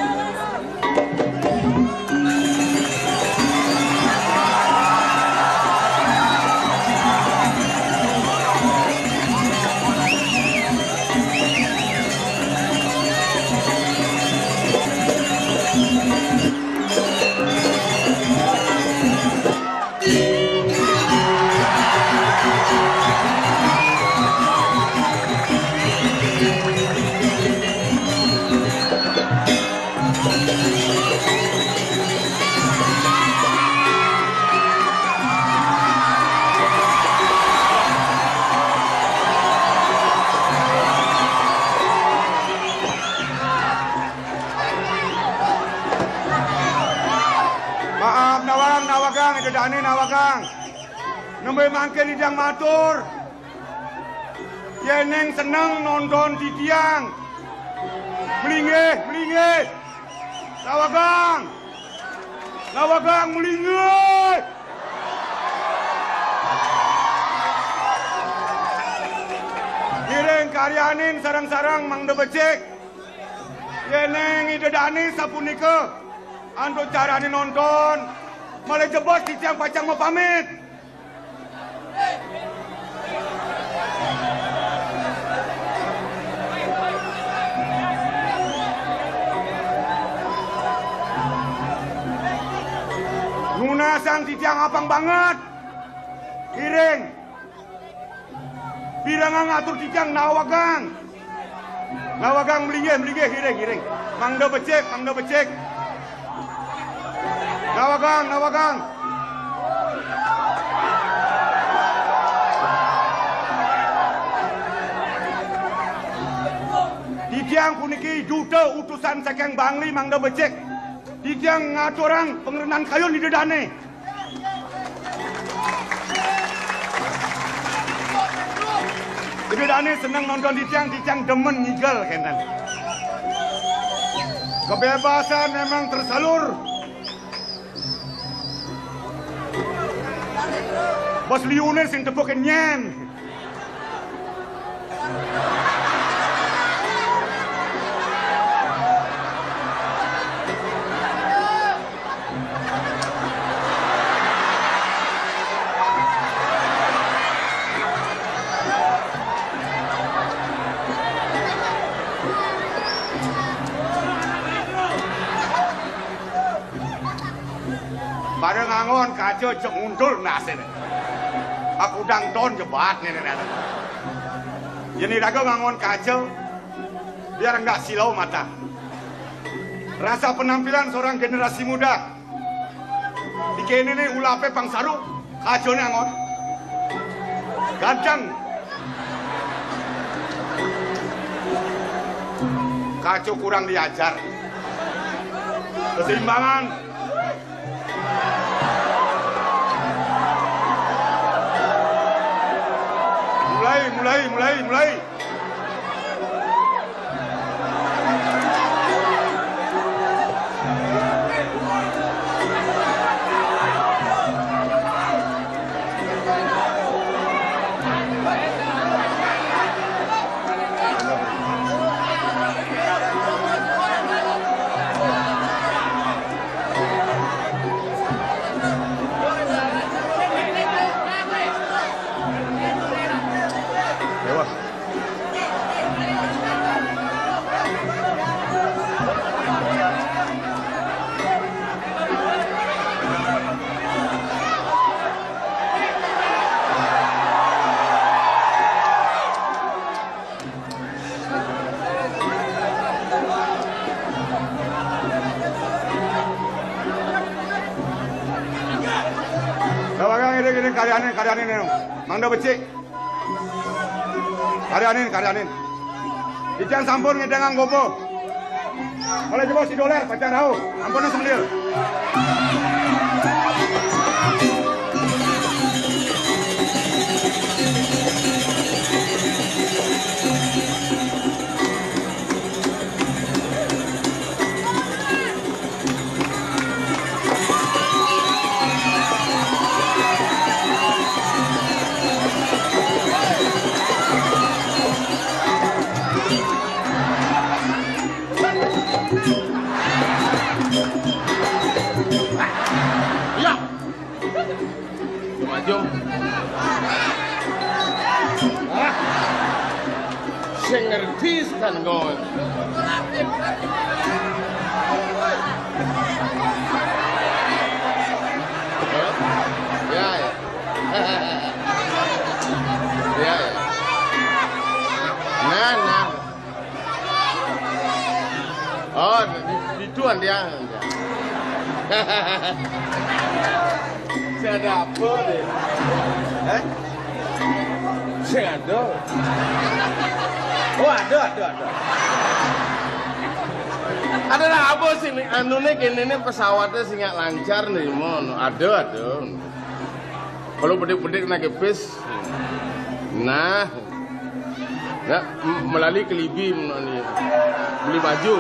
Maaf, nawang, nawagang, Ida Dane, nawagang. Nembe mangkin Ida matur. Yeneng seneng nonton titiang. Melinggih, melinggih. Nawagang. Nawagang melinggih. Ngiring karyanin sareng-sareng mangda becik. Yeneng Ida Dane sapunika antuk carane nonton, malih jebos titiang pacang mapamit. Nunasang titiang apang banget. Ngiring. Pirengang atur titiang nawagang. Nawagang melinggih, melinggih, ngiring, ngiring. Mangda becik, mangda becik. Nawagang, nawagang. Titiang puniki duta utusan saking Bangli, mangda becik. Titiang ngaturang pangrenan kayun Ida Dane. Ida Dane seneng nonton titiang, titiang demen ngigel kenten. Kebebasan memang tersalur. Bos liune sing tepukin nyen. Pada ngangon kaca cek nguntul nasine. Aku dang don jebat ngene ngene. Yen iraga ngangon kaca, biar enggak silau mata. Rasa penampilan seorang generasi muda. Di kene ne ulape pang saru, kacane angon. Ganteng. Kaca kurang diajar. Keseimbangan. Mulai, mulai, mulai, mulai. Karyanin, karyanin, mangda becik. Karyanin, karyanin. Titiang sampun ngidangang goba. Oleh jebos si Doler, pacang rauh. Ampun, sambil. Iya. Jum-ajum. Ah. Sing ngerti setan kon. Ya, ya. Ya, ya. Nah, nah. Oh, di, di tuan dia. Saya ada apa ni? Eh? Saya ada. Oh, ada, ada, ada. Ada lah apa sih ni? Anu ni, kini ni pesawatnya sing lancar ni, mon. Ada, ada. Kalau bedik-bedik nak kepis. Nah. Ya, m-, melali ke Libi, m-, ni. Beli baju.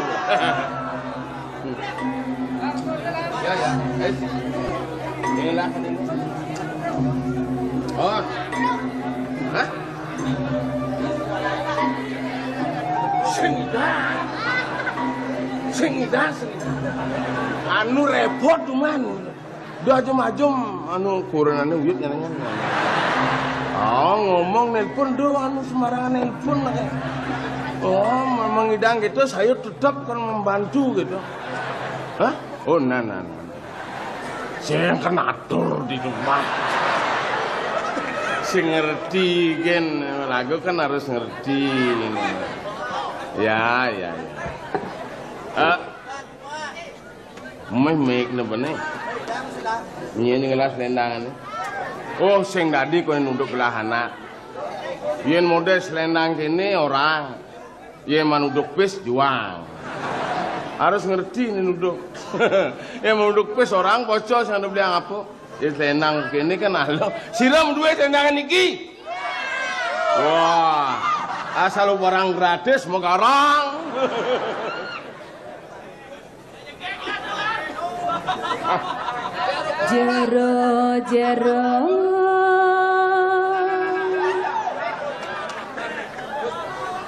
Ya, ya. Eh. Inilah. Oh. Hah? Sing dah. Sing dah, sing dah. Anu repot cuman. Dah jum-ajum, anu, kurenané uyut nyenengan. Oh, ngomong nelpon, duh, anu, sembarangan nelpon, lah, kayak. Oh, memang ngidang gitu, saya tetap kan membantu gitu. Hah? Oh, nah, nah, nah. Saya yang kena atur di rumah. Sing ngerti, gen. Lagu kan harus ngerti. Ya, ya, ya. Eh, Méh mék né bené. Nyén ngelas selendangé. Oh, sing dadi koné nuduk gelah anak. Yén modél selendang kéné orang, yén manuduk pis juang. Harus ngerti né nuduk. Yén manuduk pis orang bocor sing ada beli apa? Yén selendang kéné kan alo. Sira duwe selendang niki. Wah, asal barang gratis megarang. Jero-jero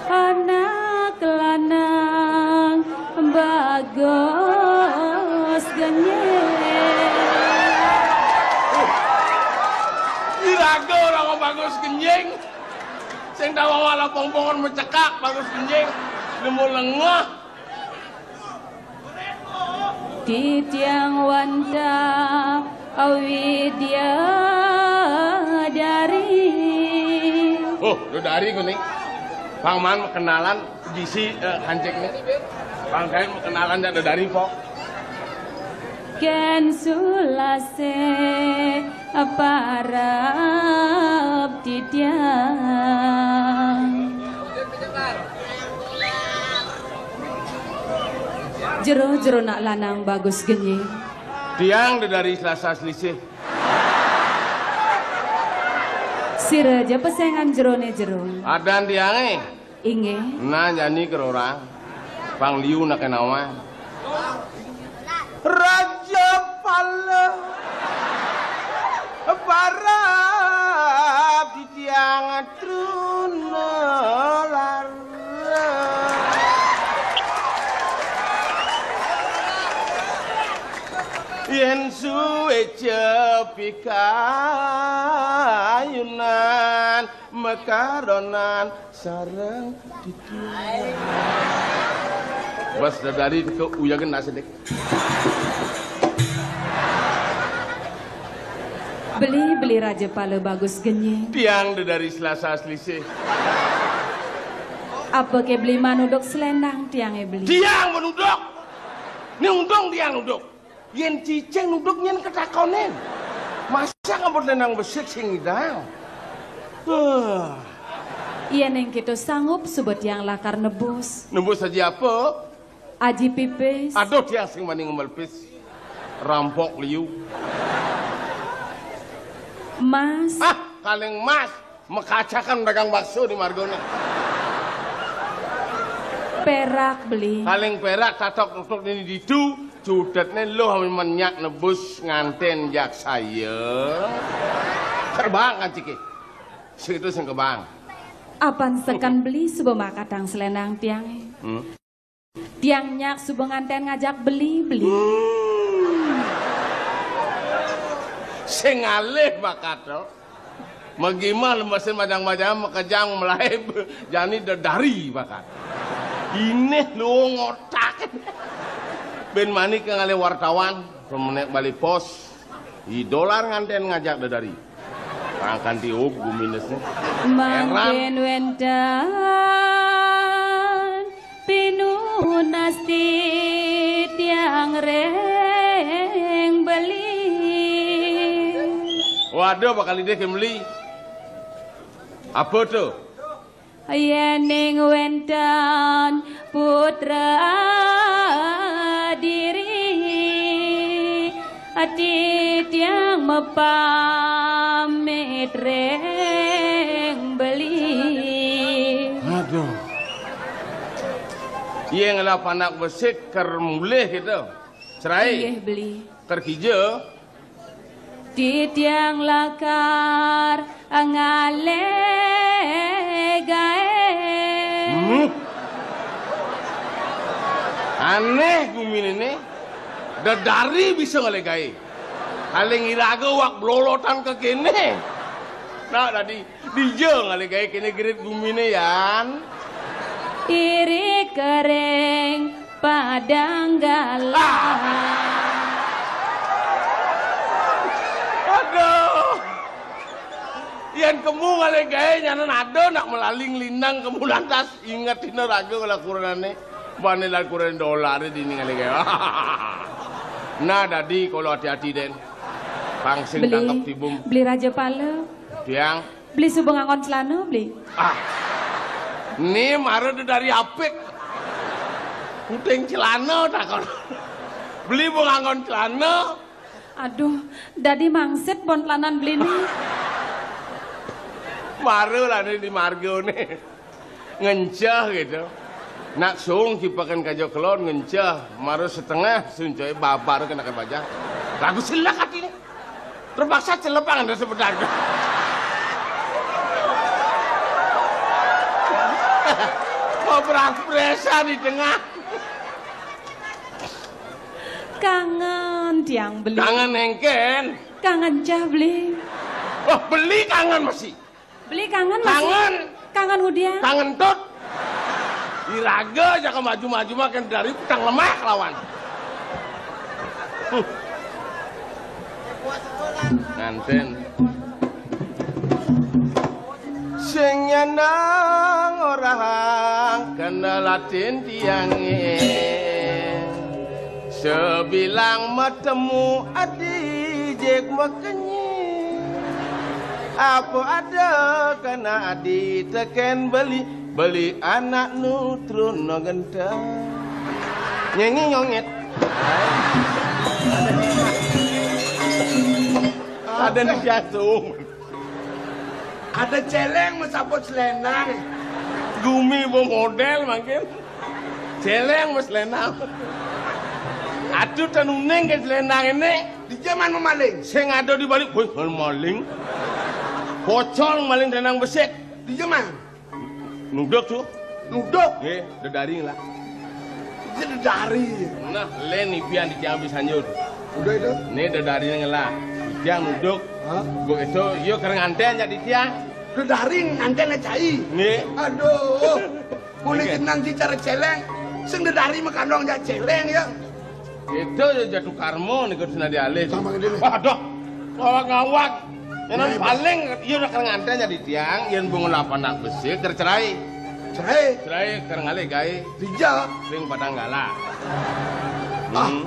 anak lanang Bagus Genying. Iraga orang Bagus Genying. Sing tawang ala pongpongan mecekak Bagus Genying. Nemu lengah. Titiang wantah widya dari. Oh, lu dari kuning. Pangman kenalan gisi, eh, hancik nih. Pangkain kenalan dah dari pok. Ken sulase parab titiang. Jero-jero nak lanang Bagus Genying. Tiang dedari Selasa Selisih. Sira ja pesengan jerone jero. Adan tiange. Inggih. Nah, jani kerorang. Pang liu nak nawang. Raja Pala. Parab titiang truna lara. Yen suwe cepikayunan mekaronan sareng titiang. Bas dadari teka uyagen nak sedek. Beli, beli Raja Pala Bagus Genying. Tiang dedari Selasa Selisih. Apa ke beli manuduk selendang tiange beli? Tiang manuduk. Ni untung tiang nuduk. Yen cicing nuduk nyen ketakonin. Pasang abot lenang besik sing ngidang. Huh. Yén kéto sanggup suba tiang lakar nebus. Nebus aji apa? Aji pipis. Aduh, tiang sing wani ngemel pis. Rampok liu. Mas. Ah, kaling mas. Makacakan dagang bakso di margone. Perak beli. Kaling perak tatok-tutuk dini ditu, cutetné luh amun nyak nebus nganten jak saya. Terbang kanciké. Sing itu sing kebang. Apan sekan beli suba makatang selenang tiangé. Hmm. Tiang nyak suba nganten ngajak beli, beli. Hmm. Sing ngalih bakat to. Magimah lemesin majang-majang makejang melaib jani dedari bakat. Inih luung otak. Bén mani ké ngalih wartawan, pemenek bali pos. I dolar nganten ngajak dedari. Pangkan tiup guminesné. Mangkin wénten pinunas ti tiang ring beli. Waduh, bakal idih ké meli. Apa to? Yéning wénten putra diri, ati tiang mapamit ring beli. Aduh. Yén ngelah panak besik ker mulih kéto. Cerai. Inggih, beli. Ker kija. Titiang lakar ngalih gaé. Hmm. Anéh guminé né. Dedari bisa ngalih gaé. Kaling iraga wak blolotan ka kéné. Nah, dadi dija ngalih gaé kéné gerit guminé, Yan. Irik kering Padang galah. Ah. Aduh. Yén kemu ngalih gaé nyanan ada nak malaling linang kemu lantas inget dina raga kala kurenané. Bani lan kurenan dolaré dini ngalih gaé. Nah, dadi kala ati-ati dén. Pang sing tangkep tibum. Beli Raja Pala. Tiang. Beli suba nganggon celana, beli. Ah. Né mara dedari apik. Puting celana takon. Beli ba nganggon celana. Aduh, dadi mangsit bon celanan beli né. Mara lah né di margané. Ngenceh kéto. Nak sung kipakan kaja kelon ngenceh. Mara setengah suncoy babar kena ke bajah. Lagu selak atiné. Terpaksa celepang ada sebedak. Mau berak presa di tengah. Kangen tiang beli. Kangen éngkén. Kangen cah beli. Oh, beli kangen masih. Beli kangen masih. Kangen. Kangen hudian. Kangen tut. Iraga aja ke maju-maju makin dari petang lemah lawan. Huh. Nganten. Sing nyanang orahang kendalatin tiangé. Sebilang matemu adi jeg makenyi. Apa ada kana adi teken beli, beli anak nu trun no genta. Nyanyi nyongit. Ada di jantung. Ada celeng masaput selendang. Gumi bo model makin. Celeng mas lenang. Aduh, tanuning ke selendang ini. Di zaman memaling. Sing ada di balik, wih, maling. Pocong maling denang besik. Di zaman. Nuduk tuh. Nuduk. Nggih, dedari ngelah. Iya dedari. Nah, lén ipian di tiang bisa nyud. Udah itu. Né dedari ngelah. Tiang nuduk. Hah? Gua itu, yo kereng anten jadi tiang. Dedari nganten cai. Nggih. Aduh. Mulai kenang ci cara celeng. Sing dedari makandong jak celeng ya. Itu ya jatuh karma nih kudu senadi alis. Sama gede nih. Waduh. Ngawak-ngawak. Yang paling iya udah kereng anten jadi tiang, yang bunga lapan nak besi kercerai. Cerai. Cerai kereng alih gaé. Dija. Ring Padang Galah. Ah. Hmm.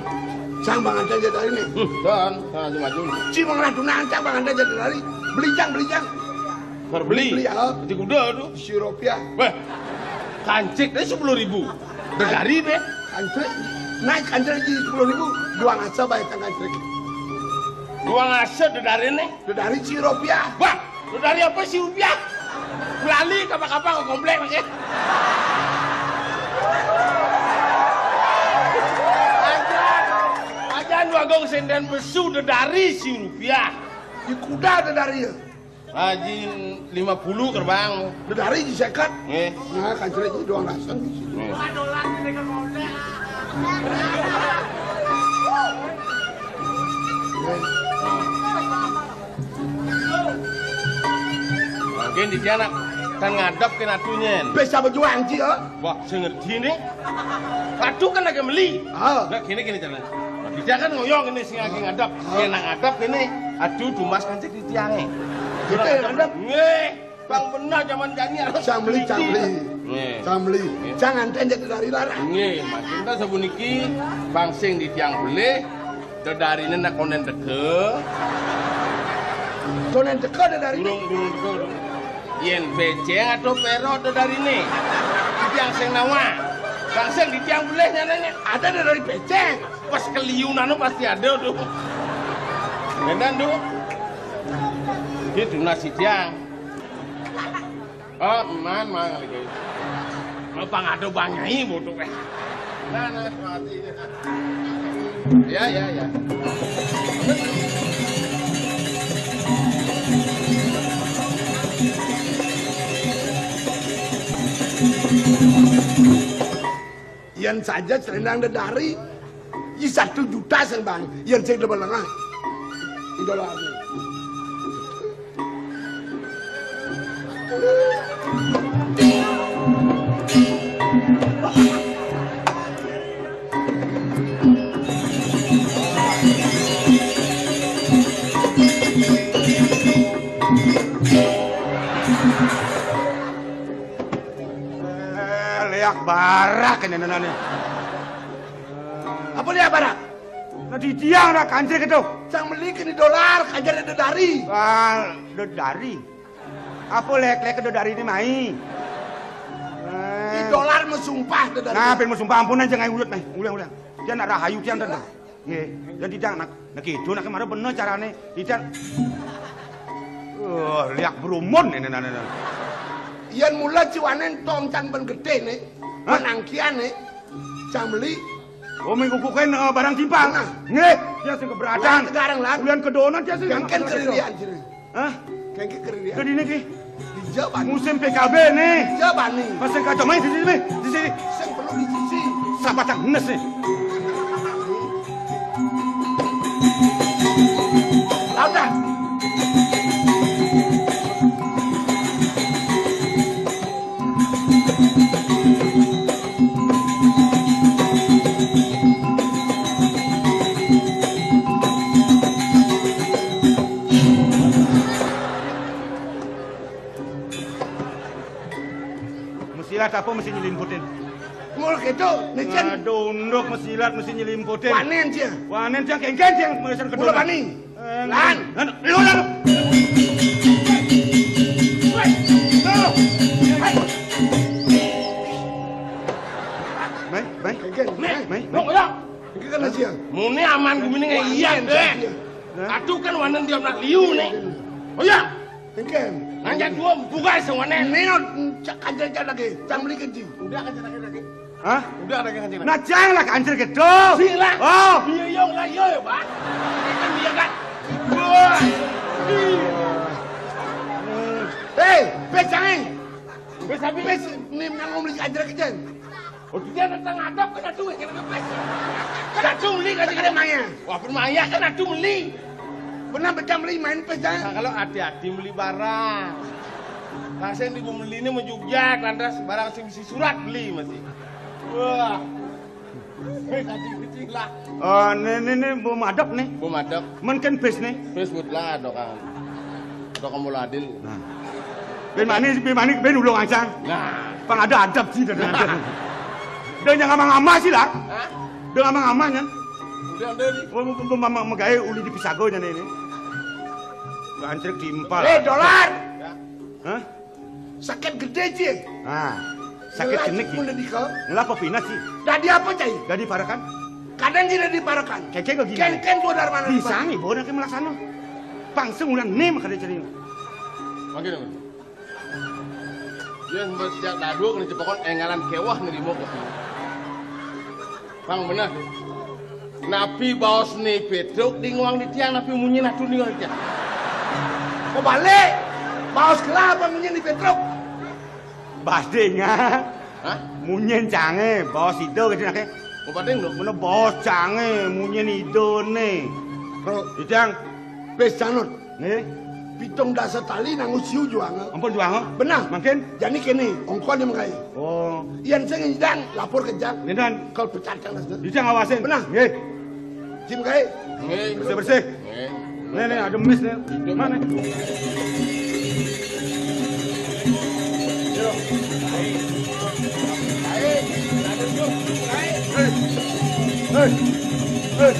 Cang, bang ada aja dari nih. Hmm, dan, nah, maju. Ci, bang, ratu nang, cang, bang ada aja dari. Beli, cang, beli, cang. Beli, beli, ya. Di kuda tuh. Sirup ya. Weh, kancik deh sepuluh ribu. Dedari deh. Kancik. Naik kancik lagi sepuluh ribu. Dua ngasa bayar, cang, kancik. Dua ngasa dedari nih. Dedari sirup ya. Wah, dedari apa sirup ya? Lali, kapan-kapan ke komplek lagi. Aja, aja nu agung senden besu dedari sirup ya. Di kuda dedari ya. Rajin lima puluh gerbang. Dedari di seket. Nggih. Nah, kancil ini doang rasan di sini. Nggih. Mungkin di sana kan ngadep ke natunyen. Bisa berjuang, Ci, ya? Wah, sing ngerti nih. Aduh, kan lagi meli. Ah. Nah, gini, gini caranya. Nah, dia kan ngoyong ini sing lagi ngadep. Ah. Dia nak ngadep ini. Aduh, dumas kancik di tiangnya. Kita yang ngadep. Nggih, bang bener zaman jani harus cang meli, cang meli. Nggih. Cang meli. Nggih. Jangan tenjek dari larang. Nggih, maksudnya sabuniki bang sing di tiang beli. Dedarine nak konden teka. Konden teka dedari. Durung, durung teka, durung. Yen beceng atau perot dedarine? Di tiang sing nawa. Bang sing di tiang belih nyananya. Ada dedari beceng. Pas keliunan pasti ada tuh. Ngendan tuh. Gitu nasi tiang. Oh, man, man, lagi. Mau pangado banyai bodoh, eh. Nah, nah, mati. Ya, ya, ya. Yen saja selendang dedari, ya satu juta sing bang, yen sing demen lengah. Idola aku. Eh, liak barak ini nenane. Apa liak barak? Nah, di tiang nak kancil gitu. Cang meli kene dolar, kajar dedari. Ah, dedari. Apa lek-lek dedari ini mai? Di dolar mesumpah dedari. Nah, ben mesumpah ampun aja ngai ulut mai. Ulang, ulang. Dia nak rahayu dia ndak. Nggih, dan tidak nak, nak itu nak kemarin bener carane. Tidak. Oh, liak berumun ini, nah, nah, nah. Yen mula ciwanen tong cang ben gedene, hah? Penangkiane, cang meli. Oh, mengkukuhkan, eh, barang timpang. Nah. Nggih, dia sing keberatan. Wah, sekarang, Lan. Ulian kedonan dia sing. Jangan kerilian, sini. Hah? Kengke kerilian. Jadi ini ki. Di Jawa. Musim P K B nih. Jawa nih. Pas yang kacau main di sini, di sini. Sing perlu di sisi. Sahabat yang nes nih. Lautan. Mesilat apa mesti nyelimputin? Mul gitu, nih, Cen. Aduh, unduk mesilat mesti nyelimputin. Wanen, Cen. Wanen, Cen, kengken, Cen, mesti kedua. Mula wani. Eh, lan. Lan, lu, lan. Weh, lu. Hei. Mai, mai. Kengken. Mai, mai, mai. Lu, ya. Iki kan aja. Muni aman gumine iya, Dek. Nah. Aduh kan wanen dia nak liu nih. Oh ya. Engken. Nanya dua buka semuanya. Nino cak aja cak lagi. Cang beli keji. Udah aja lagi lagi. Hah? Udah ada yang lagi. Nah, cang lah kancil gitu. Sila. Oh. Iya, iya, lah, iya, ya, Pak. Kan dia kan. Wah. Hei, pes jangan. Pes habis. Pes, nih, nang ngomong aja lagi, Cang. Oh, dia datang ngadap kena duit, kena pes. Kena duit, kena maya. Wah, pun maya kena duit beli. Benar betul beli main pes, Cang. Nah, kalau hati-hati beli barang. Nah, saya di beli ini menjujak, lantas barang sing isi surat beli masih. Wah. Wis, kecil lah. Oh, ini, ini, ini bom adep nih. Bom adep. Men kan bis nih. Bis buat lah, dokan. Dokan mula adil. Nah. Ben mani, ben mani, ben ulung aja. Nah. Pang ada adep sih, dan ada. Dan jangan ngamang-ngamang sih lah. Hah? Dan ngamang-ngamang kan. Udah, udah, nih. Wah, mau, mau, mau, mau gawe uli di pisago jane ini. Gancrek timpal. Eh, Dolar. Hah? Sakit gede, Ci. Ah, sakit genik, Ci. Ngelah apa pindah, Ci? Dadi apa, Cai? Dadi parekan? Kadang tidak diparekan. Keke kok gini. Kengken keluar dari mana? Bisa nih, bawa nanti melaksana. Pang semulan nih, makanya cerita. Makin apa? Yén sejak dadua kena cepokon énggalan kéweh nerima kopi. Pang bener. Napi baosné Pétruk di ngwang di tiang, napi munyin atun di ngwang di tiang? Kebalik. Baos gelah apa munyin di Pétruk? Badé nya. Hah? Munyin cangé, baos ida gitu naké. Kok badé lho? Mene baos cangé, munyin idané. Bro, di tiang. Wis, Janut. Nggih. Pitung dasa tali nang usiu juanga. Ampun juanga. Benar. Mangkin? Jani kéné, ongkon yang mengkai. Oh. Yén sing nyidang, lapor ke Jang. Nggih, Dan. Kalau pecat Jang, Dan. Bisa ngawasin. Benar. Nggih. Jim kai. Nggih. Bersih-bersih. Nggih. Nih, nih, ada mis nih. Mana? Nah, nah, nah,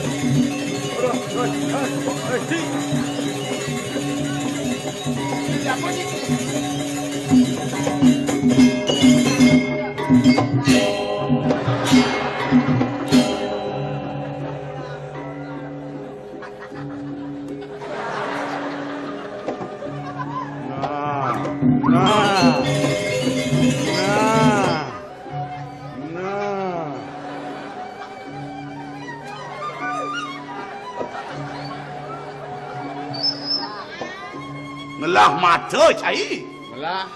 nah. Ngelah mata, Cai. Ngelah.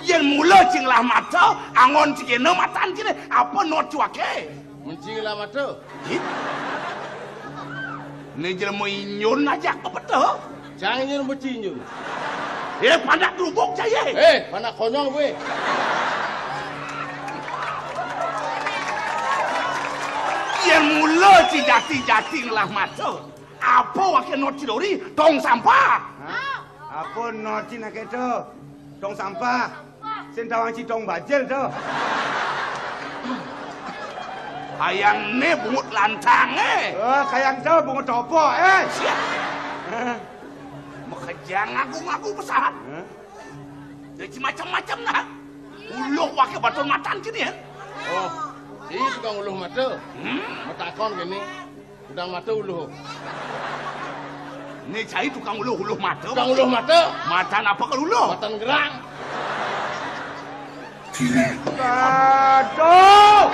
Yén mula ci ngelah mata, angon ci kéné matan kéné, apa not ci waké? Mun ci ngelah mata. Ih. Né jelema inyun ajak kepeteh. Jang inyun beci inyun. Eh, pandak grubuk, Cai. Eh, pandak konyol gue. Yén mula ci jati-jati ngelah mata, apa waké not ci dori? Tong sampah. Hah? Apa not ci naké to? Tong sampah. Sing tawang ci tong bajil to. Kayang né bungut lantangé. Oh, kayang to bungut topo, eh. Siap. Hah? Makejang ngaku-ngaku pesahat. Hah? Jadi macam-macam nah. Uluh waké batur matan kéné ya. Oh, ci tukang uluh mata. Hmm? Matakon kéné. Tukang mata uluh. Né Cai tukang uluh, uluh mata. Tukang uluh mata. Matan apa kalau uluh? Matan gerang. Aduh.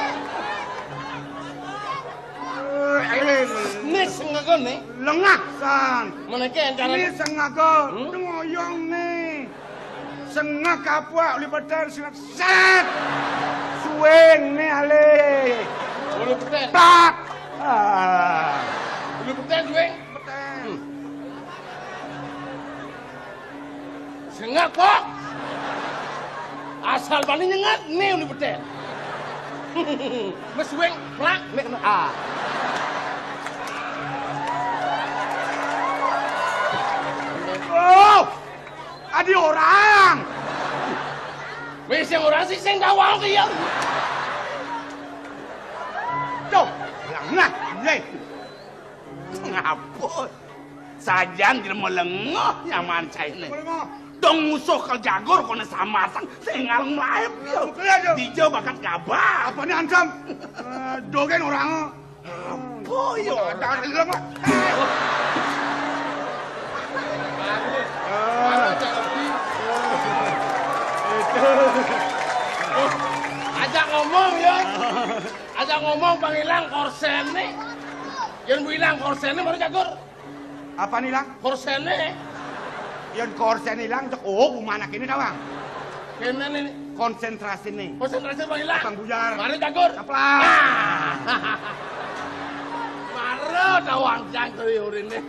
Né sengaga né. Lengah san. Menéké ancarané. Né sengaga. Hmm? Ngoyong né. Sengak kapuak uli petén, sengak sét. Suwing né alih. Uli petén. Tak. Ah. Uli petén suwing. Petén. Hmm. Sengak kok. Asal bani nyengat né uli petén. Mas suwing plak né kena. Ah. Oh. Adi orang. Wis sing orang sih sing tawang ke ya. Tuh, yang nah, iya. Ngapa? Sajan jelema lengoh nyaman cainé. Lengoh. Dong musuh ke jagur koné samasang sing ngaleng mlaib ya. Betul ya, Jo. Dija bakat gabah. Apa nih ancam? Eh, dogén orang. Apa ya? Ada lagi lama. Ajak ngomong ya. Ajak ngomong pang ilang korsené. Yén bu ilang korsené baru jagur. Apa nih, Lang? Korsené. Yén korsené ilang, cek, oh, mana kéné tawang. Kéné nih. Konsentrasi nih. Konsentrasi apa ilang? Bang Buyar. Mari cakur. Caplang. Ah. Mara tawang cang keri urine.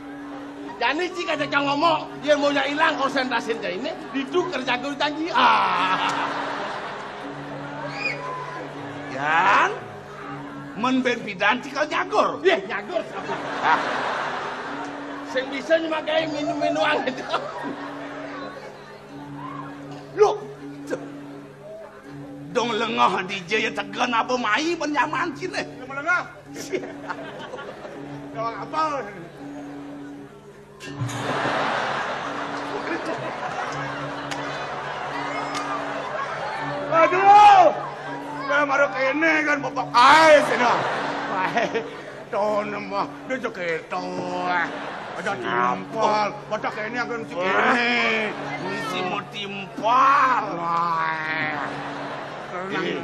Jani ci kacang ngomong, yén mau ilang konsentrasi ini, ditukar cakur janji. Ah. Yan, men ben pidan cikal nyagur. Yeh, nyagur. Ah. Sing bisa nyemakai minum-minuman itu. Loh. Dong lengoh dija ya tegen apa mai ben nyaman cine. Lah. Tawang apa? Aduh. Lah mara kéné kan bapak aé sih nah. Aé. Ton mah dia jek kéto. Ada timpal, pada kéné kan si kéné. Misi mau timpal. Wah. Tenang. Eh,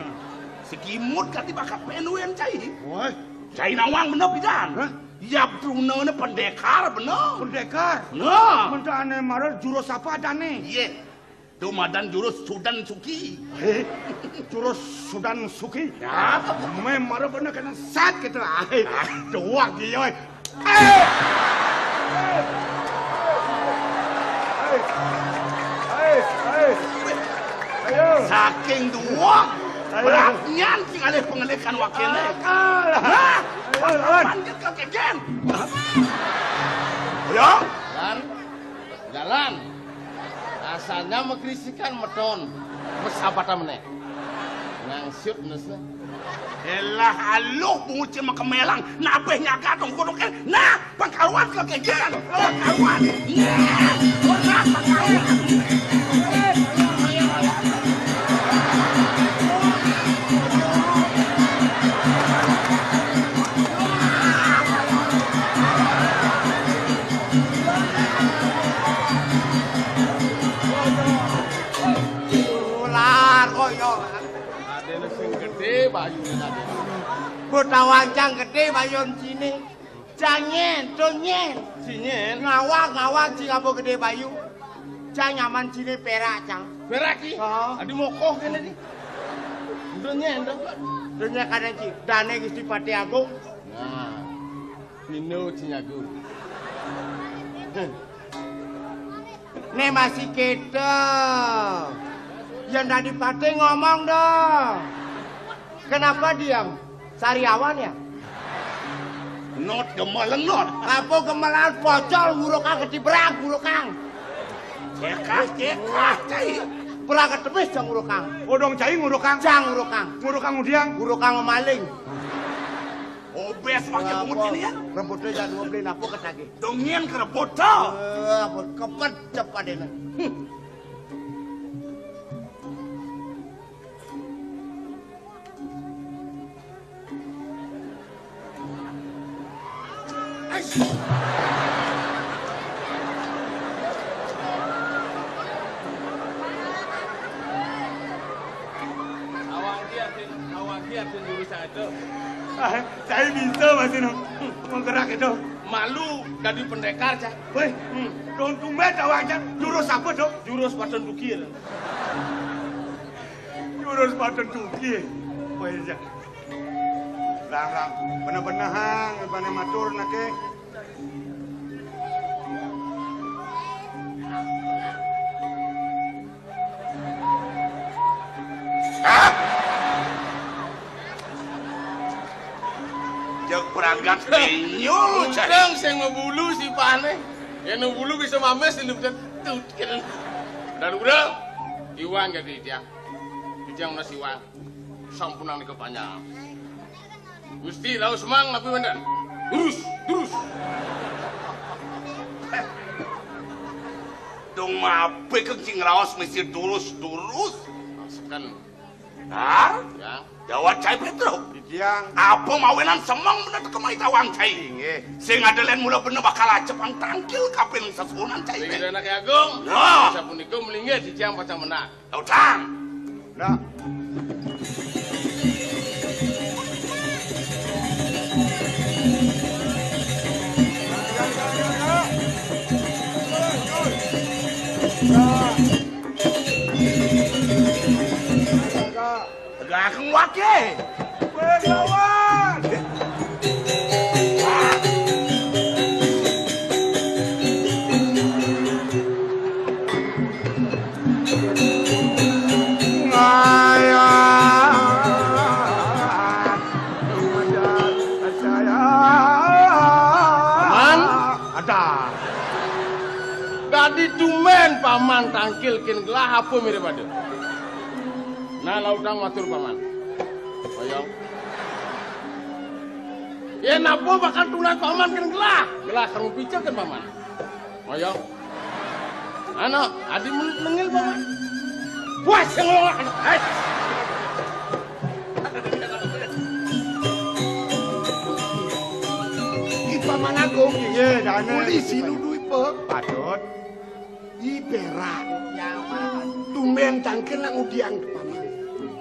si Kimut kati bakat penuen cai. Wah. Cai nawang bener pidan. Hah? Ya, Bruno ne pendekar bener. Pendekar? Nah. Menta ané mara jurus apa adané? Iya. Tuh madan jurus Sudan Suki. Eh, jurus Sudan Suki? Ya. Mé mara bener kena sat gitu. Ah, dua gila. Eh! Eh! Eh! Eh! Ayo. Saking dua. Ayo. Beratnya sing alih pengelikan wakilnya. Akal. Hah? Ayo, lawan. Panggil ke kegen. Ayo. Lan, jalan. Asalnya magrisikan meton. Wes apa tamene? Ngangsut nesna. Elah aluh bungut cil makemelang. Napeh nyaga dong kuduke. Nah, pangkaruan ke kejeran. Pangkaruan. Nah, pernah pangkaruan. Ular koyo. Adene sing gedhe bayune adene. Kota wancang gedhe bayun sini. Janyen, donyen. Sinyen. Ngawang, ngawang sing apa gedhe bayu. Cang nyaman sini perak, Cang. Perak ki? Oh. Adi mokoh kene di. Donyen, do. Donyen kadang ci. Dane Gusti Patih Agung. Nah. Pino Cinyago. Né masih kéto. Yang tadi Patih ngomong dong. Kenapa diam? Sariawan ya? Not gemeleng not. Apa gemelan pocol ngurukang ketibrang ngurukang. Cekah, cekah, cai. Berangkat tebis jang ngurukang. Odong cai ngurukang. Jang ngurukang. Ngurukang udiang. Ngurukang maling. Obes pakai bungut ini ya. Rembutnya jangan dua beli napo ketagi. Dongin kerebut tuh. Eh, apa kepet cepat ini. Hmm. Ais. Awang dia, awang dia, jurus itu. Ah, saya bisa masih no. Menggerak itu. Malu dadi pendekar, Cak. Wéh, hmm, dong tumben tawang, Cak. Jurus apa, Dok? Jurus Padon Dukir. Jurus Padon Dukir. Wéh, Cak. Lah, lah. Bener-bener hang, bane matur nake. Hah? Jek pragat kenyul, cai. Untung sing mabulu sipane. Yen mabulu bisa mames di lubdan tut kene. Dan udah, iwang jadi tiang. Tiang nasi iwang. Sampunang nika panjang. Gusti, raos mang napi wénten? Durus, durus. Dong mape keng sing raos mesti durus, durus. Raosaken. Hah? Ya. Jawab cai Petro. Titiang. Apa mawinan semeng bener teka mai tawang cai? Inggih. Sing ada lain mula bener bakal acepang tangkil kaping sesuunan cai. Inggih, Anak Agung. Nah. Sapunika melinggih titiang pacang menang. Utang. Nah. Tegakeng wake. Kowe lawan. Paman, ada. Dadi tumben paman tangkil kin gelah apa mirip ada. Nah, lautang matur paman. Oyong. Yén apa bakal tulah paman kén gelah. Gelah kamu picul kén paman. Ayo. Ana, adi menit nengil paman. Wah, sing ngomong. Hai. I Paman Agung. Iya, dane. Polisi nuduh ipa. Patut. I perak. Tumbén tangkil nak ngudiang ka paman.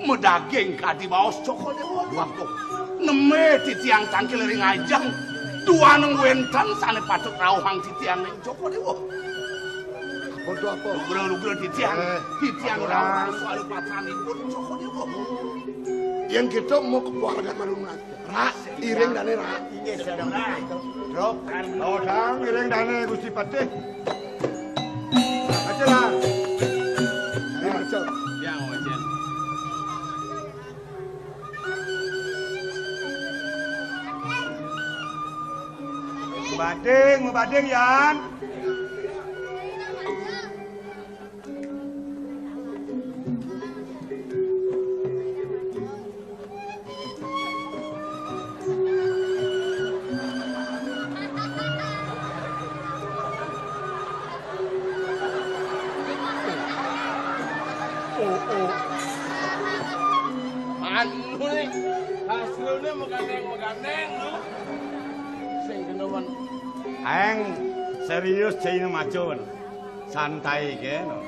Madaging kadi baos Cokor Déwa. Waduh. Neme titiang tangkil ring ajeng. Duaning wénten sané patut rauhang titiang ring Cokor Déwa. Apa to apa? Lugra-lugra titiang. Eh, titiang rauhang soal patranipun Cokor Déwa. Yén kita mau keluarga malu. Rak, iring dane, Rak. Inggih, sedang. Drop. Odang, iring dane, Gusti Patih. Aja lah. Ayo, aja. Ya, aja. Bading, bading, Yan. Oh, oh. Anu nih, hasilnya megandeng-megandeng lu. Sing kena, Man. Aeng serius cai nu macun. Santai ké, no.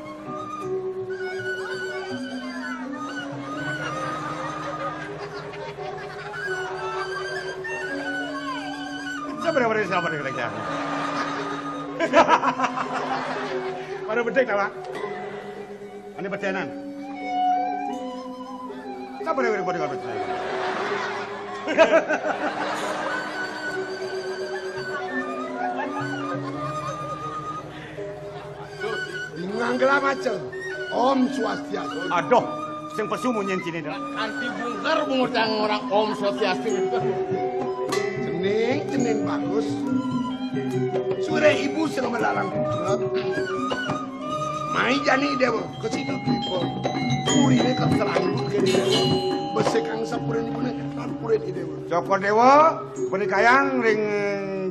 Sabar, sabar, sabar, sabar. Pada bedek, Pak. Ane bedenan. Sabar, sabar, sabar, sabar. Bingung gelah macem. Om Swastiastu. Aduh, sing pesu munyin sini dah. Kanti bungker bungutang orang Om Swastiastu. Cening, cening bagus. Sore ibu sedang melalang putra. Mai jani Déwa, ke situ Dwipa. Purine kan selangkut ke Déwa. Besekang sapurin ibu nih, kan purin Déwa. Cokor Déwa, panikayang ring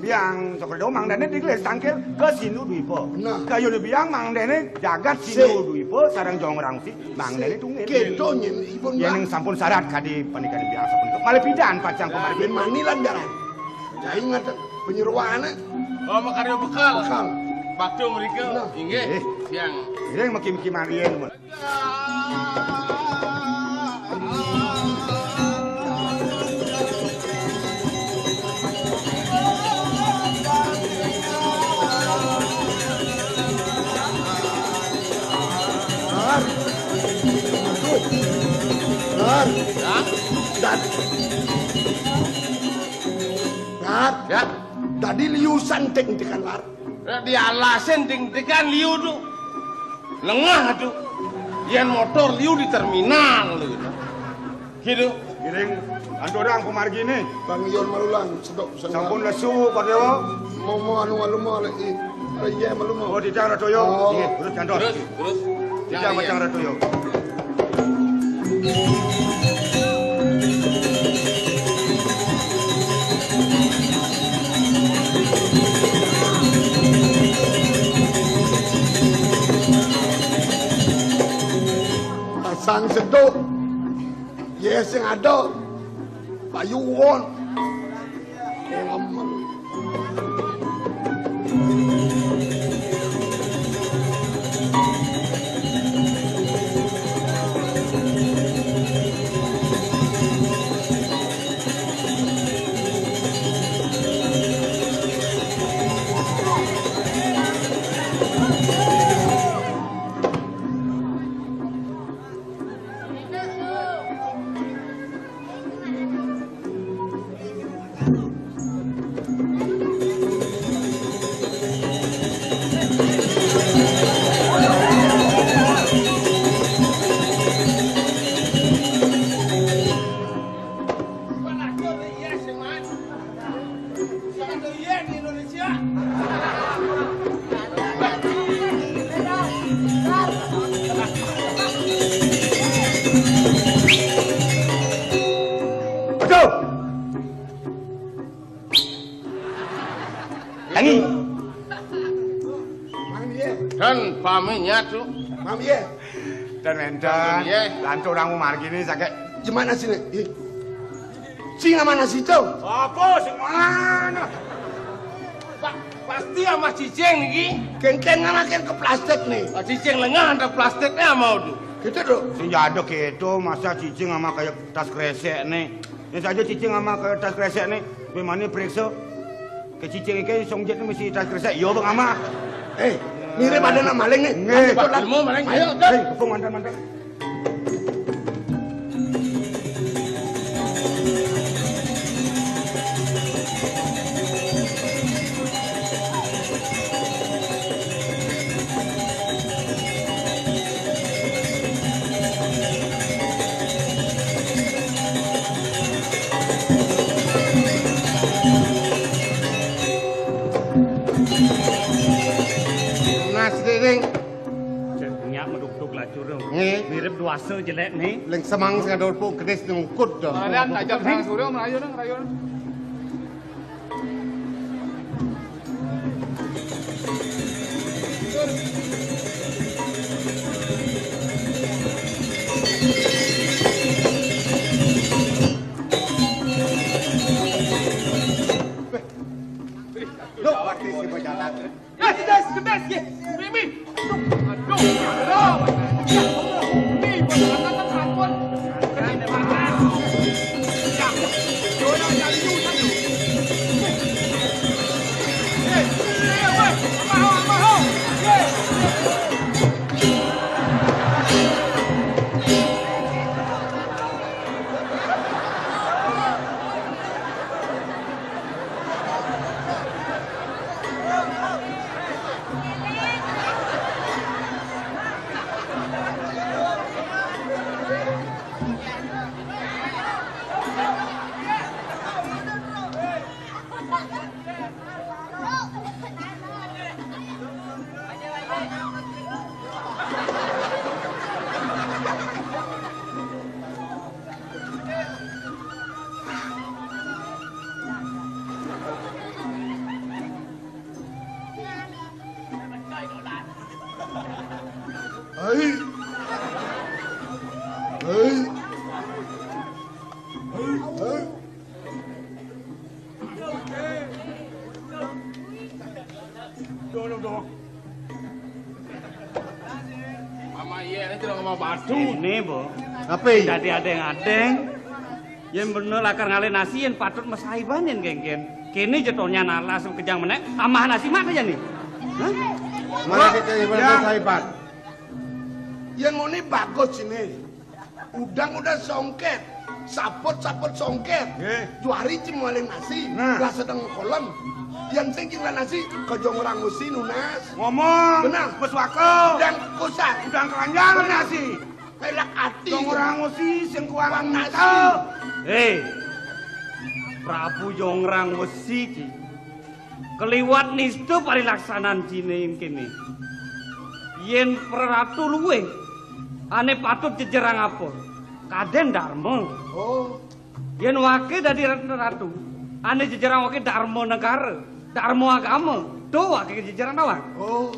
biang Cokor Déwa mangdane digelis tangkil ke Sindu Dwipa. Nah. Kayune biang mangdane jagat Sindu Dwipa sareng Jong Rangsi mangdane tunggil. Kedo nyen ipun. Yen sampun sarat kadi panikane biang sampun malih pidan pacang pamariban. Mani lan jalan. Jai ngaten penyeruane. Oh, makarya bekal. Bekal. Batu mrika. Nah. Inggih. Siang. Ring maki-maki marien. Lar. Aduh. Lar. Ya. Dan. Lar. Ya. Tadi liusan tek-tekan, Lar. Nek dialasin dingdegan liu tu. Lengah tu. Yen motor liu di terminal tu. Gitu. Giring, anturang pamargine. Bang Yon malulang, sedok seneng. Sampun lesu, Pak Dewa. Mau, mau anu, anu, mau lagi. Iya, malu mau. Oh, tidak, Ratoyo. Oh. Iya, terus kantor. Terus, terus. Tidak, Pak Cang Ratoyo. Pasang seduk. Yes, sing ada. Payu won. Mami nyatu. Mami ya. Dan wénten. Iya. Lantur orang margini saking. Gimana sih, Nek? Ih. Cing sama nasi tuh. Apa sing mana? Pak, pasti sama cicing niki. Kengkeng sama keng ke plastik nih. Ah, cicing lengah ada plastiknya mau tuh. Gitu tuh. Sing ya ada gitu, masa cicing sama kayak tas kresek nih. Ini saja cicing sama kayak tas kresek nih. Memangnya periksa. Kecicing iki song jet mesti tas kresek. Yo, Bang Ama. Eh, mirip ada nak maling nih. Nggih. Ayo, Pak, Dot. Ilmu maling. Ayo, Dot. Hei, kepung mantan-mantan. Mas Riring. Cek nyak meduk-duk lacur dong. Nggih. Mirip duasa jelek nih. Leng semang sing ada urpuk gedis nyungkut dong. Kalian ajak sang surya merayu dong, rayu dong. Loh, artis si pejalan. Eh, gedes, gedes, ye. Mimi. Aduh, aduh, aduh. Ya, ini buat anak-anak ampun. Ini panas. Ya, doyan dari dulu. Eh, eh, weh, apa ho, apa ho? Ye. Hai. Hai. Hai, hai. Mama, iya, ini tidak sama batu. Ini, Bu. Apa? Jadi adeng-adeng. Yen bener lakar ngalih nasi, yen patut mesaiban yen kengken. Kene jetonnya nalas kejang menek, amah nasi mak aja nih. Hah? Mana kita yang mesaiban? Yen muni bagus ini. Udang udah songket, saput-saput songket. Nggih. Juari cuma maling nasi, nah. Lah sedang kolem. Yang sing cing nasi, kejong orang usi nunas. Ngomong. Benar. Wis wakel. Udang kusak. Udang keranjang nasi. Pelak ati. Jong orang usi sing kuangan nasi. Hei. Prabu Jong Orang Wesi ki. Keliwat nista parilaksanan cine ing kene. Yen praratu luwih, ane patut jejerang apa? Kaden Darma. Oh. Yen wake dadi ratu, ane jejerang wake Darma Negara, Darma Agama. To wake jejerang tawang. Oh.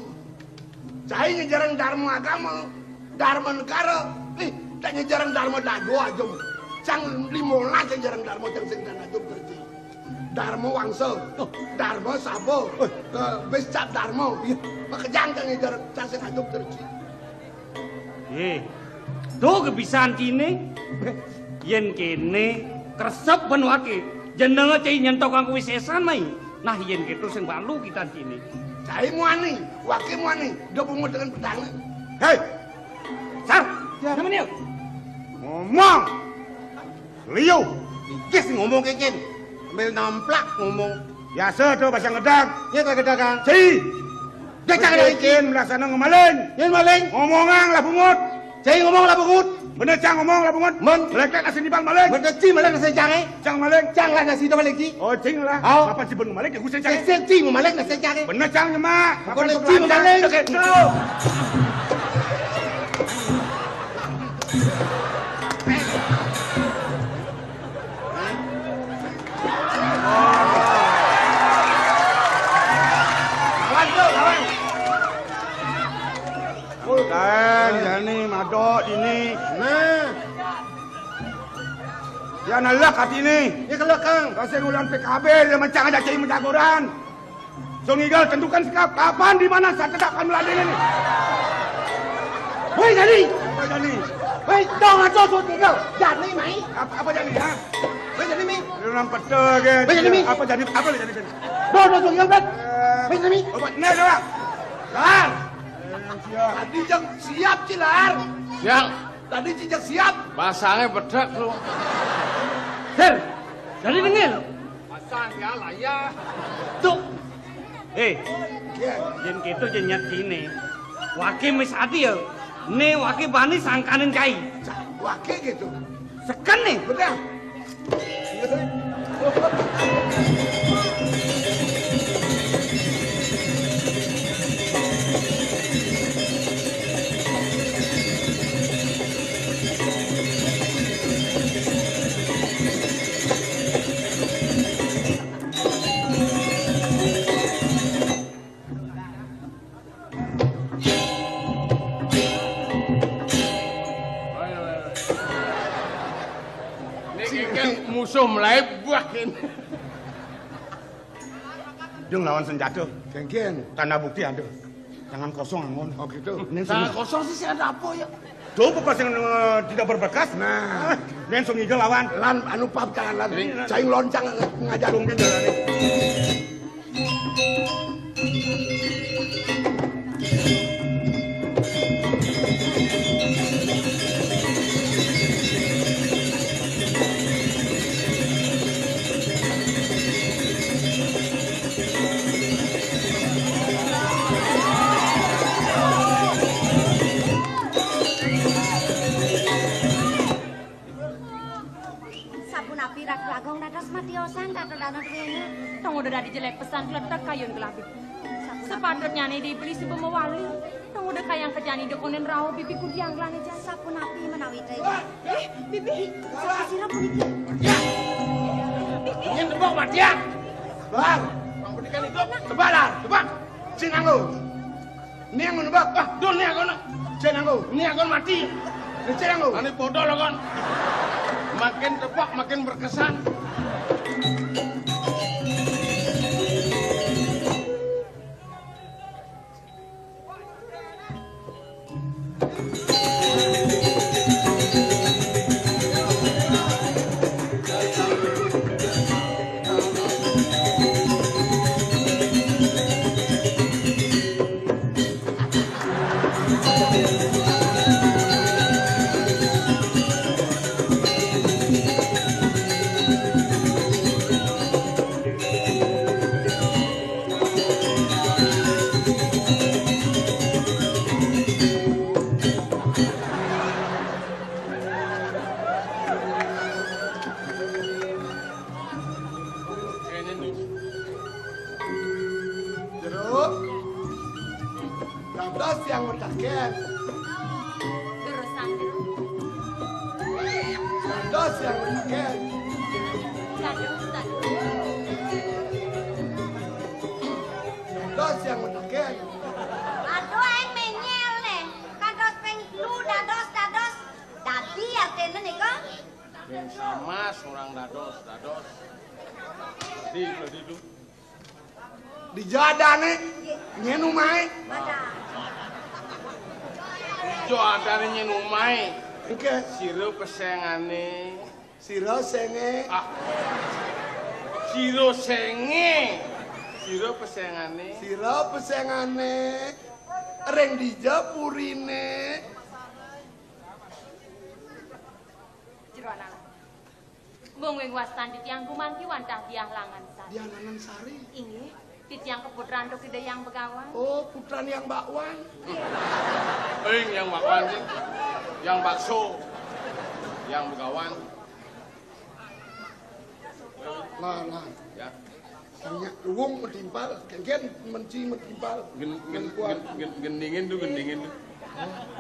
Cai ngejarang Darma Agama, Darma Negara. Ih, tak ngejarang Darma Dado aja. Cang lima belas ngejarang Darma cang sing dan aja terji. Darma Wangsa, Darma Saba, eh, Bescap Darma. Iya. Makejang cang ngejarang cang sing aja terji. Eh, to kebisan cine. Yen kene kresep ben wake. Jenenge cai nyentok kang kuwi sesan mai. Nah, yen gitu sing balu kita sini. Cai muani, wake muani, do pungut dengan pedang. Hei! Sar! Ya. Nama nih? Ngomong! Liu! Iki sing ngomong kengken. Sambil namplak ngomong. Biasa to bahasa ngedang. Ya tak gedang, Kang. Si! Dia cak ada iki. Kengken melaksana ngemaling. Yen maling. Ngomongang lah pungut. Cai ngomong lah pungut. Bener cang ngomong lah pungut. Men. Melek nasi di bang maling. Bener ci maling nasi cang, eh. Cang maling. Cang lah nasi di bang lagi. Oh, cing lah. Oh. Apa sih ben maling? Aku sing cang. Sing ci maling nasi cang, eh. Bener cang nyemak. Bukan apa ci maling. Begitu. Lawan tuh, lawan. Kelek atiné. Ya kelek, Kang. Kasih ngulon P K B, ya mencang aja cai menjagoran. Song Igel, tentukan sikap. Kapan, di mana saya tegakkan meladéné nih? Woi, Dani. Apa Dani? Woi, dong, aco, Song Igel. Dani, mai. Apa, apa Dani, ha? Woi, Dani, mi. Lu orang peta, kan? Woi, Dani, mi. Apa Dani? Apa Dani? Dani? Dong, dong, Song Igel, kan? Eh, woi, Dani, mi. Obat, nih, coba. Lar. Eh, siap. Tadi jang siap, Cilar. Siap. Tadi jang siap. Basangnya bedek lu. Sir, jadi dengil. Pasang ya lah ya. Tuh. Eh, yén kéto jén nyat kéné. Waké mis adi ya. Né waké bani sangkanin cai. Waké gitu. Seken né. Bener. Ini kan musuh melebuh ini. Dia ngelawan senjata. Kéngkén. Tanda bukti ada. Tangan kosong, Angon. Oh, gitu. Ini tangan kosong sih, saya ada apa ya? Tuh, pas yang, eh, tidak berbekas. Nah. Ini langsung ngigel lawan. Lan, anu, pap, tangan, lan. Ini, lan. Cai loncang, eh, ngajak. Tungguin jalannya. Sapunapi Ratu Agung dados matiosan, Ratu Danu Dwina? Tong udah dadi jelek pesan, kletek kayun gelabih. Sapunapi? Sepatutnya nih dibeli sebelum mewali. Tong udah kayang kejani dekonen rauh bibi kudiang gelane jan. Sapunapi menawi teh? Eh, bibi, sapa sira puniki? Ya. Bibi. Ingin tembok matian. Bang, bang pendidikan hidup. Sebalan, tebak. Sing anggo. Niang ngono, Bab. Ah, dul niang kono. Cen anggo. Niang kon mati. Cen anggo. Ane bodol kon. Makin tebak, makin berkesan. Jero. Dados yang metaken. Durusang, Jero. Dados yang metaken. Dados, dados. Dados yang metaken. Aduh, aing menyel nih. Kados ping lu dados, dados. Dadi artine nika? Ping sama orang dados, dados. Di, di, di. Di jadane nyén umahe. Di jadane nyén umahe. Oke. Sira pesengane. Sira senge. Ah. Sira senge. Sira pesengane. Sira pesengane. Ring dija purine. Jero analan. Wong wing wastan titiang gumanti wantah Diah Langan Sari. Diah Langan Sari. Inggih, titiang keputran Tuk Ida Yang Begawan. Oh, putran Yang Bakwan. Ing Yang Bakwan sih. Yang bakso. Yang Begawan. Lah, lah. Ya. Tanya wong metimpal, kéngkén menci metimpal. Gen-, gen-, gen-, gen-, gendingin tuh, gendingin tuh.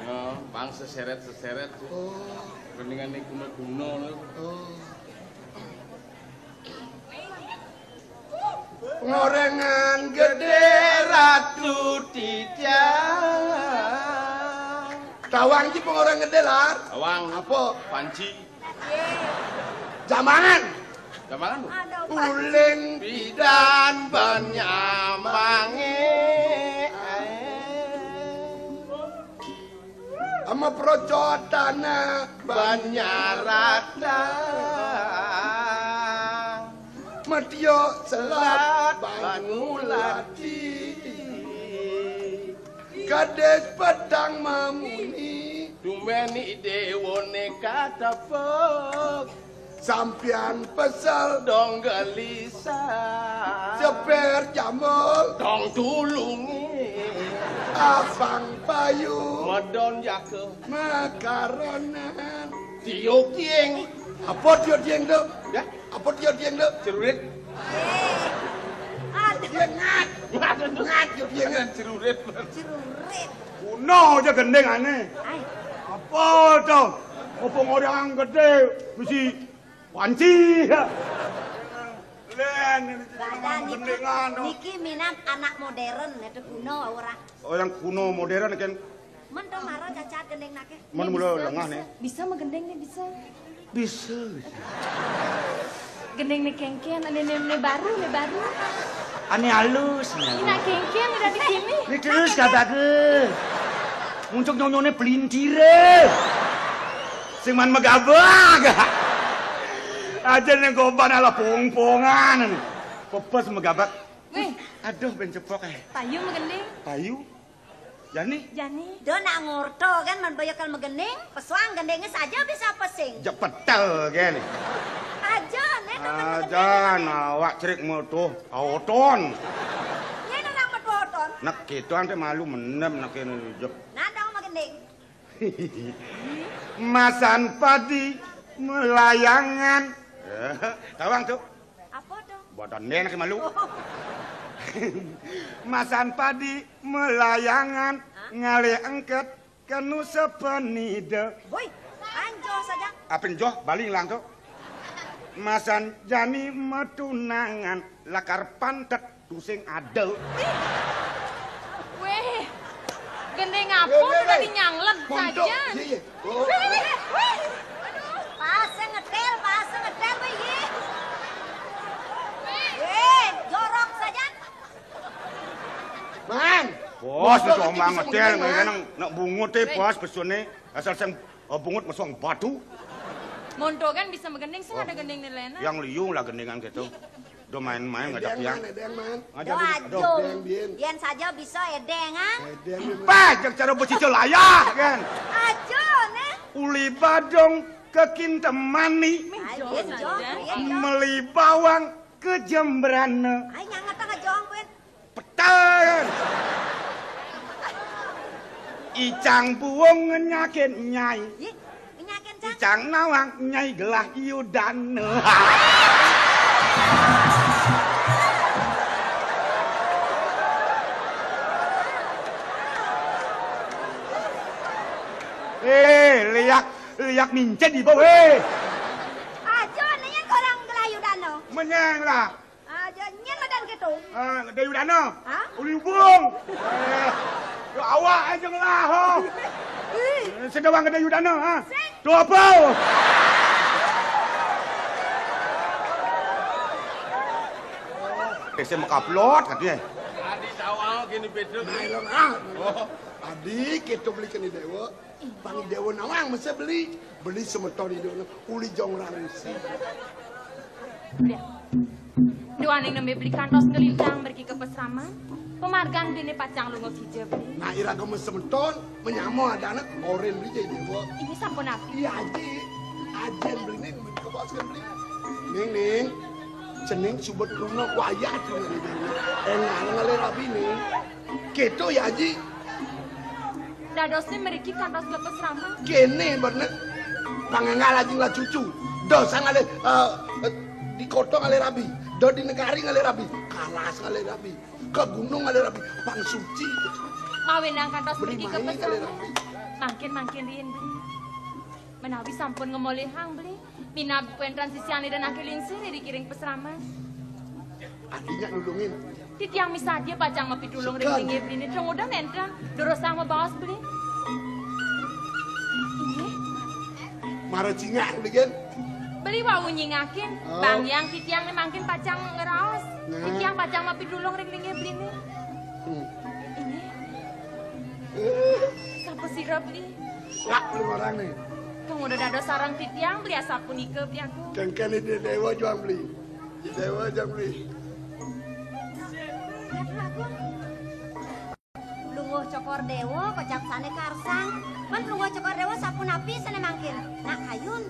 Ya, bang seseret-seseret tuh. Oh. Gendingan nih kuno-kuno tuh. Oh. Pengorengan gedé Ratu Titiang. Tawang ki pengorengan gedé, Lar. Tawang. Apa? Panci. Jambangan. Jambangan, Bu. Aduh, Pak. Uling pidan banyambange. Ama procotana banyarata. Matio selat bangulati. Kades petang mamuni. Tumeni dewone katepuk. Sampian pesel dong gelisah. Seper jambul dong tulungi. Abang payu medon jake makaronan. Tiok tieng. Apa tiok tieng tu? Ya? Apa tiok tieng tu? Cerurit. Eh, aduh. Dia ngat. Ngat. Ngat tiok tieng. Cerurit. Cerurit. Kuno aja gending aneh. Ai. Apa tu? Apa orang gede mesti panci. Len, ini Badan niki, gendingan tu. Niki minat anak modern, itu kuno ora. Oh, yang kuno modern kan. Men to mara cacat gending nake. Men mula lengah ni. Bisa megending ni, bisa. Bisa, bisa. Gending ni kengken, ni, ni, ni baru, ni baru. Ane halus, ni halus. Nak kengken udah di sini. Ni terus kata ke. Muncul nyonyone pelintire. Sing man megabag. Aja neng goban ala pong-pongan. Pepes megabag. Weh. Aduh, ben cepok eh. Payu megending. Payu? Jani? Jani. Do nak ngorto kan, man bayakal megending, pesuang gendingnya saja bisa pesing. Jek petel kan. Aja, nek, aja, awak cerik metuh, aoton. Yen orang metuh aoton. Nak gitu ante malu menem nak kene jep. Nah, dong megending. Masan padi melayangan. Tawang tu. Apa tu? Badan nek malu. Oh. Masan padi melayangan. Hah? Ngalih engket kenu sepenida. Woi, anjo saja. Apin joh, bali ngelang tu. Masan jani metunangan lakar pantet tusing ada. Weh, gending apa udah dinyanglet saja. Iya, iya. Oh. Weh, weh, weh. Aduh. Pas ngetel, pas ngetel, weh, iya. Weh, jorok saja. Man. Bos, coba ngetel, man. Nak bungut eh, bos, pesone. Asal sang, oh, bungut mesong batu. Monto kan bisa megending, sing ada gending ni lena. Yang liu lah gendingan gitu. Do main-main ngajak yang. Edeng, man. Ngajak dulu, aduh. Edeng, bien. Bien saja bisa edengan. Edeng, bien, man. Pah, jak cara becicil ayah, kan. Aja, neh. Uli badong kekintemani. Ai, bien, jo, bien, jo. Meli bawang ke jembrana. Ai, nyanget tengah jong, Pin. Petan. Icang buung ngenyakin nyai. Ih, ngenyakin, Cang? Icang nawang nyai gelah Yudana. Eh, liak, liak mincet di bawah, eh. Aja, nanya korang gelah Yudana. Menyang lah. Aja nyen madan gitu. Ah, Dayudana. Hah? Uli ubung. Eh, yo awak aja ngelah, ho. Ih. Eh, sedawang ke Dayudana, ha? Sing. Tu apa? Eh, saya mekaplot katanya. Adi tawang gini beda. Nah, ilang, ah. Oh. Adi kita beli kena dewa. Bang Dewa nawang mesti beli. Beli semeton itu uli jong rangsi. Duaning nembe beli kantos ngelintang mergi ke pesraman. Pemargan bini pacang lunga kija beli. Nah, iraga mesti semeton menyamo adana oren beli jadi Dewa. Ini sampun api. Iya, Aji. Ajen beli ning, men kebos kan beli. Ning, ning. Cening subet runa wayah tu. Enang ngale rabi ning. Keto ya, Aji. Dadosne mriki kantos ke pesraman. Kene bener. Pangenggal Aji nglah cucu. Dosa ngale, eh, eh, di kota ngale rabi. Do di negari ngale rabi. Kalas ngale rabi. Ke gunung ngale rabi. Pang suci. Mawenang kantos mriki ke pesraman. Mangkin, mangkin riin beli. Menawi sampun ngemolihang beli. Minab kuentran sisiane dan ake lingsir dikiring pesraman. Adinya nulungin. Titiang misadia pacang mapitulung ring linggih beli. Dong udah nenten. Durus sama baos beli. Inggih. Mara cingak beli, Gen. Beli wau nyingakin, oh. Bang Hyang titiang né mangkin pacang ngraos. Nah. Titiang pacang mapitulung ring linggih beliné. Hmm. Ini. Sapa sira, Beli? Wah, lu orang nih. Kang udah dados sareng titiang, Beli, asapunika, Beli, aku. Kengken ini dewa juang beli. Dewa juang beli. Aduh, aku. Plungguh Cokor Déwa, kocap sané karsang. Men Plungguh Cokor Déwa sapunapi sané mangkin? Nak kayun.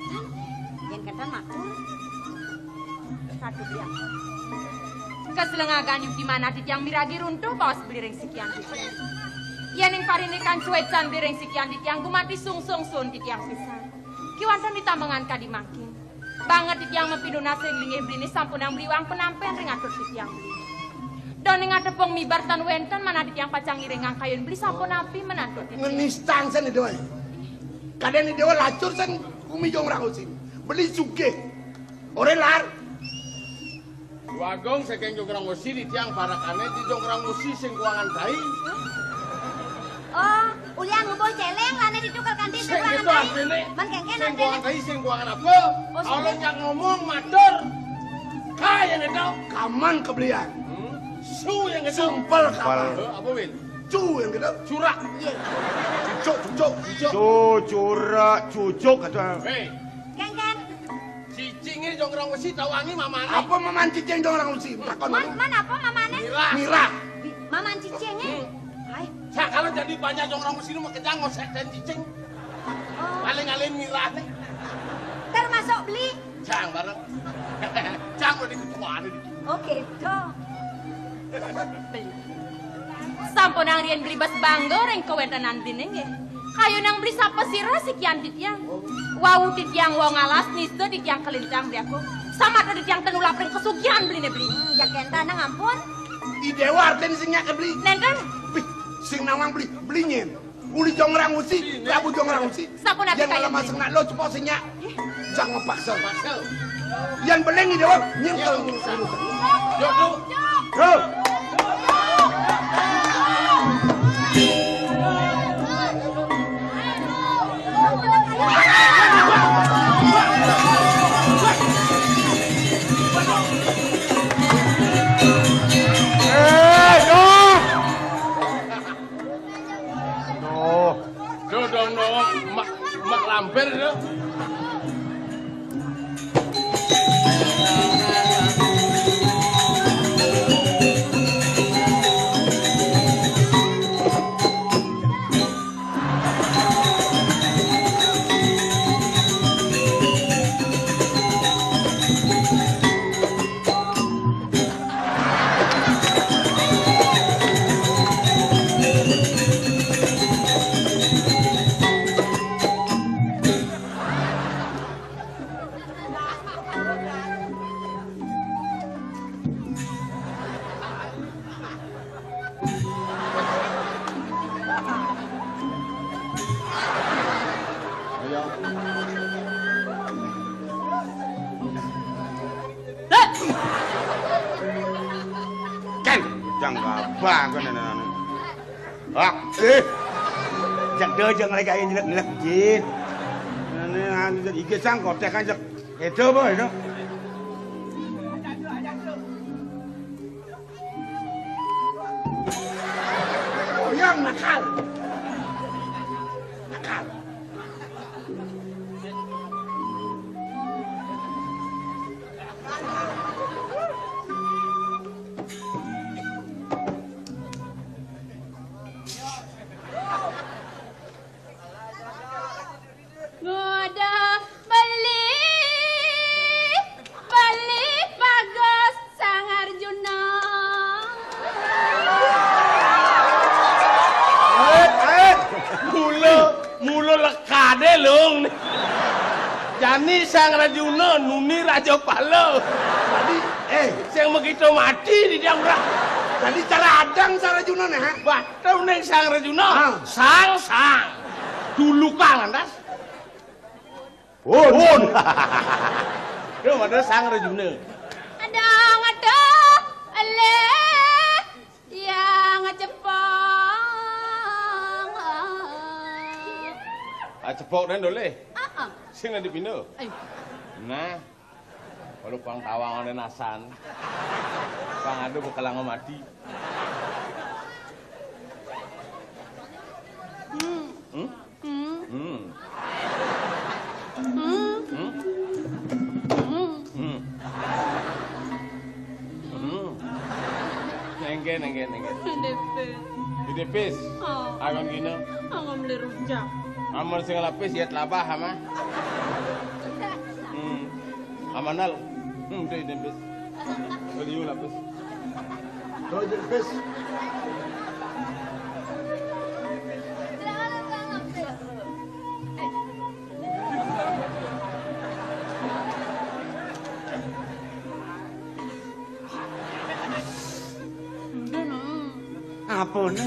Kan? Yén kénten matur. Ratu Biang. Kaslengagan yukti manah titiang miragi runtuh baos beli ring sikian titiang. Yén ing parindikan suécan beli ring sikian titiang gumanti sungsung suun titiang pisan. Kiwanten ditambengan kadi mangkin. Banget titiang mapinunas ring linggih beliné sampunang beli wang penampén ring atur titiang beli. Don ing atepung miber tan wénten manah titiang pacang ngiringang kayun beli sampun api menantu titiang. Ngenistang sen Déwa. Kadén Déwa lacur sen kumi jong rang usin. Beli sugih. Oré lar. Bagong saking Jonggrang Wesi, titiang parekané di Jonggrang Wesi sing kuangan tai. Oh, ulian ngubuh céléng lané ditukel kanti sing kuangan tai. Sing kéto artiné. Men kéngkén sing artiné kuangan tai, sing kuangan apa? Oh, sudah. Kalau nyak ngomong matur. Kaya ngéto. Kaman kebelian. Hmm? Su yang ngéto. Sumpel kaman. Éh, apa, Win? Cu yang ngéto. Curak. Iya. Cucuk, cucuk, cucuk. Cu, curak, cucuk kéto. Héi. Kéngkén. Cicingé Jonggrang Wesi tau wangi mamané. Apa maman cicing Jonggrang Wesi? Takon. Man, man apa mamané? Mirah. Mirah. Bi-, maman cicingé. Hmm. Hai. Sakala dadi banyak Jonggrang Wesi nu makejang ngosék dan cicing. Oh. Paling alih mirahné. Termasuk beli. Jang bareng. Jang udah diketuané dikit. Oh, gitu. Beli. Sampunang riin beli bes bangga ring kawéntenan beliné nggih. Kayunang beli sapa sira sikian titiang. Wau titiang wau ngalas nista titiang kalintang beli aku. Samatra titiang ten ulap ring kasugihan beliné beli. Ya kénten nang ampun. I Déwa artin sing nyak beli. Nénten. Bih, sing nawang beli, beli nyén. Uli Jonggrang Wesi, Prabu Jonggrang Wesi. Sampun api. Yén kaya malah masuk nak lo, cepok sing nyak. Jang mapaksa. Paksa. Yén beling i Déwa, nyengkel. Iya. Urusan. Yuk, yuk. Yuk. Eh, yuk. Aduh. Duh, duh, duh, mak, mak lampir, duh. Kan, jang gabah kan anak-anak. Hah? Eh. Jak deh, jak lagi ayo nyelek-nyelek, Jin. Ini anu, jak iki sang kotek kan, jak. Itu apa itu? Oh, yang nakal. Nakal. Ngoda beli, beli bagus Sang Arjuna. Eh, eh, mula, mula lekadé, Lung. Jani Sang Rajuna nuni Rajapala. Tadi, eh. Sing begitu mati di Jamrah. Tadi cara adang Sang Rajuna né, ha? Wah, Tuh ning Sang Rajuna, ah. Sang, sang. Dulu kang lantas. Pun. Pun. Duh, ada Sang Rajuna. Ada, ada, eleh, yang cepong. Ah, cepok dan doleh. Ah, ah. Sing nanti pino. Ayo. Nah, kalau pang tawang oleh nasan. Pang ada bekelang mati. Hmm. Hmm? Hmm. Hmm. Hmm. Hmm. Hmm. Hmm. Nengke, nengke, nengke. Depes. Di depes. Oh. Agon gina. Agon beli rujak. Amun sing lapis ya telabah ama. Hmm. Amanal. Hmm, di depes. Beli lapis. Kalau di depes. Apane?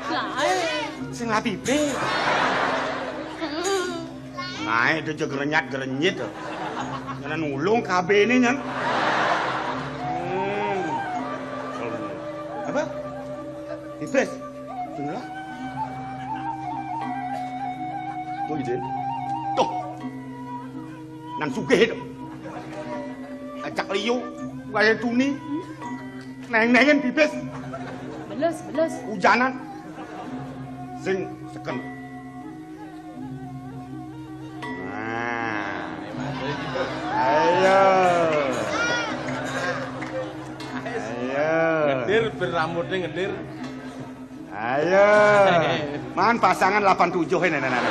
Lae. Sing lapipe. Nae do jeg renyat-grenyit to. Nyen nulung kabene nyen. Hmm. Apa? Iblis. Bener lah. Oh, gitu. Tuh. Nang sugih to. Ajak liu, kaya tuni. Neng-nengen bibis. Belus, belus. Ujanan. Sing seken. Nah. Ayo. Ayo. Ngedir, bir rambutnya ngedir. Ayo. Man pasangan delapan tujuh ini, nenek.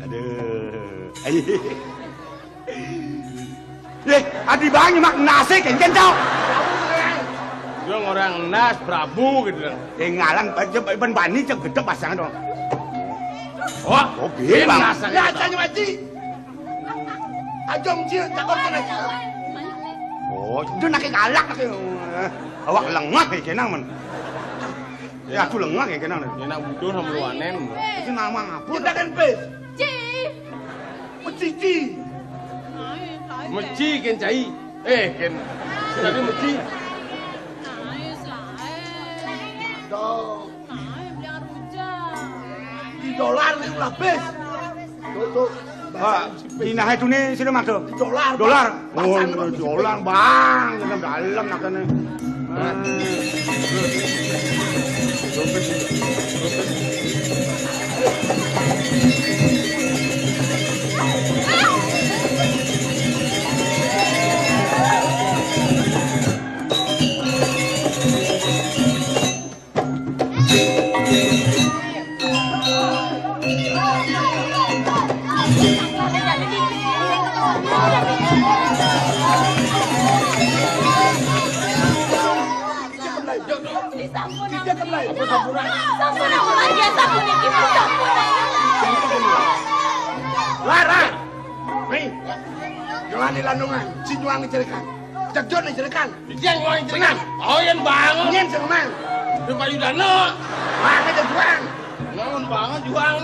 Aduh. Ayo. Eh, adi banyu mak nasi kencen tau. Dia orang nas Prabu gitu. Eh, ngalang aja ben bani cek gedhe pasangan dong. Wah, oh, biar bang. Rasanya wajib. Aja mesti takon kena. Oh, itu nake galak nake. Awak lengah ya kenang men. Ya aku lengah ya kenang. Enak butuh sama luanen. Itu nama apa? Kita kan pes. Ci. Mecici. Meci ken cai. Eh, ken. Tadi meci. Dong. Di dolar ni lapis. Tuh, tuh. Pak, dinahe dune sira, Mas, do. Dolar. Dolar. Oh, dolar, Bang. Kena dalem makane. Lara. Nih. Jangan dilandungan, si juang dicerikan. Cek Jun dicerikan. Dia yang mau dicerikan. Oh, yang bangun. Nyen sing main. Di Pak Yudana. Mana dia juang? Bangun banget juang.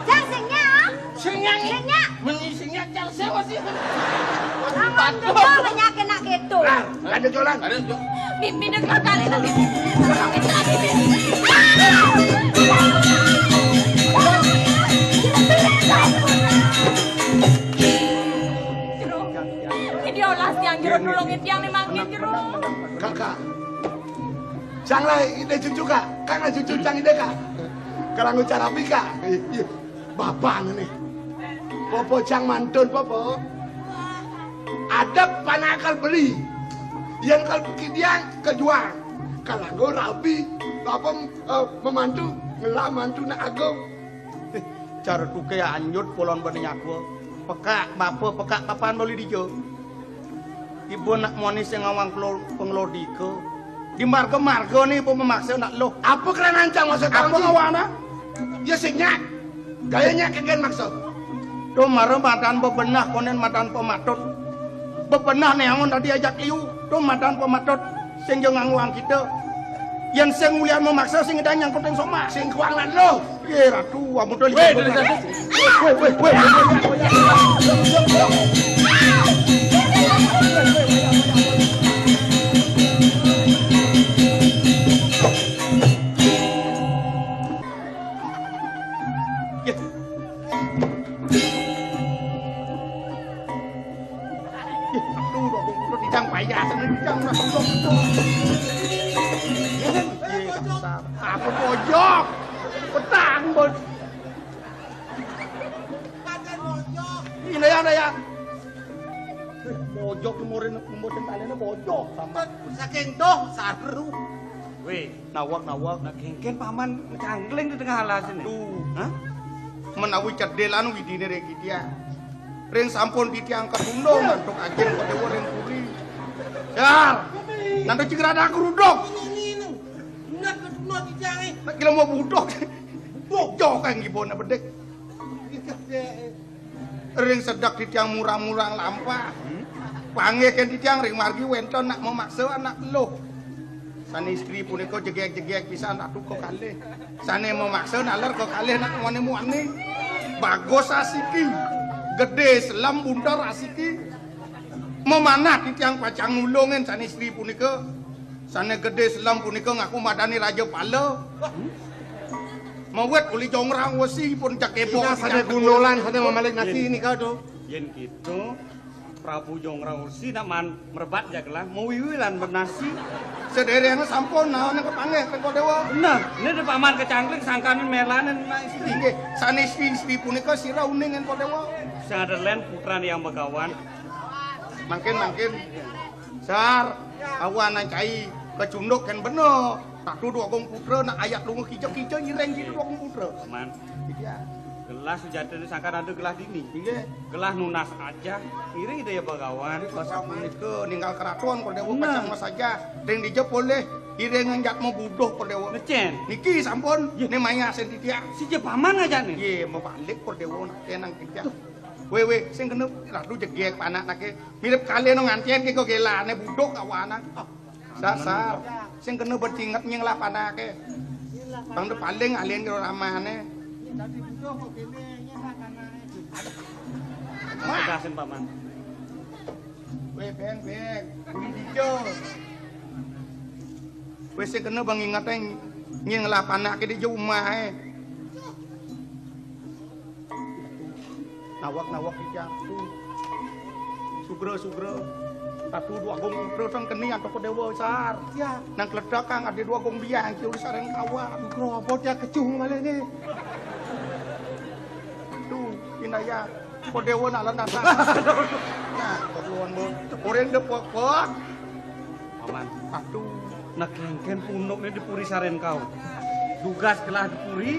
Cang singnya. Singnya. Singnya. Meni singnya cang sewa sih. Bangun juga banyak kena gitu. Nah, ada jualan. Ada jualan. Mimpi dek kali lagi. Jero. Ini diolah tiang jero nulungin tiang nih mangkin jero. Kakak. Cang lai ide cucu kak, kang cucu cang ide kak. Kalau ngucar api kak, iya. Bapak nih. Popo cang mantun popo. Adep panakal beli. Yang kalau kidian kejual. Kalau rabi, apa eh, memantu ngelah mantu nak agung. Cara tuke anyut polon bani nyakwa. Pekak bapa pekak kapan beli dija. Ibu nak moni sing ngawang kelo pengelodika. Di marga-marga ni ibu memaksa nak loh. Apa kerana ancang maksud apa kamu? Ngawana? Ya sing nyak. Gaya nyak kegen maksud. Tuh mara madan bebenah konen madan pematut. Bebenah neangon tadi ajak liu. Tuh madan pematut. Sing jo ngangguang kita. Yen sing mulian memaksa sing ngedang nyangkut ing somah. Sing kuang lan lo. Ye ratu, amun to. Weh, weh, weh, weh. Weh, weh, weh. Apa bojok? Petang, Bos. Ini ya, ya. Bojok, umur umur kalene bojok sama. Saking doh saru. Weh, nawak-nawak. Nah, kengken paman cangkling di tengah alas ini. Tuh. Hah? Menawi cedhelan widine ring titiang. Ring sampun titiang katundung mantuk ajeng Padewa ring puri. Dar, nanti cing rada keruduk. Ini, ini, ini. Ingat katundung titiang, eh. Nek kira mau budok. Bojok kang gibone bedik. Ingat deh. Ring sedek titiang murang-murang lampah. Panggih ken titiang ring margi wenten nak memaksa anak luh. Sane istri punika jegeg-jegeg pisan ratu kekalih. Sane memaksa naler kekalih nak muani-muani. Bagus asiki. Gede selem bunter asiki. Memanah titiang pacang nulungin sane istri punika. Sane gede selem punika ngaku madani raja pala. Mawet uli jongrang wesi pun cekepok. Ina sane titiang gunolan, sane mamalik nasi nika to. Yen gitu, Prabu Jongrang Wesi nak man merebat ya gelah, mawiwi lan bernasi. Sederengnya sampun naon yang kepanggih Tengko Dewa. Nah, ini ada paman kecangkling sangkanin melanin nak istri. Inggih, sane istri-istri punika sira uning Tengko Dewa. Sing ada len putran yang begawan. Mangkin, mangkin. Sar, awan nang cai kecunduk kan bener. Ratu Dwagung Putra nak ayat lunga kija-kija ireng gitu Dwagung Putra. Paman. Iya. Gelah sujatine sangkan ada gelah dini. Inggih. Gelah nunas aja. Ngiring ida ya bagawan. Pas punika ninggal keraton Kor Dewa. Nah. Pacang mas aja. Ring dija poleh ireng ngenjat mau buduh Kor Dewa. Ngecen. Niki sampun. Iya. Ne maya sentitiak. Si je paman aja nih. Iya, mau balik Kor Dewa nak kenang kita. Weh, weh, sing kena ratu jegek panak nake. Mirip kali no ngantian ke kok gelane budok kawanan. Ah, dasar. Sing kena bercinget nying lah panake. Bang de paling alien karo ramane. Wah. Pedasin paman. Weh, beng, beng. Budi dijo. Weh, sing kena bang inget nying lah panake di jauh mah. Nawak-nawak iki aku. Sugra-sugra. Ratu Dwagung Putra teng keni antuk Dewa Sar. Ya. Nang kledak kang ade Dwagung Biang iki ulis areng kawan. Sugra apa dia kecuh malih ni? Tuh, Inaya. Kodewa nak lan dasar. Nah, kecuan bu. Orang depok-pok. Paman. Aduh. Nah, kengken punuk ni di puri saren kau. Dugas gelah di puri,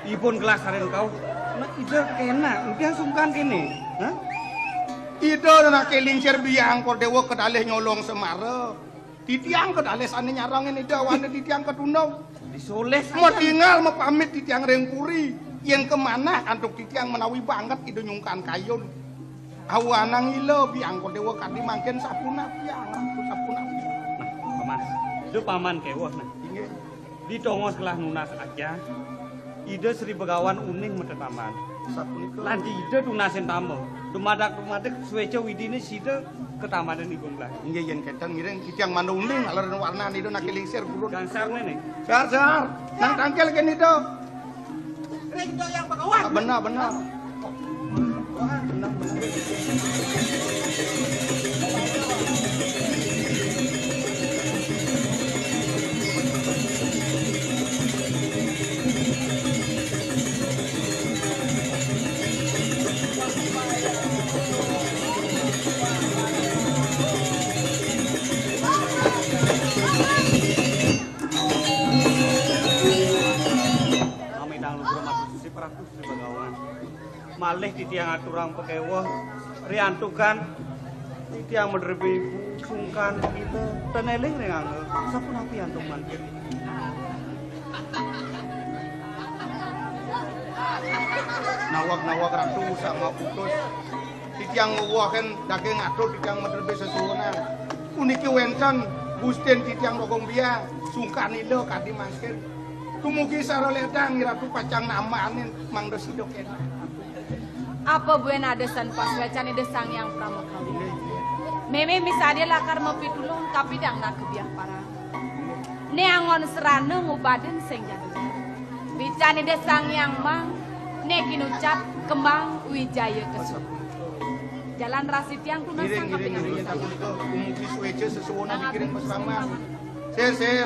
ibun gelah saren kau. Nah, ida kena, udah sungkan kene. Hah? Ida nak kelingsir biang Kor Dewa kedalih nyolong semara. Titiang kedalih sane nyarangin ida wane titiang ketundung. Disoleh saja. Mau tinggal mau pamit titiang ring puri. Yang kemanah antuk titiang menawi banget ida nyungkan kayun. Awanang ila biang Kor Dewa kadi mangkin sapunapi, sapunapi. Nah, Paman. Ida Paman keweh, nah. Inggih. Di tongos gelah nunas aja. Ida Sri Begawan uning metetaman. Sapunika. Lan di ida tunasin tama. Dumadak-dumadak sueca widine sida ketamanan ibu belah. Inggih yen kenten ngiring titiang mandu uning aler warnane ida nake lingsir purun. Gangsar nene. Sar, sar. Nang tangkil kene ida. Ring doyang Bagawan. Benar, benar. Benar, benar. Mamitang luhur matur sisip Ratu Sri Begawan. Malih titiang aturang pakeweh, riantukan titiang madrebi ibu sungkan kita teneling ring angga. Sapunapi antuk mangkin? Nawag-nawag Ratu sama putus. Titiang ngwewahin daging atur titiang madrebi sesuwunan. Puniki wenten Gustin titiang Rogong Biang, sungkan ila kadi mangkin. Dumugi sara ledang Ratu pacang namanin mangda sida kena. Apa buin ada san paswecan Ida Sang Hyang Pramakawi? Meme misadia lakar mapitulung kapidang nak kebiah parang. Ne angon serana ngubadin sing jadu. Wican Ida Sang Hyang Mang, ne kinucap kembang wijaya kesu. Jalan rasi tiang tunas. Ngiring, ngiring, ngiring, tapi itu umugi sueca sesuwunan dikiring pasraman. Sir, sir,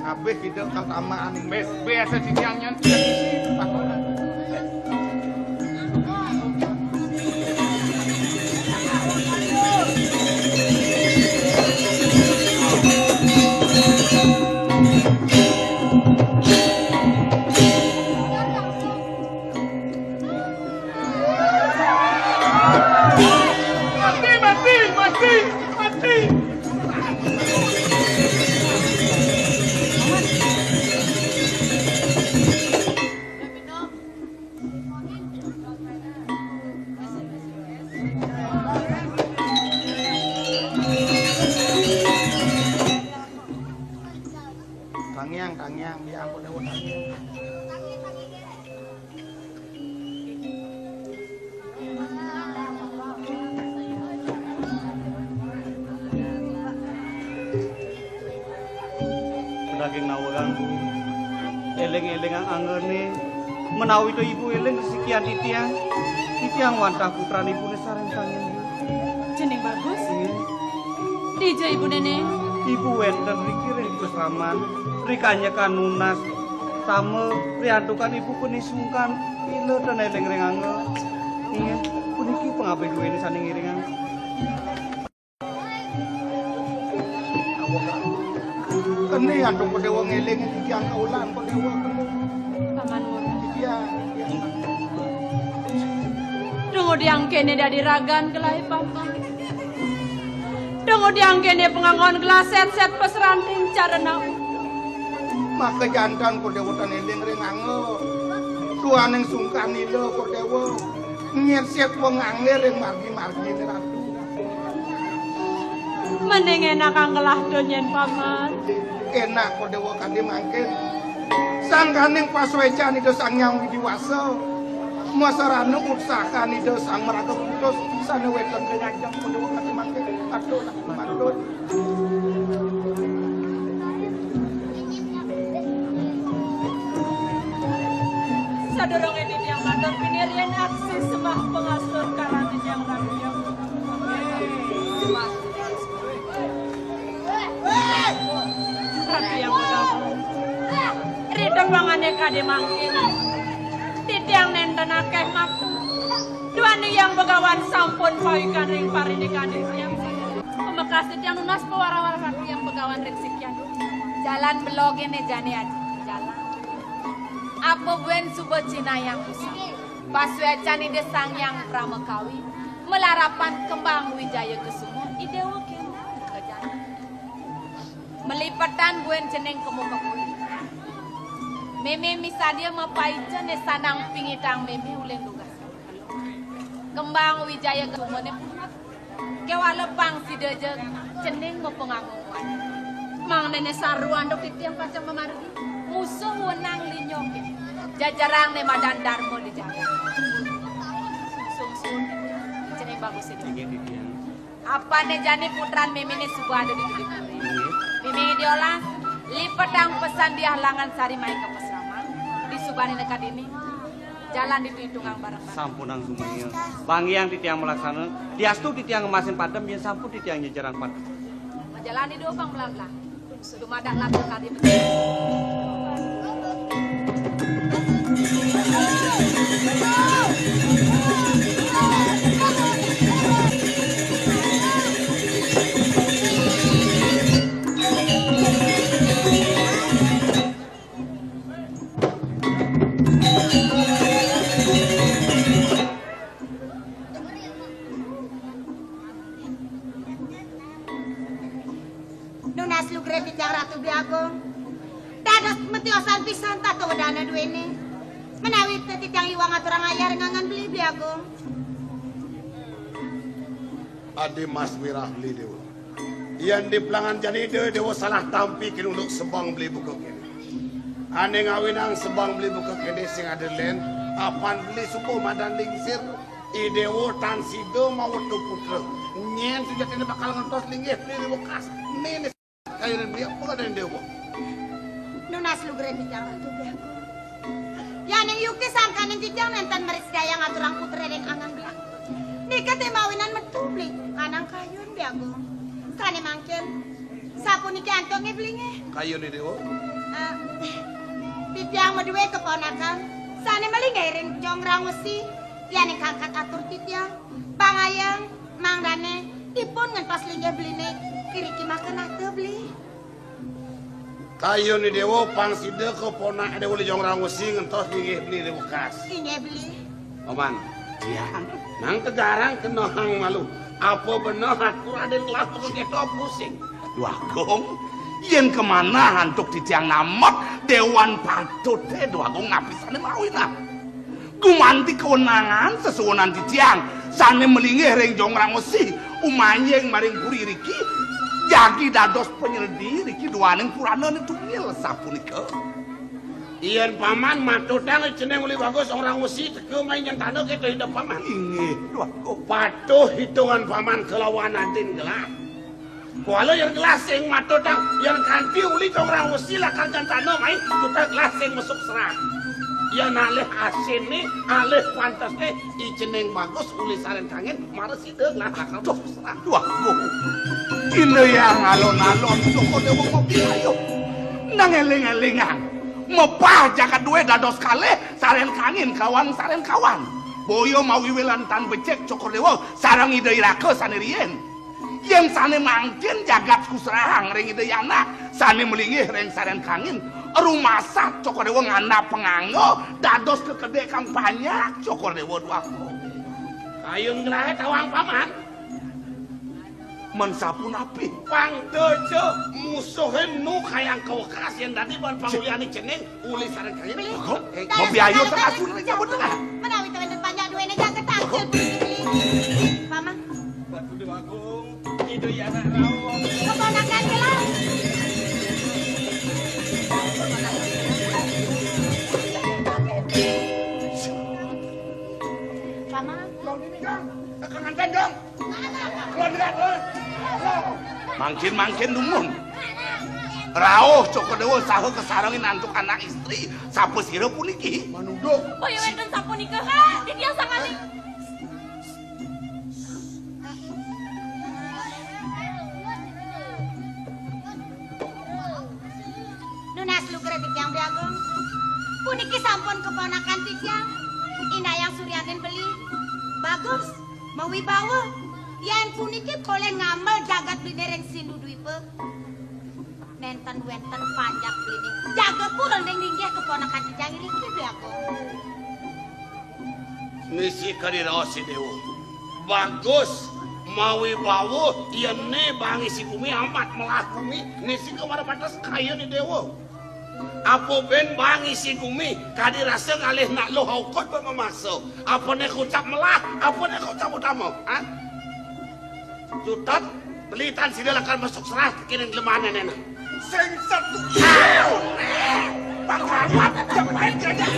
abih kita kal tamaan. Bes, biasa titiang nyan, titiang isi, pakoran. Mati, mati, mati, mati. Tangiang, tangiang, ya ampun, ya ampun, tangiang. Pedaging nawegang, eling-elingang anggene, menawi to ibu eling resikian titiang, titiang wantah putran ibune sareng tangiang. Jeneng bagus? Inggih. Dija ibu nene? Ibu wenten riki ring pasraman, rikanyekan nunas, sama riantukan ibu penisungkan, ila ten eling ring angga. Inggih, puniki pangabih duene sane ngiringang. Kene antuk Kodewa ngeling titiang kaulan Kodewa kene. Paman Wurun. Iya. Dong udiang kene dadi ragan gelahe paman. Dong udiang kene pangangon gelah set-set pasranting carana. Maka jantan Kodewa tan eling ring angga. Duaning sungkan ila Kodewa. Nyet-set wong angge ring margi-margi ratu. Mending enak anggelah to nyen paman. Enak Kodewa kadi mangkin. Sangkaning pasuecan Ida Sang Hyang Widi Wasa. Masarana utsahan Ida Sang Maraga Putus sane weten ring ajeng Kodewa kadi mangkin. Aduh, matur. Sadurunge titiang matur piniryen aksi sembah pangastur kalaning Hyang Ratu Hyang. Ratu Hyang Begawan. Ri tembangane kadi mangkin. Titiang nenten akeh matur. Duaning Hyang Begawan sampun pawikan ring parindikan titiang. Pamekas titiang nunas pawara-wara Ratu Hyang Begawan ring sikian. Jalan belog ini jani aja. Jalan. Apa buen suba cinayang kusuma. Pasuecan Ida Sang Hyang Pramakawi. Malarapan kembang wijaya kusuma. Idewa kena. Melipetan buen cening kemu kemuli. Meme misadia mapaica ne sanang pingitang meme uling dugas. Kembang wijaya kusumane punat. Kewala pang sida ja cening mapangangunguan. Mang nene saru anduk titiang pacang mamargi. Musuh wenang linyoke. Jajarang ne madan darma di jagat. Sungsung cening bagus itu. Inggih titiang. Apane jani putran mimine suba ada di dudi puri. Inggih. Mimine diolas, lipetang pesan diah langan sari mai ka pasraman. Di subane nekadini. Jalan ditu itungang bareng-bareng. Sampunang sumangga. Banggiang titiang malaksana. Diastu titiang ngemasin padem, yen sampun titiang nyejerang padem. Majalan di dua pang belang-belang. Dumadak latur kadi. Nunas lugra titiang Ratu Bli Agung. Dados metiosan pisan tata wedana duene. Menawi titiang iwang aturang ayah ring angan beli, Bli Agung. Adi Mas Wirah Beli Dewa. Yen di pelangan jani Ida Dewa salah tampi kinunduk sebang beli buka kene. Ane ngawinang sebang beli buka kene sing ada len, apan beli suba madan lingsir, I Dewa tan sida mawetu putra. Nyen sujatina bakal ngentos linggih beli wekas. Nene kayune beli apa kadene Dewa? Nunas lugra titiang Ratu Bli Agung. Yaning yukti sangkaning titiang nenten mrisidayang aturang putra ring angan beli. Nika te mawinan metu beli anang kayun Bli Agung. Sane mangkin Sapuniki antuk nggih beli nggih. Kayun Déwa. Ah, titiang madué keponakan sané malinggih ring Jong Rang Wesi. Yan ingkang katur titiang. Pangayeng mangdané ipun ngentos linggih beliné iriki makenata beli. Kayun Déwa pang sida keponak Déwa Jong Rang Wesi ngentos linggih beli Déwa Kas. Inggih beli. Paman. Iya. Nang tegarang kenehang malu. Apa beneh atur Raden Kelas pun kita pusing. Duh Agung, yén kemanah antuk titiang namet déwan patuté Duh Agung napi sané mawi nah. Gumanti kewenangan sesuunan titiang sané malinggih ring Jong Rang Wesi umaying maring puri riki jagi dados panyeledi riki duaning puranané tunggal sapunika. Yén paman matutang cening uli bagus orang wesi teka main nyentana kita hidup paman. Inggih, Duh Agung. Patuh hitungan paman kelawan adin gelah. Kuala yén gelah sing matutang, yén kanti uli orang wesi lakar nyentana main, kita gelah sing masuk serah. Yén alih asiné, alih pantesné, i cening bagus uli sareng kangin, mara sida gelah lakar masuk serah. Duh Agung. Ina yang alon-alon, Cokor Déwa mapiayuh. Nang éling-élingang. Mepah jagat dué dados kalih, sareng kangin kawan, sareng kawan. Boya mawiwilan tan becik Cokor Déwa, sareng Ida Iraka sané riin. Yén sané mangkin jagat kusrahang ring Ida Yana, sané malinggih ring sareng kangin, rumasat Cokor Déwa ngandap panganggo, dados kekedék kang panjak Cokor Déwa Duh Agung. Kayun ngelahé tawang paman. Men sapunapi? Pang deja musuhé nu kayang kawekas yén dadi ban panguliané cening uli sareng kayun. Kok? Eh, mabiayuh tengah sulit nyambut tengah. Menawi to wénten panjak duwéné jagat tangkil puniki beli. Paman. Batu Déwa Agung, Ida Yana rawuh. Keponakan kula. Paman. Dong ini, Dong. Tekan nganten, Dong. Mangkin-mangkin dumun. Rauh Cokor Déwa saha kasarengin antuk anak istri, sapa sira puniki? Manuduk. Boya wénten sapunika, titiang sanganing. Nunas lugra titiang Bli Agung. Puniki sampun keponakan titiang, Indayang Suryaning beli. Bagus, mawibawa. Yén puniki polih ngamel jagat bliné ring Sindu Dwipa. Nénten wénten panjak bliné. Jaga pura ning linggih keponakan titiang iriki, Bli Agung. Nisi kadi raos, Déwa. Bagus, mawibawa, yéné bangisi gumi amat melah gumi, nisi kemara batas kayun, Déwa. Apa bén bangisi gumi, kadi rasa ngalih nak luh aukut pun memaksa. Apa né kocap melah, apa né kocap utama, ha? Jutat, beli tan sida lakar masuk serah, kini lemahan nenek. Sing satu. Bang Rahmat, jangan main gajah.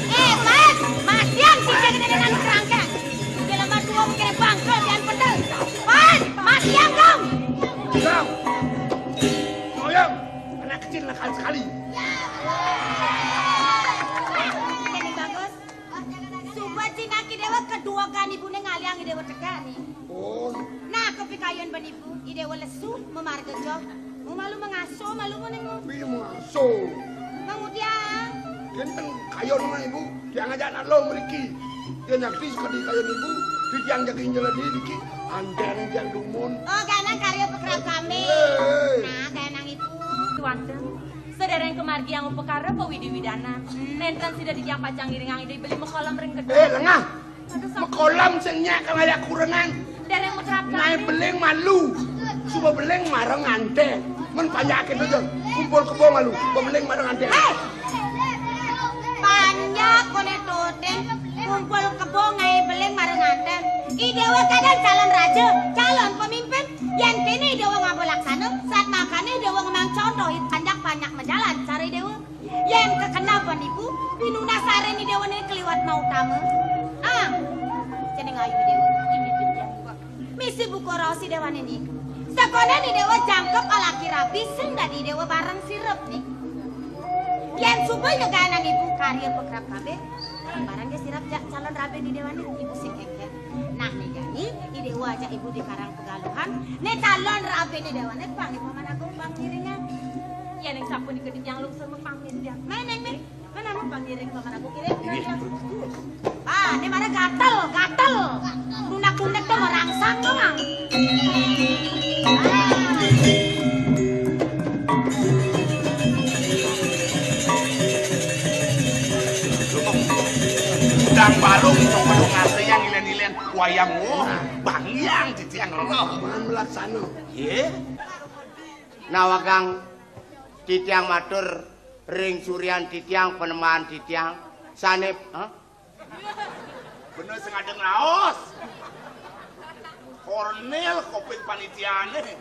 Eh, Pan, matian sida kena dengan kerangka. Jelema tua mikirnya bangkel dan pendel. Pan, matian dong. Dong. Ngoyong, anak kecil nakal sekali. Ini bagus. Suba cinaki Déwa kedua kan ibuné ngaliang Déwa tegani. Oh. Nah, kepikayun ben ibu, Déwa lesu, memarga joh. Mu malu mengaso, malu mu nemu. Piye mengaso? Mengudiang. Kenten kayun mah ibu, tiang aja nak lo mriki. Dia nyakti sekali kayun ibu, di tiang jaga injil di diki, anten tiang dumun. Oh, gana karya pekerap kami. Hei. Nah, gana ibu. Tuanten. Sadéréng kamargiang upakara pawidi-widanan. Nénten sida titiang pacang ngiringang Ida beli makolam ring kedai. Eh, lengah. Aduh, makolam sing nyak kang aya kurengan. Déréng makerap. Naé beling malu. Suba beling marang nganten. Men panjaké to, Jeng. Kumpul kebo malu. Beling marang nganten. Héi! Panjak koné tote. Kumpul kebo ngaé beling marang nganten. I Déwa kadang calon raja, calon pemimpin. Yén kéné Déwa ngaba laksana, sat makané Déwa ngemang contoh, panjak-panjak majalan cara Déwa. Yén kekenal penipu, pinunas sareng Déwa né keliwat mautama. Ah, jeneng ayu Déwa, ini jeneng. Misi buka raos Déwané niki. Sakoné Déwa jangkep alaki rabi sing dadi Déwa bareng sirep niki. Yén suba nyeganang ibu karya pekerap kabéh, barang dia sirap jak calon rabi Déwané ibu sing kéngkén. Nah, nih jani, I Déwa ajak ibu di Karang Pegaluhan. Né calon rabéné Déwa, né pang né Paman Agung pang ngiringan. Ya, ning sapunika titiang lungsur mapamit, ya. Nah, Néng, Néng. Mana mau pang ngiring Paman Agung ngiring? Ah, ini mana gatel, gatel. Tunak-tunik to merangsang to, Mang. Dang baru kita kudu ngasih yang ilen-ilen wayang wong. Bangyang titiang lho. Maan melaksana. Ye. Nawagang titiang matur ring surian titiang, panembahan titiang sané, hah? Bener sing ada nglaos. Kornil koping panitiané.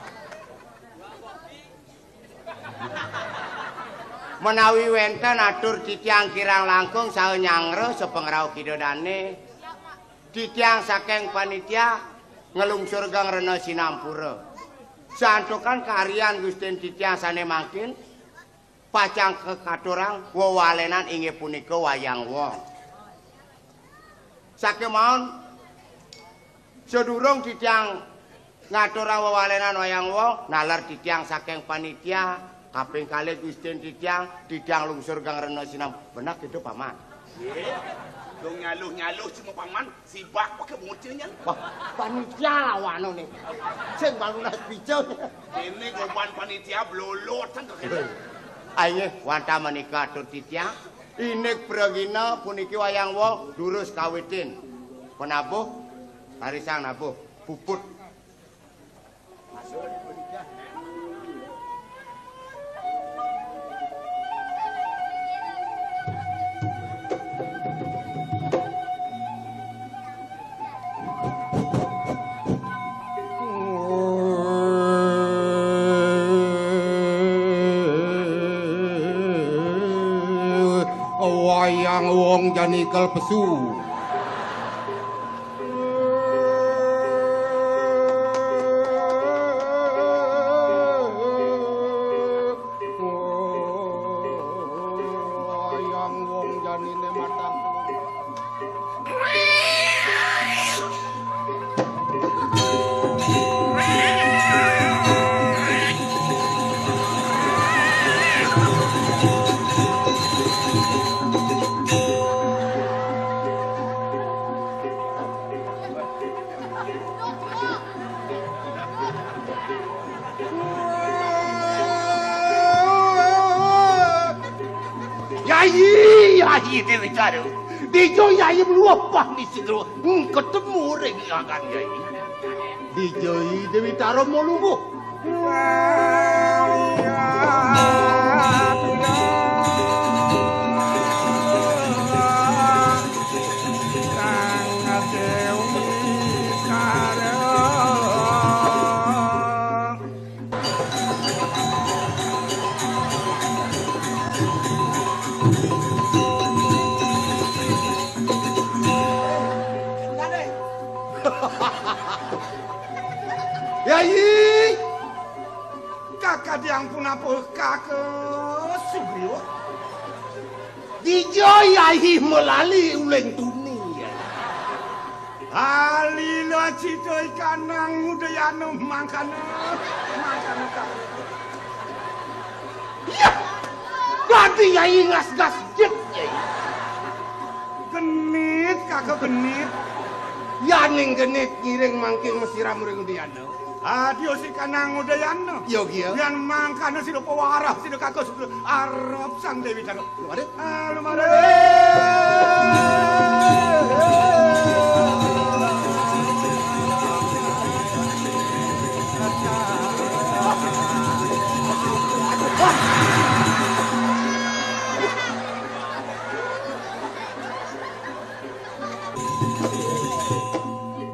Menawi wénten atur titiang kirang langkung saha nyangra sapangrauh Ida Dané. Titiang saking panitia nglungsur geng rena sinampura. Santukan karian Gustin titiang sané mangkin pacang kakaturang wewalenan inggih punika wayang wong. Sakémaon sadurung titiang ngaturang wewalenan wayang wong, naler titiang saking panitia, kaping kalih Gustin titiang, titiang lungsur geng rena sinam. Bener gitu, Paman. Nggih. Dong nyaluh-nyaluh cuma Paman, sibak pakai bocilnya. Wah, panitia lawana nih. Sing balunas pijo. Ini goban panitia blolotan to kene. Ayo, wantah menika atur titiang. Inik pragina puniki wayang wong durus kawitin. Penabuh, karisang nabuh, puput. Wayang wong jani kelpesu. Wayang wong janiné matang. Yayi, yayi Déwi Tara. Dija yayi meluwah pah misi dulu. Hmm, ketemu ring agan yayi. Dija i Déwi Tara mau lungguh. Yayi, kakadiang punapa kaka Sugriwa? Dija yayi melali uling tuni. Alila cita ikanang Udayana mangkana, mangkana kang. Yah! Dadi yayi ngas-ngas jit, yayi. Genit, kaka genit. Yaning genit ngiring mangkin mesiram ring Udayana. Adios ikanang Udayana. Yogia. Yan mangkana sida pawarah, sida kaka sida arep Sang Déwi Tara. Lumare. Ah, lumare.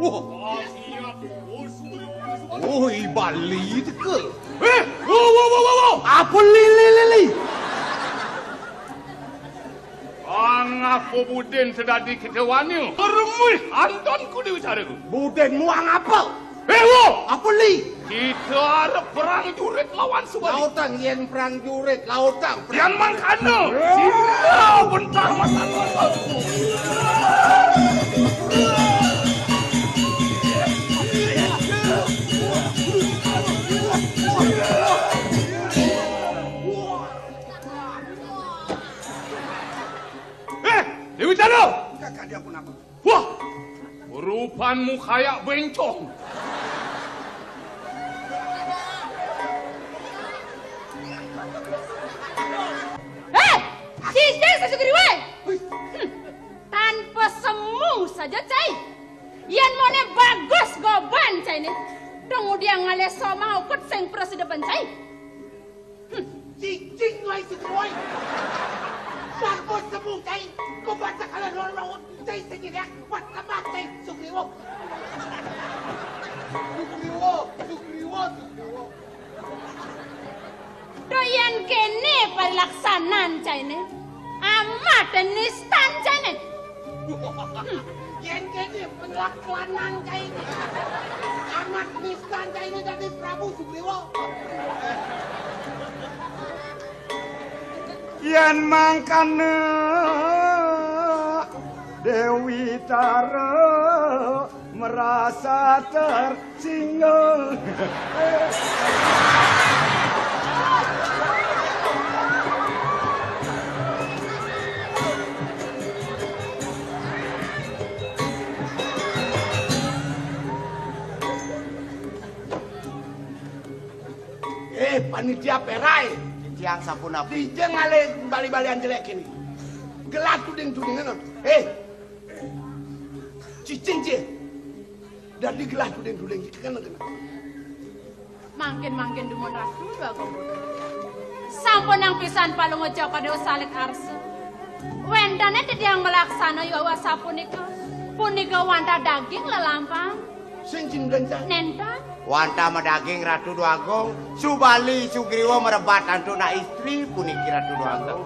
Wah. Oh, i Bali teka. Eh, wo, wo, wo, wo, wo. Apa li, li, li, li? Angapa buden sedadi kita wani? Permih anton ku Déwi Tara. Buden muang apa? Eh, wo. Apa li? Kita arep perang jurit lawan Subali. Lautang, yen perang jurit, lautang. Yan mangkana. Sira bentar masa. Dewi Tara! Kakak dia pun apa? Wah, rupanmu kayak bencong. Hei, cicing si Sugriwa. Hmm, tanpa semu saja, cai. Yen mone bagus goban, cai ne. Dong udah ngalih soma ukut sing prasida ban, cai. Hmm. Cicing wai Sugriwa. Bagus semu, cai. Kau baca kalau luar laut, cai sendiri ya. Wat lemak, cai Sugriwa. Sugriwa, Sugriwa, Sugriwa. Doyan kene parilaksanan caine. Amat nistan caine. Yen kene pelaksanan caine. Amat nistan caine dadi Prabu Sugriwa. Yen mangkane Dewi Tara merasa tersinggung. Eh, panitia perai. Titiang sampun napi? Titiang ngalih bali-balian jelek ini. Gelah tuding-tudingan. Eh, cicing cie. Dadi gelah tuding-tuding iki kena-kena. Mangkin-mangkin dumun Ratu Déwa Agung. Sampunang pisan Palungguh Cokor Déwa salit arsa. Wéntene titiang malaksana yuwa sapunika. Punika wantah daging lelampah. Sing cindren, Cak. Nénten. Wantah madaging Ratu Déwa Agung. Subali Sugriwa marebat antuk nak istri puniki Ratu Déwa Agung.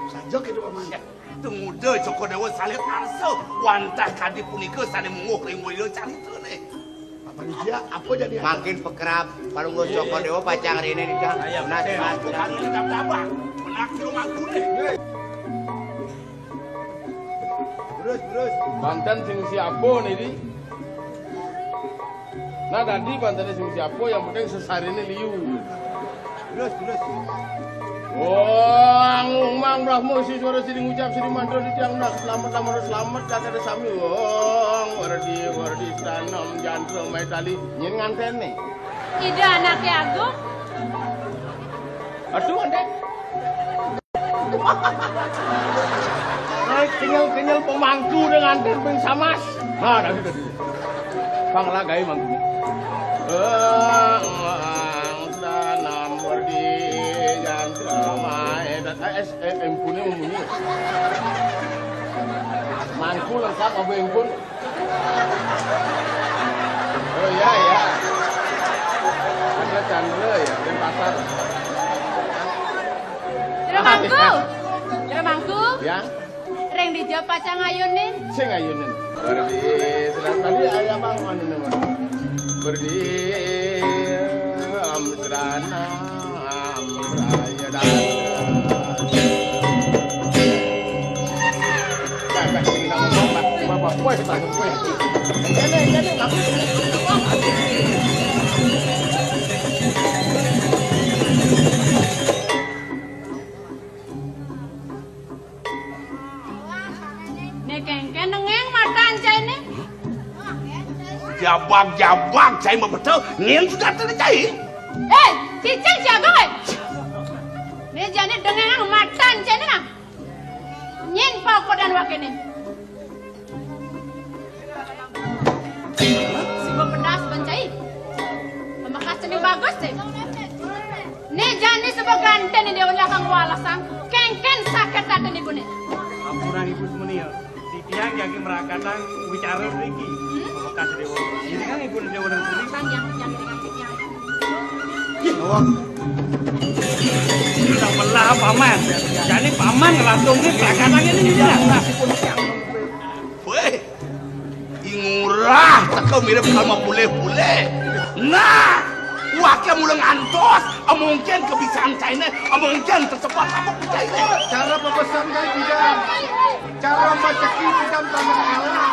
Saja kéto, Paman. Tumuda Cokor Déwa salit arsa, wantah kadi punika sané mungguh ring wira caritane. Apa nih dia? Apa jadi? Mangkin pakerab Palungguh Cokor Déwa pacang rene nika. Nah, nah, tukang ini tabah. Menak kilo mangkune. Terus, terus. Banten sing siapa nih, Di? Nah, tadi bantene sing siapa, yang penting sesarine liu. Terus, terus. Wong Umang Brahma, si suara sini ngucap, sini mantra, di tiang nak selamat, selamat, selamat, kata ada sami. Wong Werdi, Werdi, Sanom, Jantra, Maitali, nyen ngantene. Ida anake agung. Aduh, ande. Kenyel-kenyel pemangku dengan demping samas. Nah, tadi, tadi. Pang lagai mangku. Eh, tanam berdi jantra mae. Eh, eh, empune munyi. Mangku lengkap apa empun? Oh iya, iya. Ada Chandra ya, Denpasar. Jero mangku. Jero mangku. Ya. Ring dija pacang ayunin. Sing ayunin. Berdi, sudah tadi ayah bang, anu nama. Berdi, am, serana. Né kéngkén nengeng matan cainé. Jabag-jabag cai mabeta, nyen sudah tadi cai. Eh, cicing jago, eh. Né jani dengeng matan cainé nah. Nyen pakodan wakéné. Siba pedas bencai. Pemekas cening bagus deh. Né jani sebab ganten né déwa lakang walasan, kéngkén sakit até niku né. Ampurang Ibu Semeni ya. Titiang jagi merakatang wicara mriki. Pemekas déwa. Ini kan Ibu Déwa dan Suri. Bang, yang, yang dengan titiang. Sudah melah paman. Jani paman ngelatung ini perakatang ini, ini lah. Wéh, I Ngurah teka mirip kal mapulih-pulih. Nah, waké mula ngantos, mungkin kebisan cainé, mungkin tersepat apa cainé. Cara pepesan kai bidan, cara maceki bidan paman ngalah.